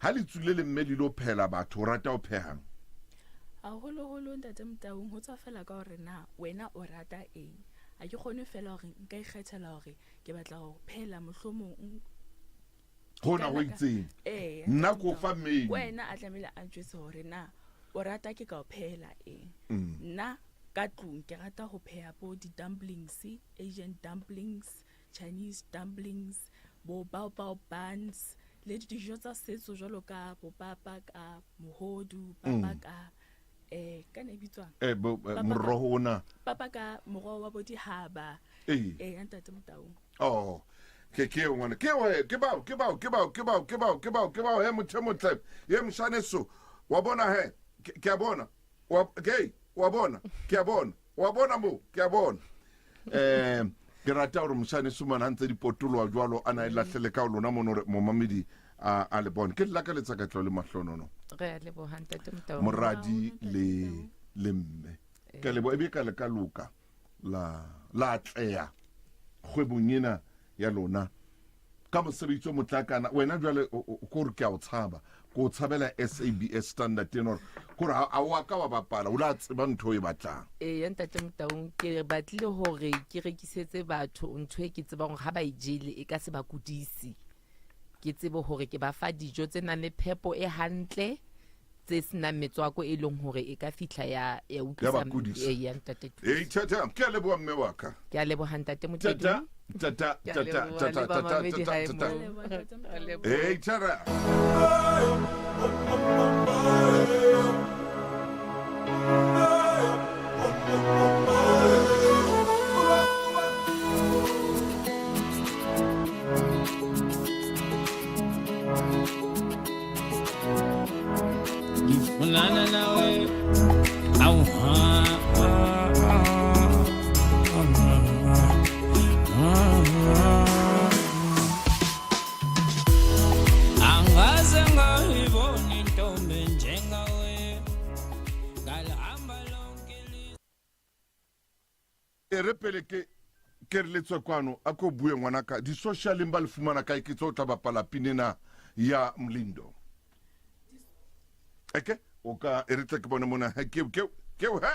Ha le tswile le mme le lo phehela batho, o rata ho phehang? Haholoholo, ntate Motaung, ho tswa fela ka hore na wena o rata eng. Ha ke kgone fela hore nka ikgethela hore ke batla ho phela mohlomong Hona ho itseng. Ee, Nna ntate ko fa Motaung. menu. Wena a tlamehile a njwetse hore na o rata ke ka o phehela eng. Nna ka tlung ke rata ho pheha bo di-dumplings, Asian dumplings, Chinese dumplings, bo bao bao buns, le dijo tsa setso jwalo ka bo papa ka mohodu, papa ka ka ne e bitswang? Bo, Papa ka- moroho ona. Papa ka moroho wa bo dihaba. Ee. Ee, ntate Motaung. Oh, ke eo ngwana, ke eo, ke bao, ke bao, ke bao, ke bao, ke bao, ke bao, ke bao he, motho e motle ye moshaneso wa bona he, ke a bona wa ke wa bona, ke a bona, wa bona mo, ke a bona. Ke rata hore moshaneso mona ha ntse di potoloha jwalo, a na e lahlele ka ho lona mono hore momamedi a le bone. Ke le lakaletsa katleho le mahlonono. Re a leboha, ntate Motaung. Moradi le mme, ke a leboha, ebe ka le ka loka la atleha kgwebong ena ya lona ka mosebetsi o motlakana. Wena jwale kore ke a o tshaba, ke o tshabela SABS standard ena, hore kore ha o a ka wa bapala, o la tseba ntho o e batlang. Ee, ntate Motaung, ke batlile hore ke rekisetse batho ntho e ke tsebang hore ha ba e jele e ka se ba kudise, ke tsebe hore ke ba fa dijo tse nang le phepo e hantle, tse senang metswako e leng hore e ka fihla ya Ya utlwisa ba kudisa. Ee, ya ntate. Ee, tata, ke a leboha mme wa ka. Ke a leboha, ntate Tata, Motedung. tata, Ke a tata, leboha, tata, le tata, bamamedi tata, hae tata. moo. Ke a leboha. Ee, tara. Ngifunana nawe awu ha ha. Angaze ngayibona intombi njengawe, ngalihamba lonke. E re pele ke re le tswe kwano, a ko bue ngwanaka, di-socialeng ba le fumana kae? Ke tse o tla bapala pina ena ya Mlindo. Eke O ka e re tle ke bone mona he ke ke ke he.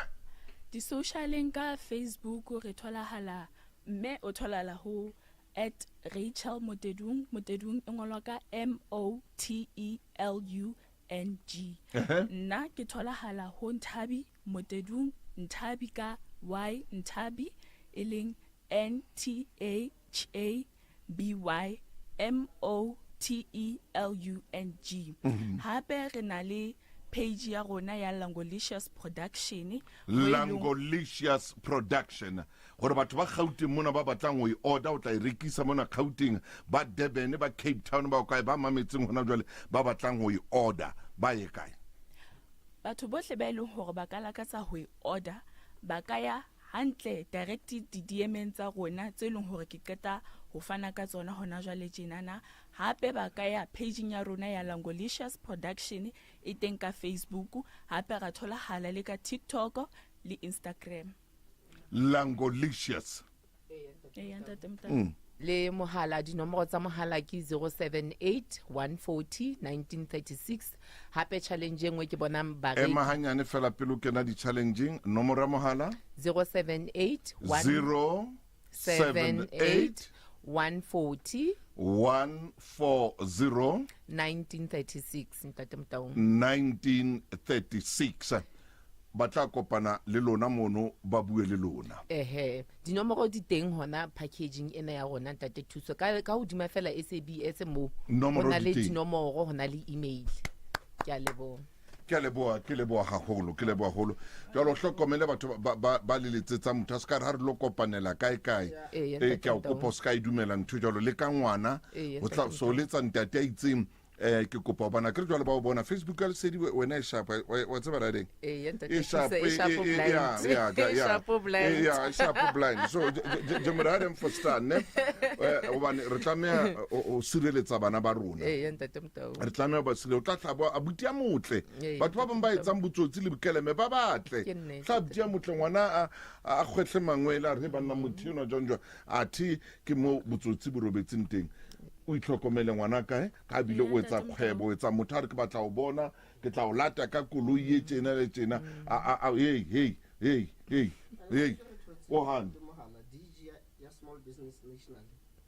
Di-socialeng ka Facebook re tholahala mme o tholahala ho at Rachel Motedung Motedung e ngolwa ka M O T E L U N G. Nna ke tholahala ho Nthabi Motedung Nthabi ka Y Nthabi e leng N T A H A B Y M O T E L U N G. Hape re na le page ya rona ya Langolicious Production. Mo e leng- Langolicious Production gore batho ba Gauteng mona ba batlang ho e order o tla e rekisa mona Gauteng ba Durban ba Cape Town ba kae ba mametseng hona jwale ba batlang ho e order ba ye kae Batho bohle ba e leng hore ba ka lakatsa ho e order ba ka ya hantle direct di-DM-eng tsa rona tse leng hore ke qeta ho fana ka tsona hona jwale tjenana. Hape ba ka ya page-ing ya rona ya Langolicious Production e teng ka Facebook, hape ra tholahala le ka TikTok le Instagram. Langolicious. Eya ntate Motala. Le mohala, dinomoro tsa mohala ke 078 140 1936. Hape challenge e nngwe ke bonang bareki. Ema hanyane fela pele o kena di-challengeng. Nomoro ya mohala? 078 0 7 8 140 140 1936 ntate Motaung. 1936. Ba tla kopana le lona mono ba bue le lona. Ehe, dinomoro di teng hona packaging ena ya rona ntate Thuso. Ka ka hodima fela SABS moo. Nomoro Ho na di le teng. dinomoro, ho na le email. Ke a leboha. Ke a leboha, ke leboha haholo, ke leboha haholo. Jwale o hlokomele batho ba ba ba le letsetsang motho a se ka re ha re lo kopanela kae kae. Eya, Eh, ntate ke a o Motaung. kopa o se ka e dumela ntho jwalo le ka ngwana. Eya, O tla ntate so Motaung. letsa ntate a itseng eh ke kopa hobane akere jwale ba o bona Facebook ya Lesedi wena e sharp wa tseba radeng Eya, ntate e sharp Thuso, e sharp blind. ya ya E ya sharp blind. ya e sharp blind so je moradeng for star ne hobane re tlameha o sireletsa bana ba rona Eya, ntate Motaung. re tlameha ba sireletsa o tla tlabo abuti a motle Ee, batho ba bang ba etsang botsotsi le bokeleme ba batle Ke nnete, tla abuti a motle ngwana a a kgwetlhe mangwele a re banna motho enwa jwang jwang athe ke mo botsotsi bo robetseng teng o itlhokomele ngwana kae ka bile o etsa kgwebo o etsa motho a re ke batla o bona ke tla o lata ka koloi e tjena le tjena a a a hey hey hey hey hey o hane Mohala DG ya Small Business National.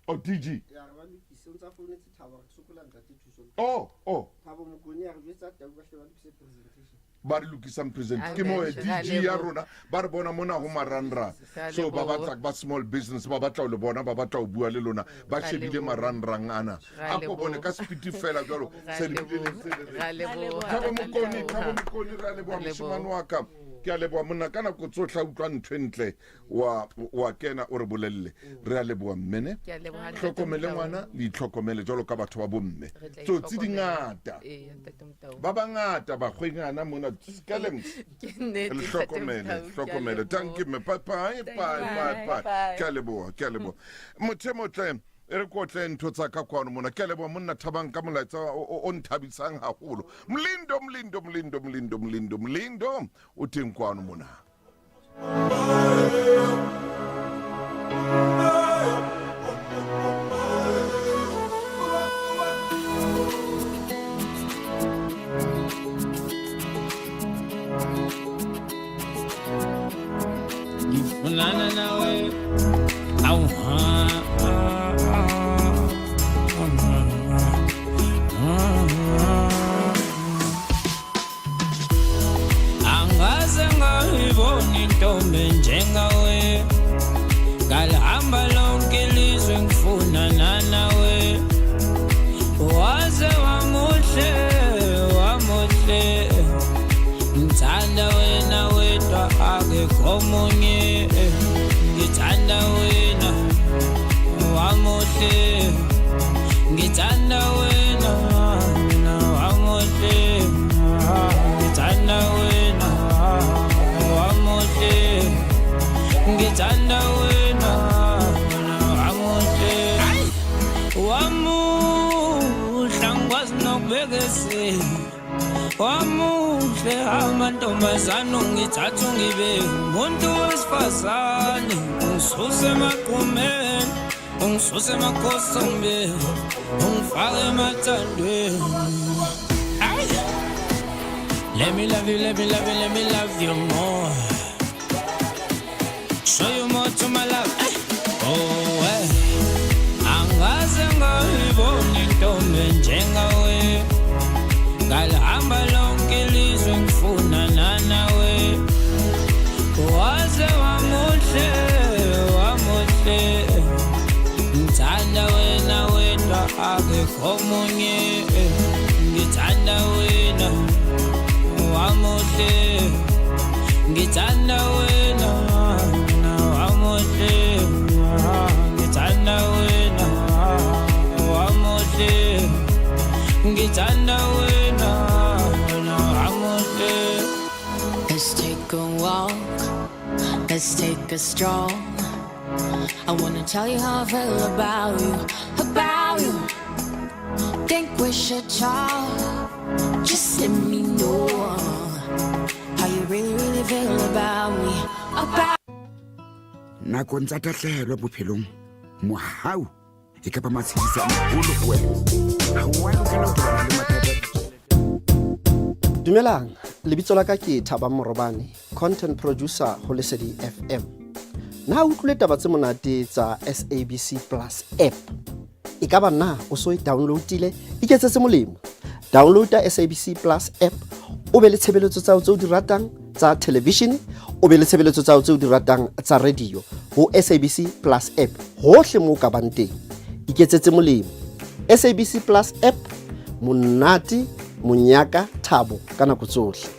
Oh, DG. Ya re ba lokise o ntsa founetse Thabo re sokola ntate Thuso. Oh, oh. Thabo Mokone ya re jwetsa tau ba hle ba lokise presentation. Ba re lokisang present ke mo Amen. DG ya rona ba re bona mona ho marangrang Ra so ba leboha. batla ba small business ba batla ho le bona ba batla ho bua le lona ba Ra shebile leboha. marangrang ana Ra a ko bone leboha. ka speed fela jwalo Ra se le bile le leboha. ntse le re Ra leboha. Thabo Mokone Thabo Mokone ra leboha Ra leboha. moshemane wa ka ke a leboha monna ka nako tsotlhe a utlwa ntho e ntle wa wa kena o re bolelle re a leboha mmene Ke a leboha, ntate hlokomele Motaung. ngwana le itlhokomele jwalo ka batho ba bomme Re tla tsotsi di itlhokomela. ngata Eya, ntate Motaung. ba bangata bakgwenyana mona skelms Ke nnete, le ntate hlokomele Motaung, ke a hlokomele leboha. thank you mme bye bye bye bye bye Bye. ke a leboha ke a leboha motho e motle e re kotle ntho tsa ka kwano mona ke a leboha monna thabang ka molaetsa o nthabisang haholo molindo molindo molindo molindo molindo molindo o teng kwano mona Ngifunana nawe awu ha angaze ngayibona intombi njengawe ngalihamba lonke ilizwe ngifunana nawe waze wamuhle wamuhle ngithanda wena wedwa akekho omunye ngithanda wena wamuhle ngithanda wena wena wamuhle ngithanda wena wamuhle ngithanda wena wena wamuhle wamuhle angikwazi nokubekezela wamuhle amantombazane ungithatha ungibe umuntu wesifazane ungisuse emaqhumeni ungisuse emakhosombe ungifake emathandweni Ayi! Let me love you, let me love you, let me love you more. Show you more to my love. Eh. Oh, eh. Angaze ngayibona intombi njengawe. Ngalihamba lonke ilizwe ngifuna nanawe. Waze wamuhle, wamuhle. Ngithanda wena wedwa akekho omunye. Ngithanda wena wamuhle. Ngithanda wena wamuhle. Ngithanda wena wamuhle. Ngithanda wena wamuhle. Let's take a walk. Let's take a stroll. I wanna tell you how I feel about you, about you. Think we should talk. Just let me know how you really, really feel about me, about. Nakong tsa tahlehelo bophelong, mohau e ka ba matshediso a maholo ho wena. Ha o a lokela ho tobana le mathata a ditjhelete. Dumelang, lebitso la ka ke Thabang Morobane, content producer ho Lesedi FM. Na o utlwile taba tse monate tsa SABC Plus app? E ka ba na o so e downloadile? Iketsetse molemo. Downloada SABC Plus app o be le tshebeletso tsa hao tse o di ratang tsa television, o be le tshebeletso tsa hao tse o di ratang tsa radio ho SABC Plus app hohle moo o ka bang teng. Iketsetse molemo. SABC Plus app, monate, monyaka, thabo ka nako tsohle.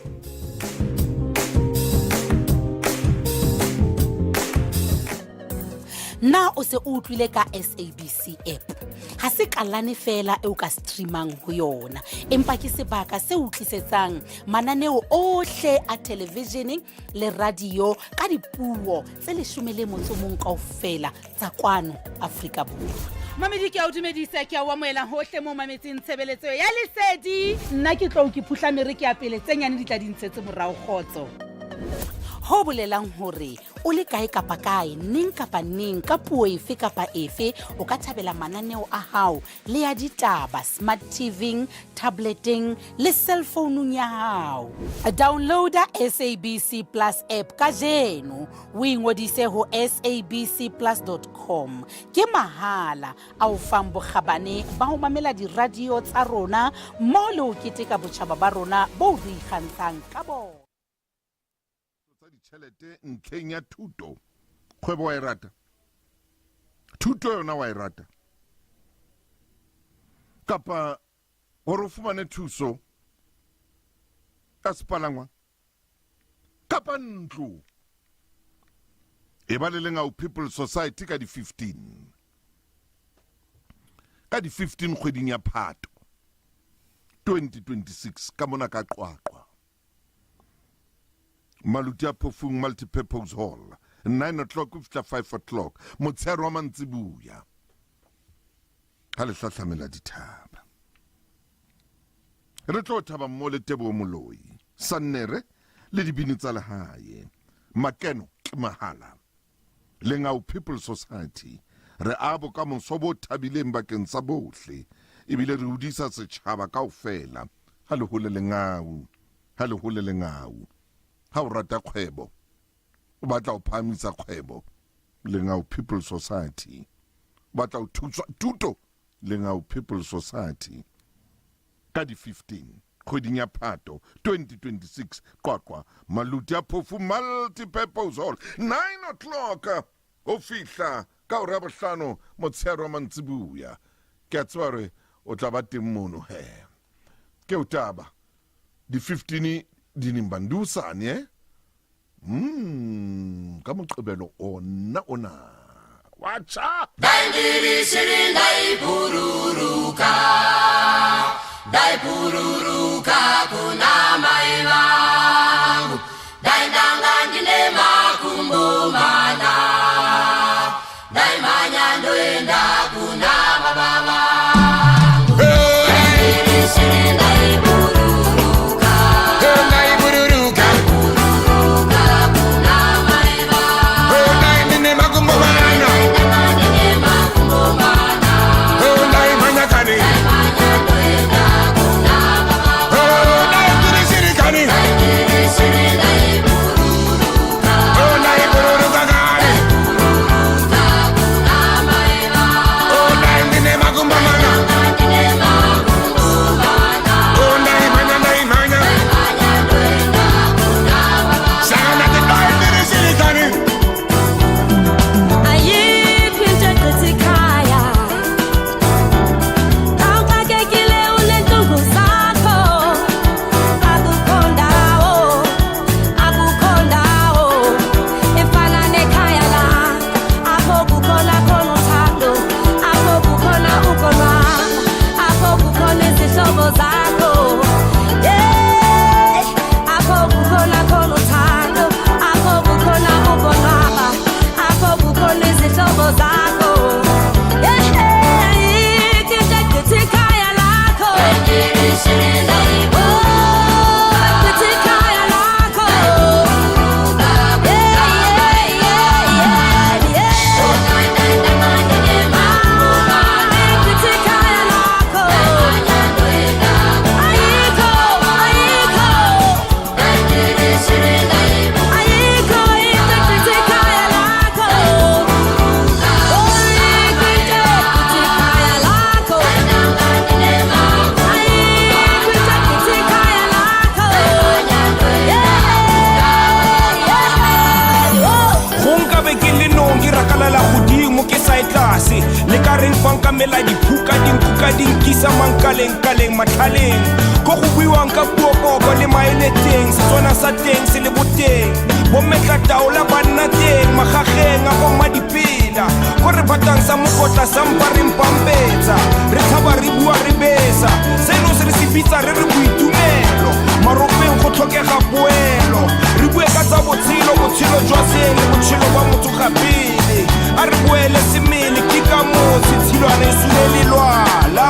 Na o se o utlwile ka SABC app? Ha se kalane feela e o ka streamang ho yona, empa ke sebaka se o tlisetsang mananeo ohle a television le radio ka dipuo tse 11 kaofela tsa kwano Afrika Borwa. Mamedi, ke a o dumedisa, ke a o amohela hohle mo mametseng tshebeletso ya Lesedi. Nna ke tlo ke phuhla mere ke ya pele, tse nyane di tla di ntshetse morao kgotso. Ho bolelang hore o le kae kapa kae, neng kapa neng, ka puo efe kapa efe, o ka thabela mananeo a hao le ya ditaba smart TV-ing, tableteng le cell founung ya hao. Downloada SABC Plus app kajeno, o ingodise ho sabcplus.com. Ke mahala a o fang bokgabane ba ho mamela diradio tsa rona mmoho le ho keteka botjhaba ba rona boo re ikgantshang ka bona. Tsa ditjhelete ntlheng ya thuto, kgwebo wa e rata, thuto yona wa e rata, kapa hore o fumane thuso ka sepalangwa kapa ntlo, e ba le Lengau People Society ka di-15 ka di-15 kgweding ya Phato 2026 ka mona ka Qwaqwa, Maluti a Phofung Multipurpose Hall, 9 o'clock ho fihla 5 o'clock motshehare wa mantsibuya ha le hlahlamela dithaba. Re tlo thaba mmo le Teboho Moloi, Sannere le dibini tsa lehae, Makeno ke mahala. Lengau People Society re a bokamoso bo thabileng bakeng sa bohle ebile re hodisa setjhaba kaofela. Ha le hole Lengau, ha le hole Lengau. Ha o rata kgwebo, o batla ho phahamisa kgwebo, Lengau People Society. O batla ho thuswa thuto, Lengau People Society. Ka di 15 kgweding ya Phato 2026, Qwaqwa, Maluti a Phofu Multipurpose Hall, 9 o'clock ho fihla ka hora ya bohlano motshehare wa mantsibuya. Ke a tseba hore o tla ba teng mono he. Ke o taba di 15 di neng bang di hosane eh? Ka Moqebelo ona ona wa tjha. Ndaibhururuka, ndaibhururuka kuna mai vangu. Ndaindanga ndine makumbo mana, ndaimhanya ndoenda kuna baba vangu. Ndaibhururuka, ndaibhururuka, ndaibhururuka kuna mai vangu. Ndaindine makumbo mana, ndaindanga ndine makumbo mana, ndaimhanya kani, ndaimhanya ndoenda kuna baba vangu. Puopoko le maele teng, Setswana sa teng se le boteng. Bommetla taola banna teng, magageng a bomma dipela. Ko re batang sa mokotla sa mpa re mpampetsa. Re tlhaba re bua re besa. Seno se re se bitsa re re boitumelo. Maropeng go tlhokega poelo. Re bue ka tsa botshelo, botshelo jwa sele, botshelo ba motho ga pele. A re boele semele ke ka moo setshilwana e sule lelwala.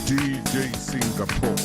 DJ Singapore.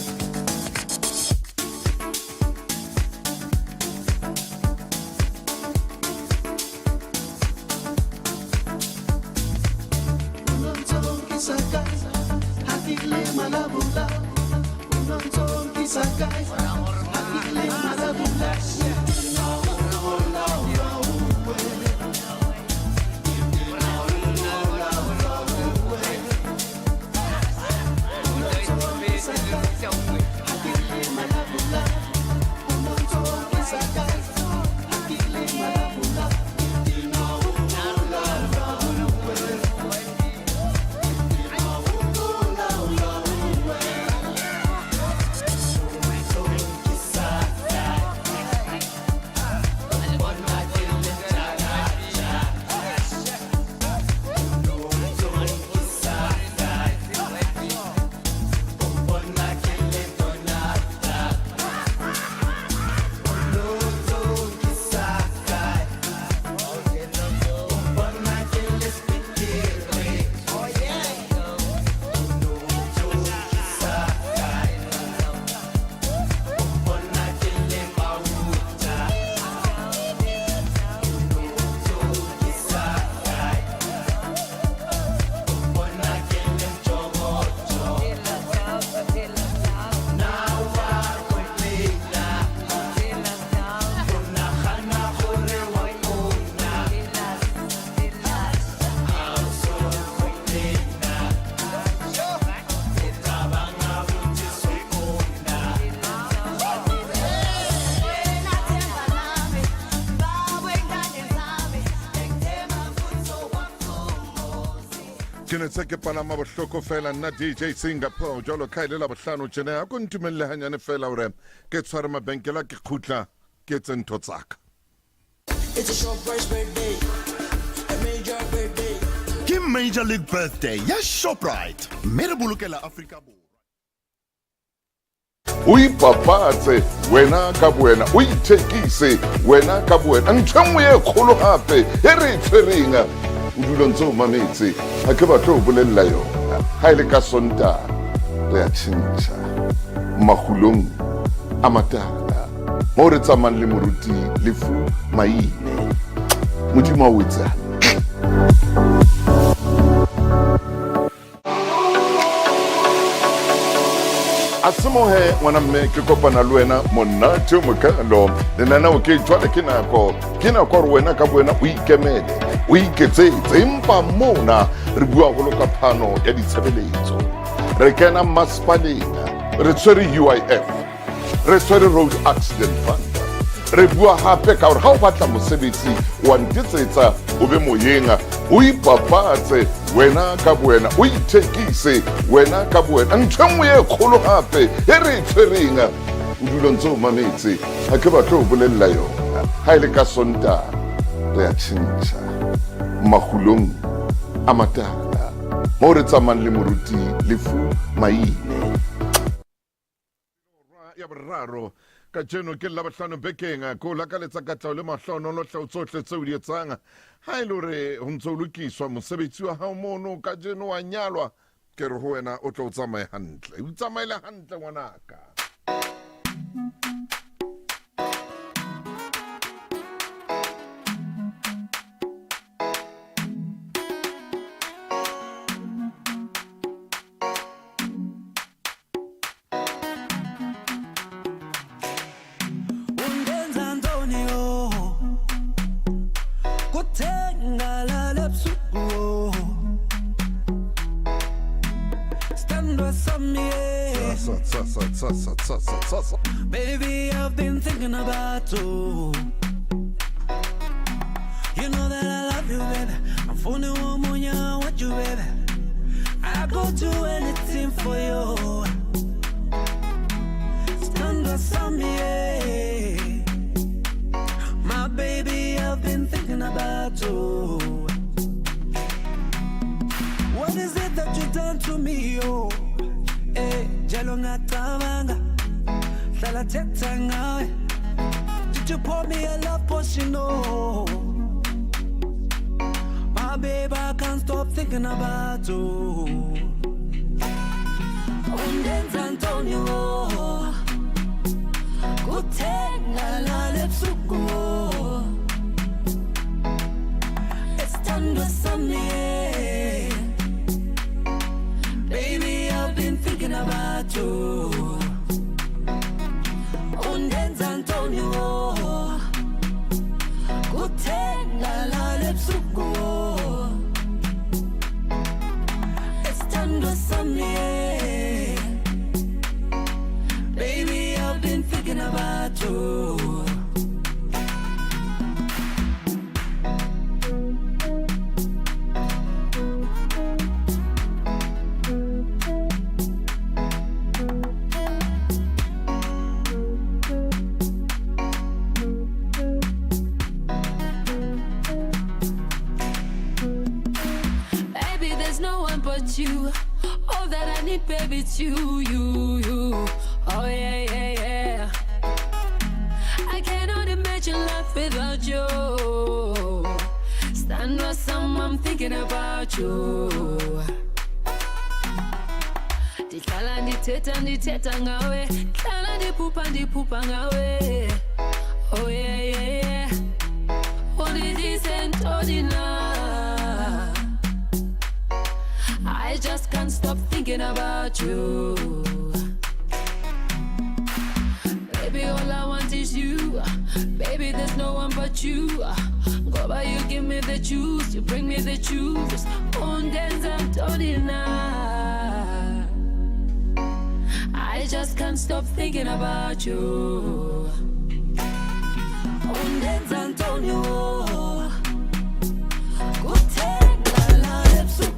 Ke ne tse ke palama bohloko fela nna DJ Singapore jwalo ka e le Labohlano tjena a ko ntumelle hanyane fela hore ke tshware mabenkele a ke kgutla ke etse ntho tsaka. It's a Shoprite birthday, a major birthday. Ke Major League Birthday ya Shoprite mme re bolokela Afrika Borwa. O ipapatse wena ka bowena, o ithekise wena ka bowena. Ntho e nngwe e kgolo hape e re e tshwereng, o dula ntse o mametse, ha ke batle ho bolella yona. Ha e le ka Sontaha re a tjhentjha makgulong a matala moo re tsamayang le moruti Lefu Maine. Modimo a o etse hantle. A semohe ngwana mme ke kopana le wena monate o mokalo. Lenaneo ke jwale ke nako. Ke nako hore wena ka bowena o ikemele, o iketsetse. Empa mona re bua haholo ka phano ya ditshebeletso. Re kena masepaleng, re tshwere UIF, re tshwere Road Accident Fund. Re bua hape ka hore ha o batla mosebetsi wa ntetsetsa o be moyeng, o ipapatse wena ka bowena, o ithekise wena ka bowena. Ntho e nngwe e kgolo hape e re e tshwereng, o dula ntse o mametse, ha ke batle ho bolella yona. Ha e le ka Sontaha re a tjhentjha makgulong a matala moo re tsamayang le moruti Lefu Maine. Ya boraro kajeno ke Labohlano bekeng, ke o lakaletsa katleho le mahlohonolo hle ho tsohle tseo o di etsang. Ha e le hore ho ntse o lokiswa mosebetsi wa hao mono kajeno wa nyalwa, ke re ho wena o tle o tsamaye hantle, o tsamaele hantle ngwanaka. Ungenza ntoni yo Kuthenga lala ebusuku yo Sithandwa sami yeah. Tsa, tsa, tsa, tsa, tsa, tsa, tsa, tsa, tsa. Baby, I've been thinking about you. You know that I love you, baby. I'm phoning one more, I want you, baby. I go do anything for you. Sithandwa sami, yeah. My baby, I've been thinking about you. What is it that you done to me, oh? Eh, njalo ngacabanga hlala thetha ngawe. Did you pour me a love potion, oh? My babe, I can't stop thinking about you. Ungenza ntoni wo Kuthenga lala ebusuku wo Isithandwa sami yeah. Baby, I've been thinking about you. Ungenza ntoni wo Kuthenga lala ebusuku wo Isithandwa sami yeah. Baby, I've been thinking about you. Baby, there's no one but you. All that I need, baby, it's you, you, you. Oh, yeah, yeah, yeah. I cannot imagine life without you. Stand some, I'm thinking about you. Ndihlala ndithetha ndithetha ngawe, hlala ndiphupha ndiphupha ngawe. Oh yeah, yeah, yeah. Undidise ntoni na? I just can't stop thinking about you. Baby, all I want is you. Baby, there's no one but you. Ngoba you give me the juice, you bring me the juice. Undenza ntoni na? I just can't stop thinking about you. Undenza ntoni wo Kuthenga lala ebusuku.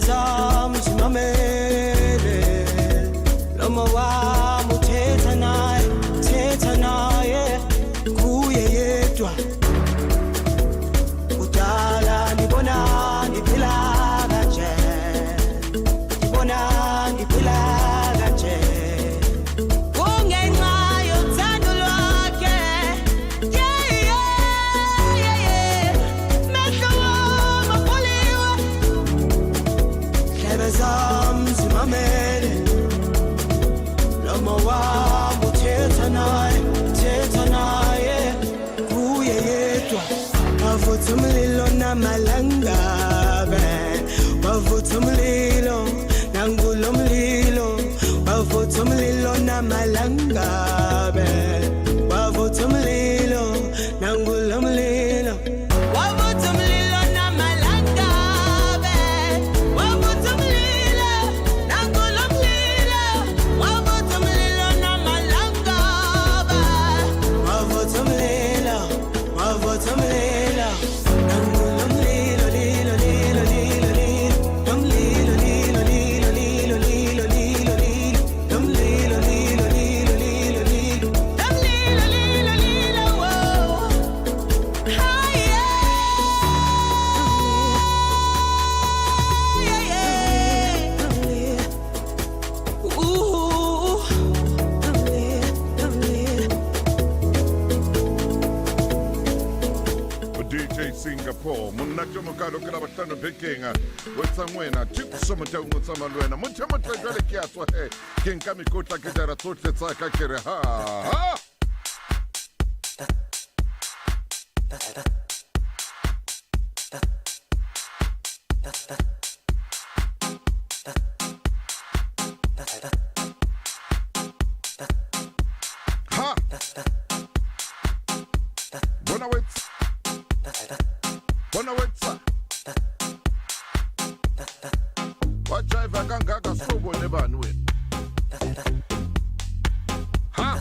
Ndlebe zam zimamele Lomo wami uthetha naye Thetha naye Kuye yedwa Kudala ndibona ndiphila kanje Ndibona ndiphila kanje Kungenxa yothando lwakhe Yeah, yeah, yeah, yeah Mehlo wami avuliwe Ndlebe zam zimamele Lomo wami uthetha naye Thetha naye Kuye yedwa Wavutha umlilo namalangabe Wavutha umlilo nangulo mlilo Wavutha umlilo namalangabe Wavutha umlilo nangulo mlilo Wavutha umlilo namalangabe Wavutha umlilo nangulo mlilo Wavutha umlilo namalangabe Wavutha umlilo wavutha umlilo nangulo mlilo lilo lilo lilo lilo Nomlilo lilo lilo lilo lilo lilo lilo Nomlilo lilo lilo lilo lilo Nomlilo lilo lilo wo Hi yeah yeah yeah Ooh DJ Singapore monate o mokalo ke la bohlano bekeng o etsang wena Tukiso Motaung o tsamaya le wena motho e motle jwale ke a tswa he ke nka mekotla ke jara tsohle tsa ka ke re ha ha ha bona wetsa bona wetsa wa jiva kangaka sobone bani wena ha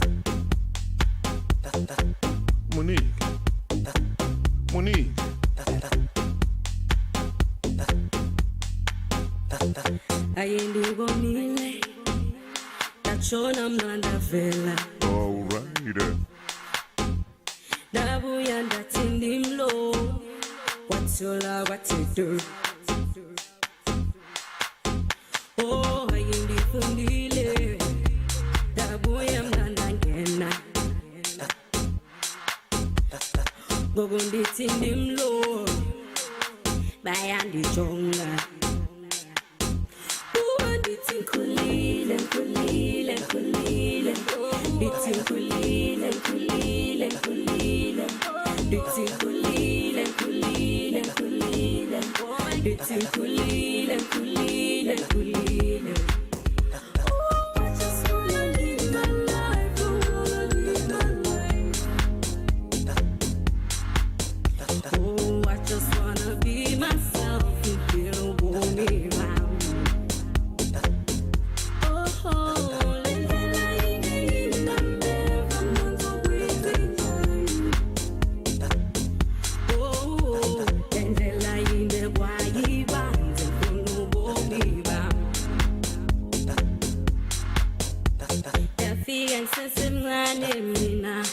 Monique Monique Ayendibonile ndatshona mna ndavela all right ndabuya ndathi ndimlo kwathola kwathi du oh ayindifundile ndabuya mna ndangena ngoku ndithi ndimlo bayandijonga Uba ndithi ngikhulile ngikhulile ngikhulile ndithi ngikhulile ngikhulile ngikhulile ndithi ngikhulile ngikhulile ngikhulile ndithi ngikhulile ngikhulile ngikhulile Oh, I just wanna live my life, I wanna live my life. Oh, I just wanna be myself and feel ubomi bam. Oh, le ndlela ingeyinambeva manzokwezinyani. Oh, le ndlela inde kwayibanzi ngifuna ubomi bam. Ndafika ngisesemncane mina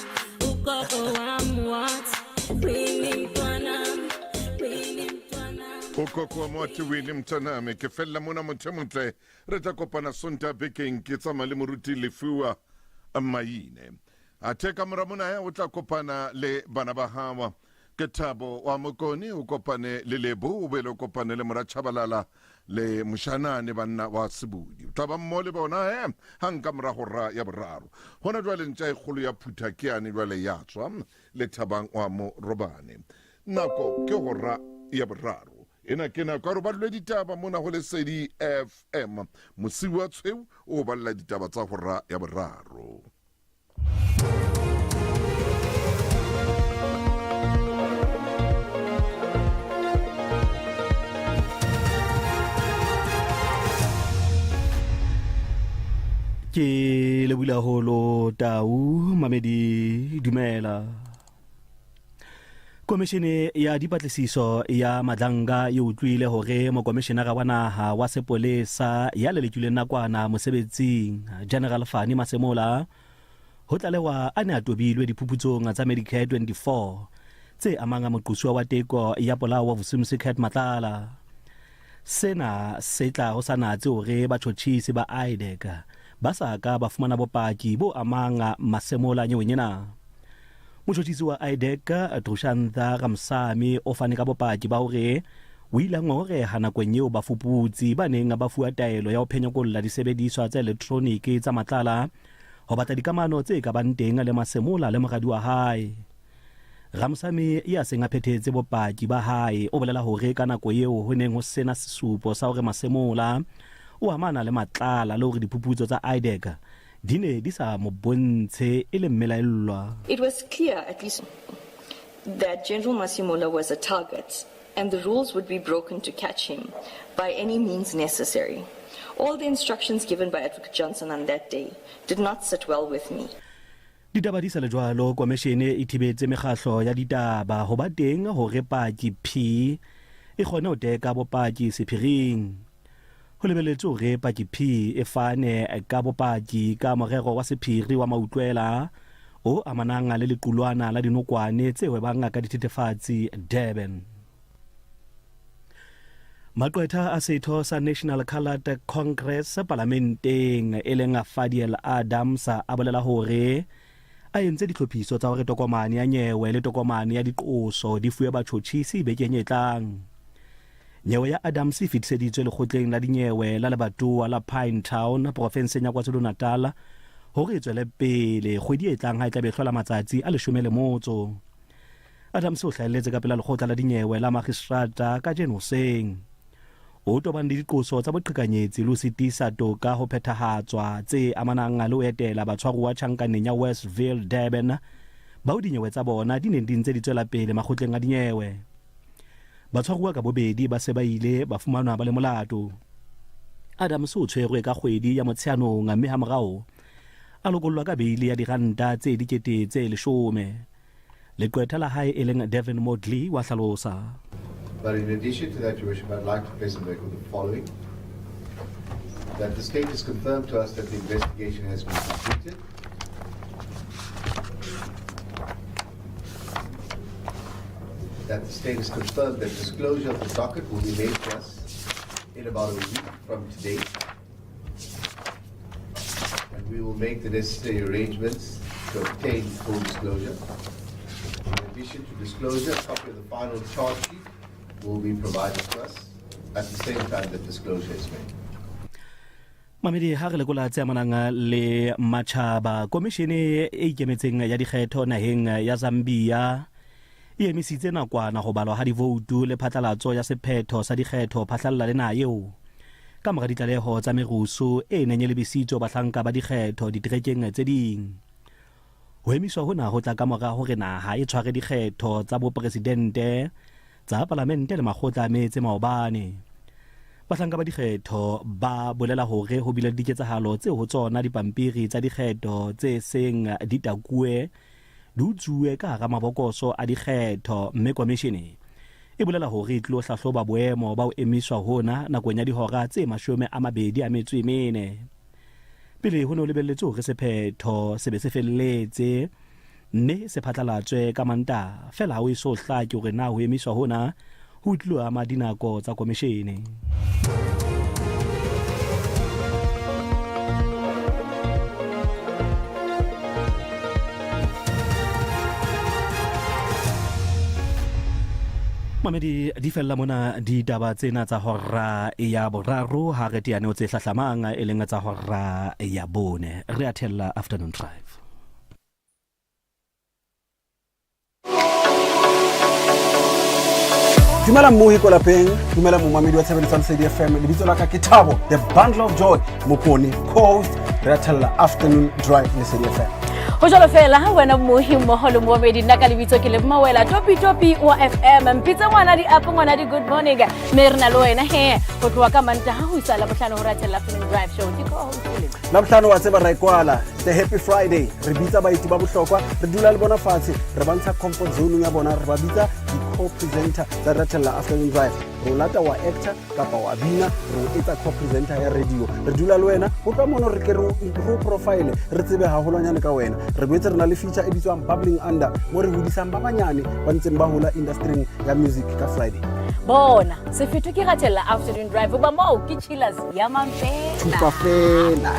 ugogo wami wathi Winnie mntwanami, Winnie mntwanami. ugogo wa moati wile mntaname ke fella mona motho e motle re tla kopana sonta bekeng ke tsamaya le moruti lefuwa maine athe ka mora mona ya o tla kopana le bana ba hawa ke thabo wa mokone o kopane le lebo o bele o kopane le mora Tshabalala le moshanane banna wa sebudi o tla ba mmo le bona he hang ka mora hora ya boraro hona jwale ntja e kgolo ya phutha ke yane jwale ya tswa le Thabang wa mo robane nako ke hora ya boraro ena ke nako ya gore ba dule ditaba mona go Lesedi FM mosiu wa tshweu o balla ditaba tsa hora ya boraro. Ke lebula holo tau mamedi dumela. Komishene ya dipatlisiso ya Madlanga e utlwile hore mokomishenara wa naha wa sepolesa ya lelekilweng nakwana mosebetsing, General Fannie Masemola, ho tlalewa a ne a tobilwe diphuputsong tsa Medicare 24 tse amang moqosuwa wa teko ya polao wa Vusimusi Cat Matlala. Sena se tla ho sa natse hore batjhotjhisi ba IDAC ba sa ka ba fumana bopaki bo amang Masemola nyeweng ena. Motjhotjhisi wa IDAC, Drushantha Ramsamy, o fane ka bopaki ba hore o ile a ngongoreha nakong eo bafuputsi ba neng ba fuwa taelo ya ho phenyekolla disebediswa tsa elektroniki tsa Matlala ho batla dikamano tse ka bang teng le Masemola le moradi wa hae. Ramsamy ya seng a phethetse bopaki ba hae o bolela hore ka nako eo ho neng ho sena sesupo sa hore Masemola o amana le Matlala le hore diphuputso tsa IDAC di ne di sa mo bontshe e le mmelaellwa. It was clear, at least, that General Masemola was a target and the rules would be broken to catch him by any means necessary. All the instructions given by Advocate Johnson on that day did not sit well with me. Ditaba di sa le jwalo, komeshene e thibetse mekgahlo ya ditaba ho ba teng hore paki P e kgone ho teka bopaki sephiring. Ho lebeletswe hore paki P e fane ka bopaki ka morero wa sephiri wa mautlwela o amanang le lequlwana la dinokwane tse hwebang ka dithethefatsi Durban. Maqwetha a setho sa National Coloured Congress palamenteng e leng Fadiel Adams a bolela hore a entse ditlhophiso tsa hore tokomane ya nyewe le tokomane ya diqoso di fuwe batjhotjhisi bekeng e tlang. Nyewe ya Adams e fetiseditswe lekgotleng la dinyewe la lebatowa la Pinetown porofenseng ya KwaZulu-Natal hore e tswele pele kgwedi e tlang ha e tla be e hlola matsatsi a 18. Adams o hlahelletse ka pela lekgotla la dinyewe la magistrata kajeno hoseng. O tobane le diqoso tsa boqhekanyetsi le ho sitisa toka ho phethahatswa tse amanang le ho etela batshwaruwa tjhankaneng ya Westville, Durban, bao dinyewe tsa bona di neng di ntse di tswela pele makgotleng a dinyewe. Batshwaruwa ka bobedi ba se ba ile ba fumanwa ba le molato. Adams o tshwerwe ka kgwedi ya Motsheanong mme hamorao a lokollwa ka beili ya diranta tse 10,000. Leqwetha la hae e leng Devin Modley wa hlalosa. But in addition to that, Your Worship, I'd like to place on record the following. That the state has confirmed to us that the investigation has been completed. That the state has confirmed that disclosure of the docket will be made to us in about a week from today. And we will make the necessary arrangements to obtain full disclosure. In addition to disclosure, a copy of the final charge sheet will be provided to us at the same time that disclosure is made. Mamedi ha re lekola tse amanang le matjhaba, komishene e ikemetseng ya dikgetho naheng ya Zambia e emisitse nakwana ho balwa ha divoutu le phatlalatso ya sephetho sa dikgetho phahlalla le naha eo ka mora ditlaleho tsa merusu e neng e lebisitswe bahlanka ba dikgetho diterekeng tse ding. Ho emiswa hona ho tla ka mora hore naha e tshware dikgetho tsa bopresidente tsa palamente le makgotla a metse maobane. Bahlanka ba dikgetho ba bolela hore ho bile le diketsahalo tse ho tsona dipampiri tsa dikgetho tse seng di takuwe di utsuwe ka hara mabokoso a dikgetho mme komishene e bolela hore e tlilo hlahloba boemo ba ho emiswa hona nakong ya dihora tse 24. Pele ho ne ho lebelletswe hore sephetho se be se felletse mme se phatlalatswe ka Mantaha, feela ha ho eso hlake hore na ho emiswa hona ho tlilo ama dinako tsa komishene. Mamedi di fella mona ditaba tsena tsa hora ya boraro ha re teane ho tse hlahlamang e leng tsa hora ya bone. Re a thella Afternoon Drive. Dumela mmohi ko lapeng, dumela momamedi wa tshebeletso ya Lesedi FM. Lebitso la ka ke Thabo, the bundle of joy, Mokone, co-host, re a thella Afternoon Drive Lesedi FM. Ho jwalo fela wena mmohi mmoho le moomedi, nna ka lebitso ke le Mmawela Topi Topi wa FM. Mpitse ngwana di up, ngwana di good morning, mme re na le wena he ho tloha ka Mantaha ho isa Labohlano ho re a thella Afternoon Drive Show. Ke co-host le Labohlano wa tseba ra e kwala. The Happy Friday. Re bitsa baeti ba bohlokwa, re dula le bona fatshe, re ba ntsha comfort zone ya bona, re ba bitsa di-co-presenter tsa Ratella Afternoon Drive. Re o lata wa actor kapa wa bina, re o etsa co-presenter ya radio. Re dula le wena, ho tloha mono re ke re o profile, re tsebe haholwanyane ka wena. Re boetse re na le feature e bitswang Bubbling Under, mo re hodisang ba banyane ba ntseng ba hola industry ya music ka Friday. Bona, sefetho ke Ratella Afternoon Drive, hoba moo ke chillers ya mampela. Thupa fela.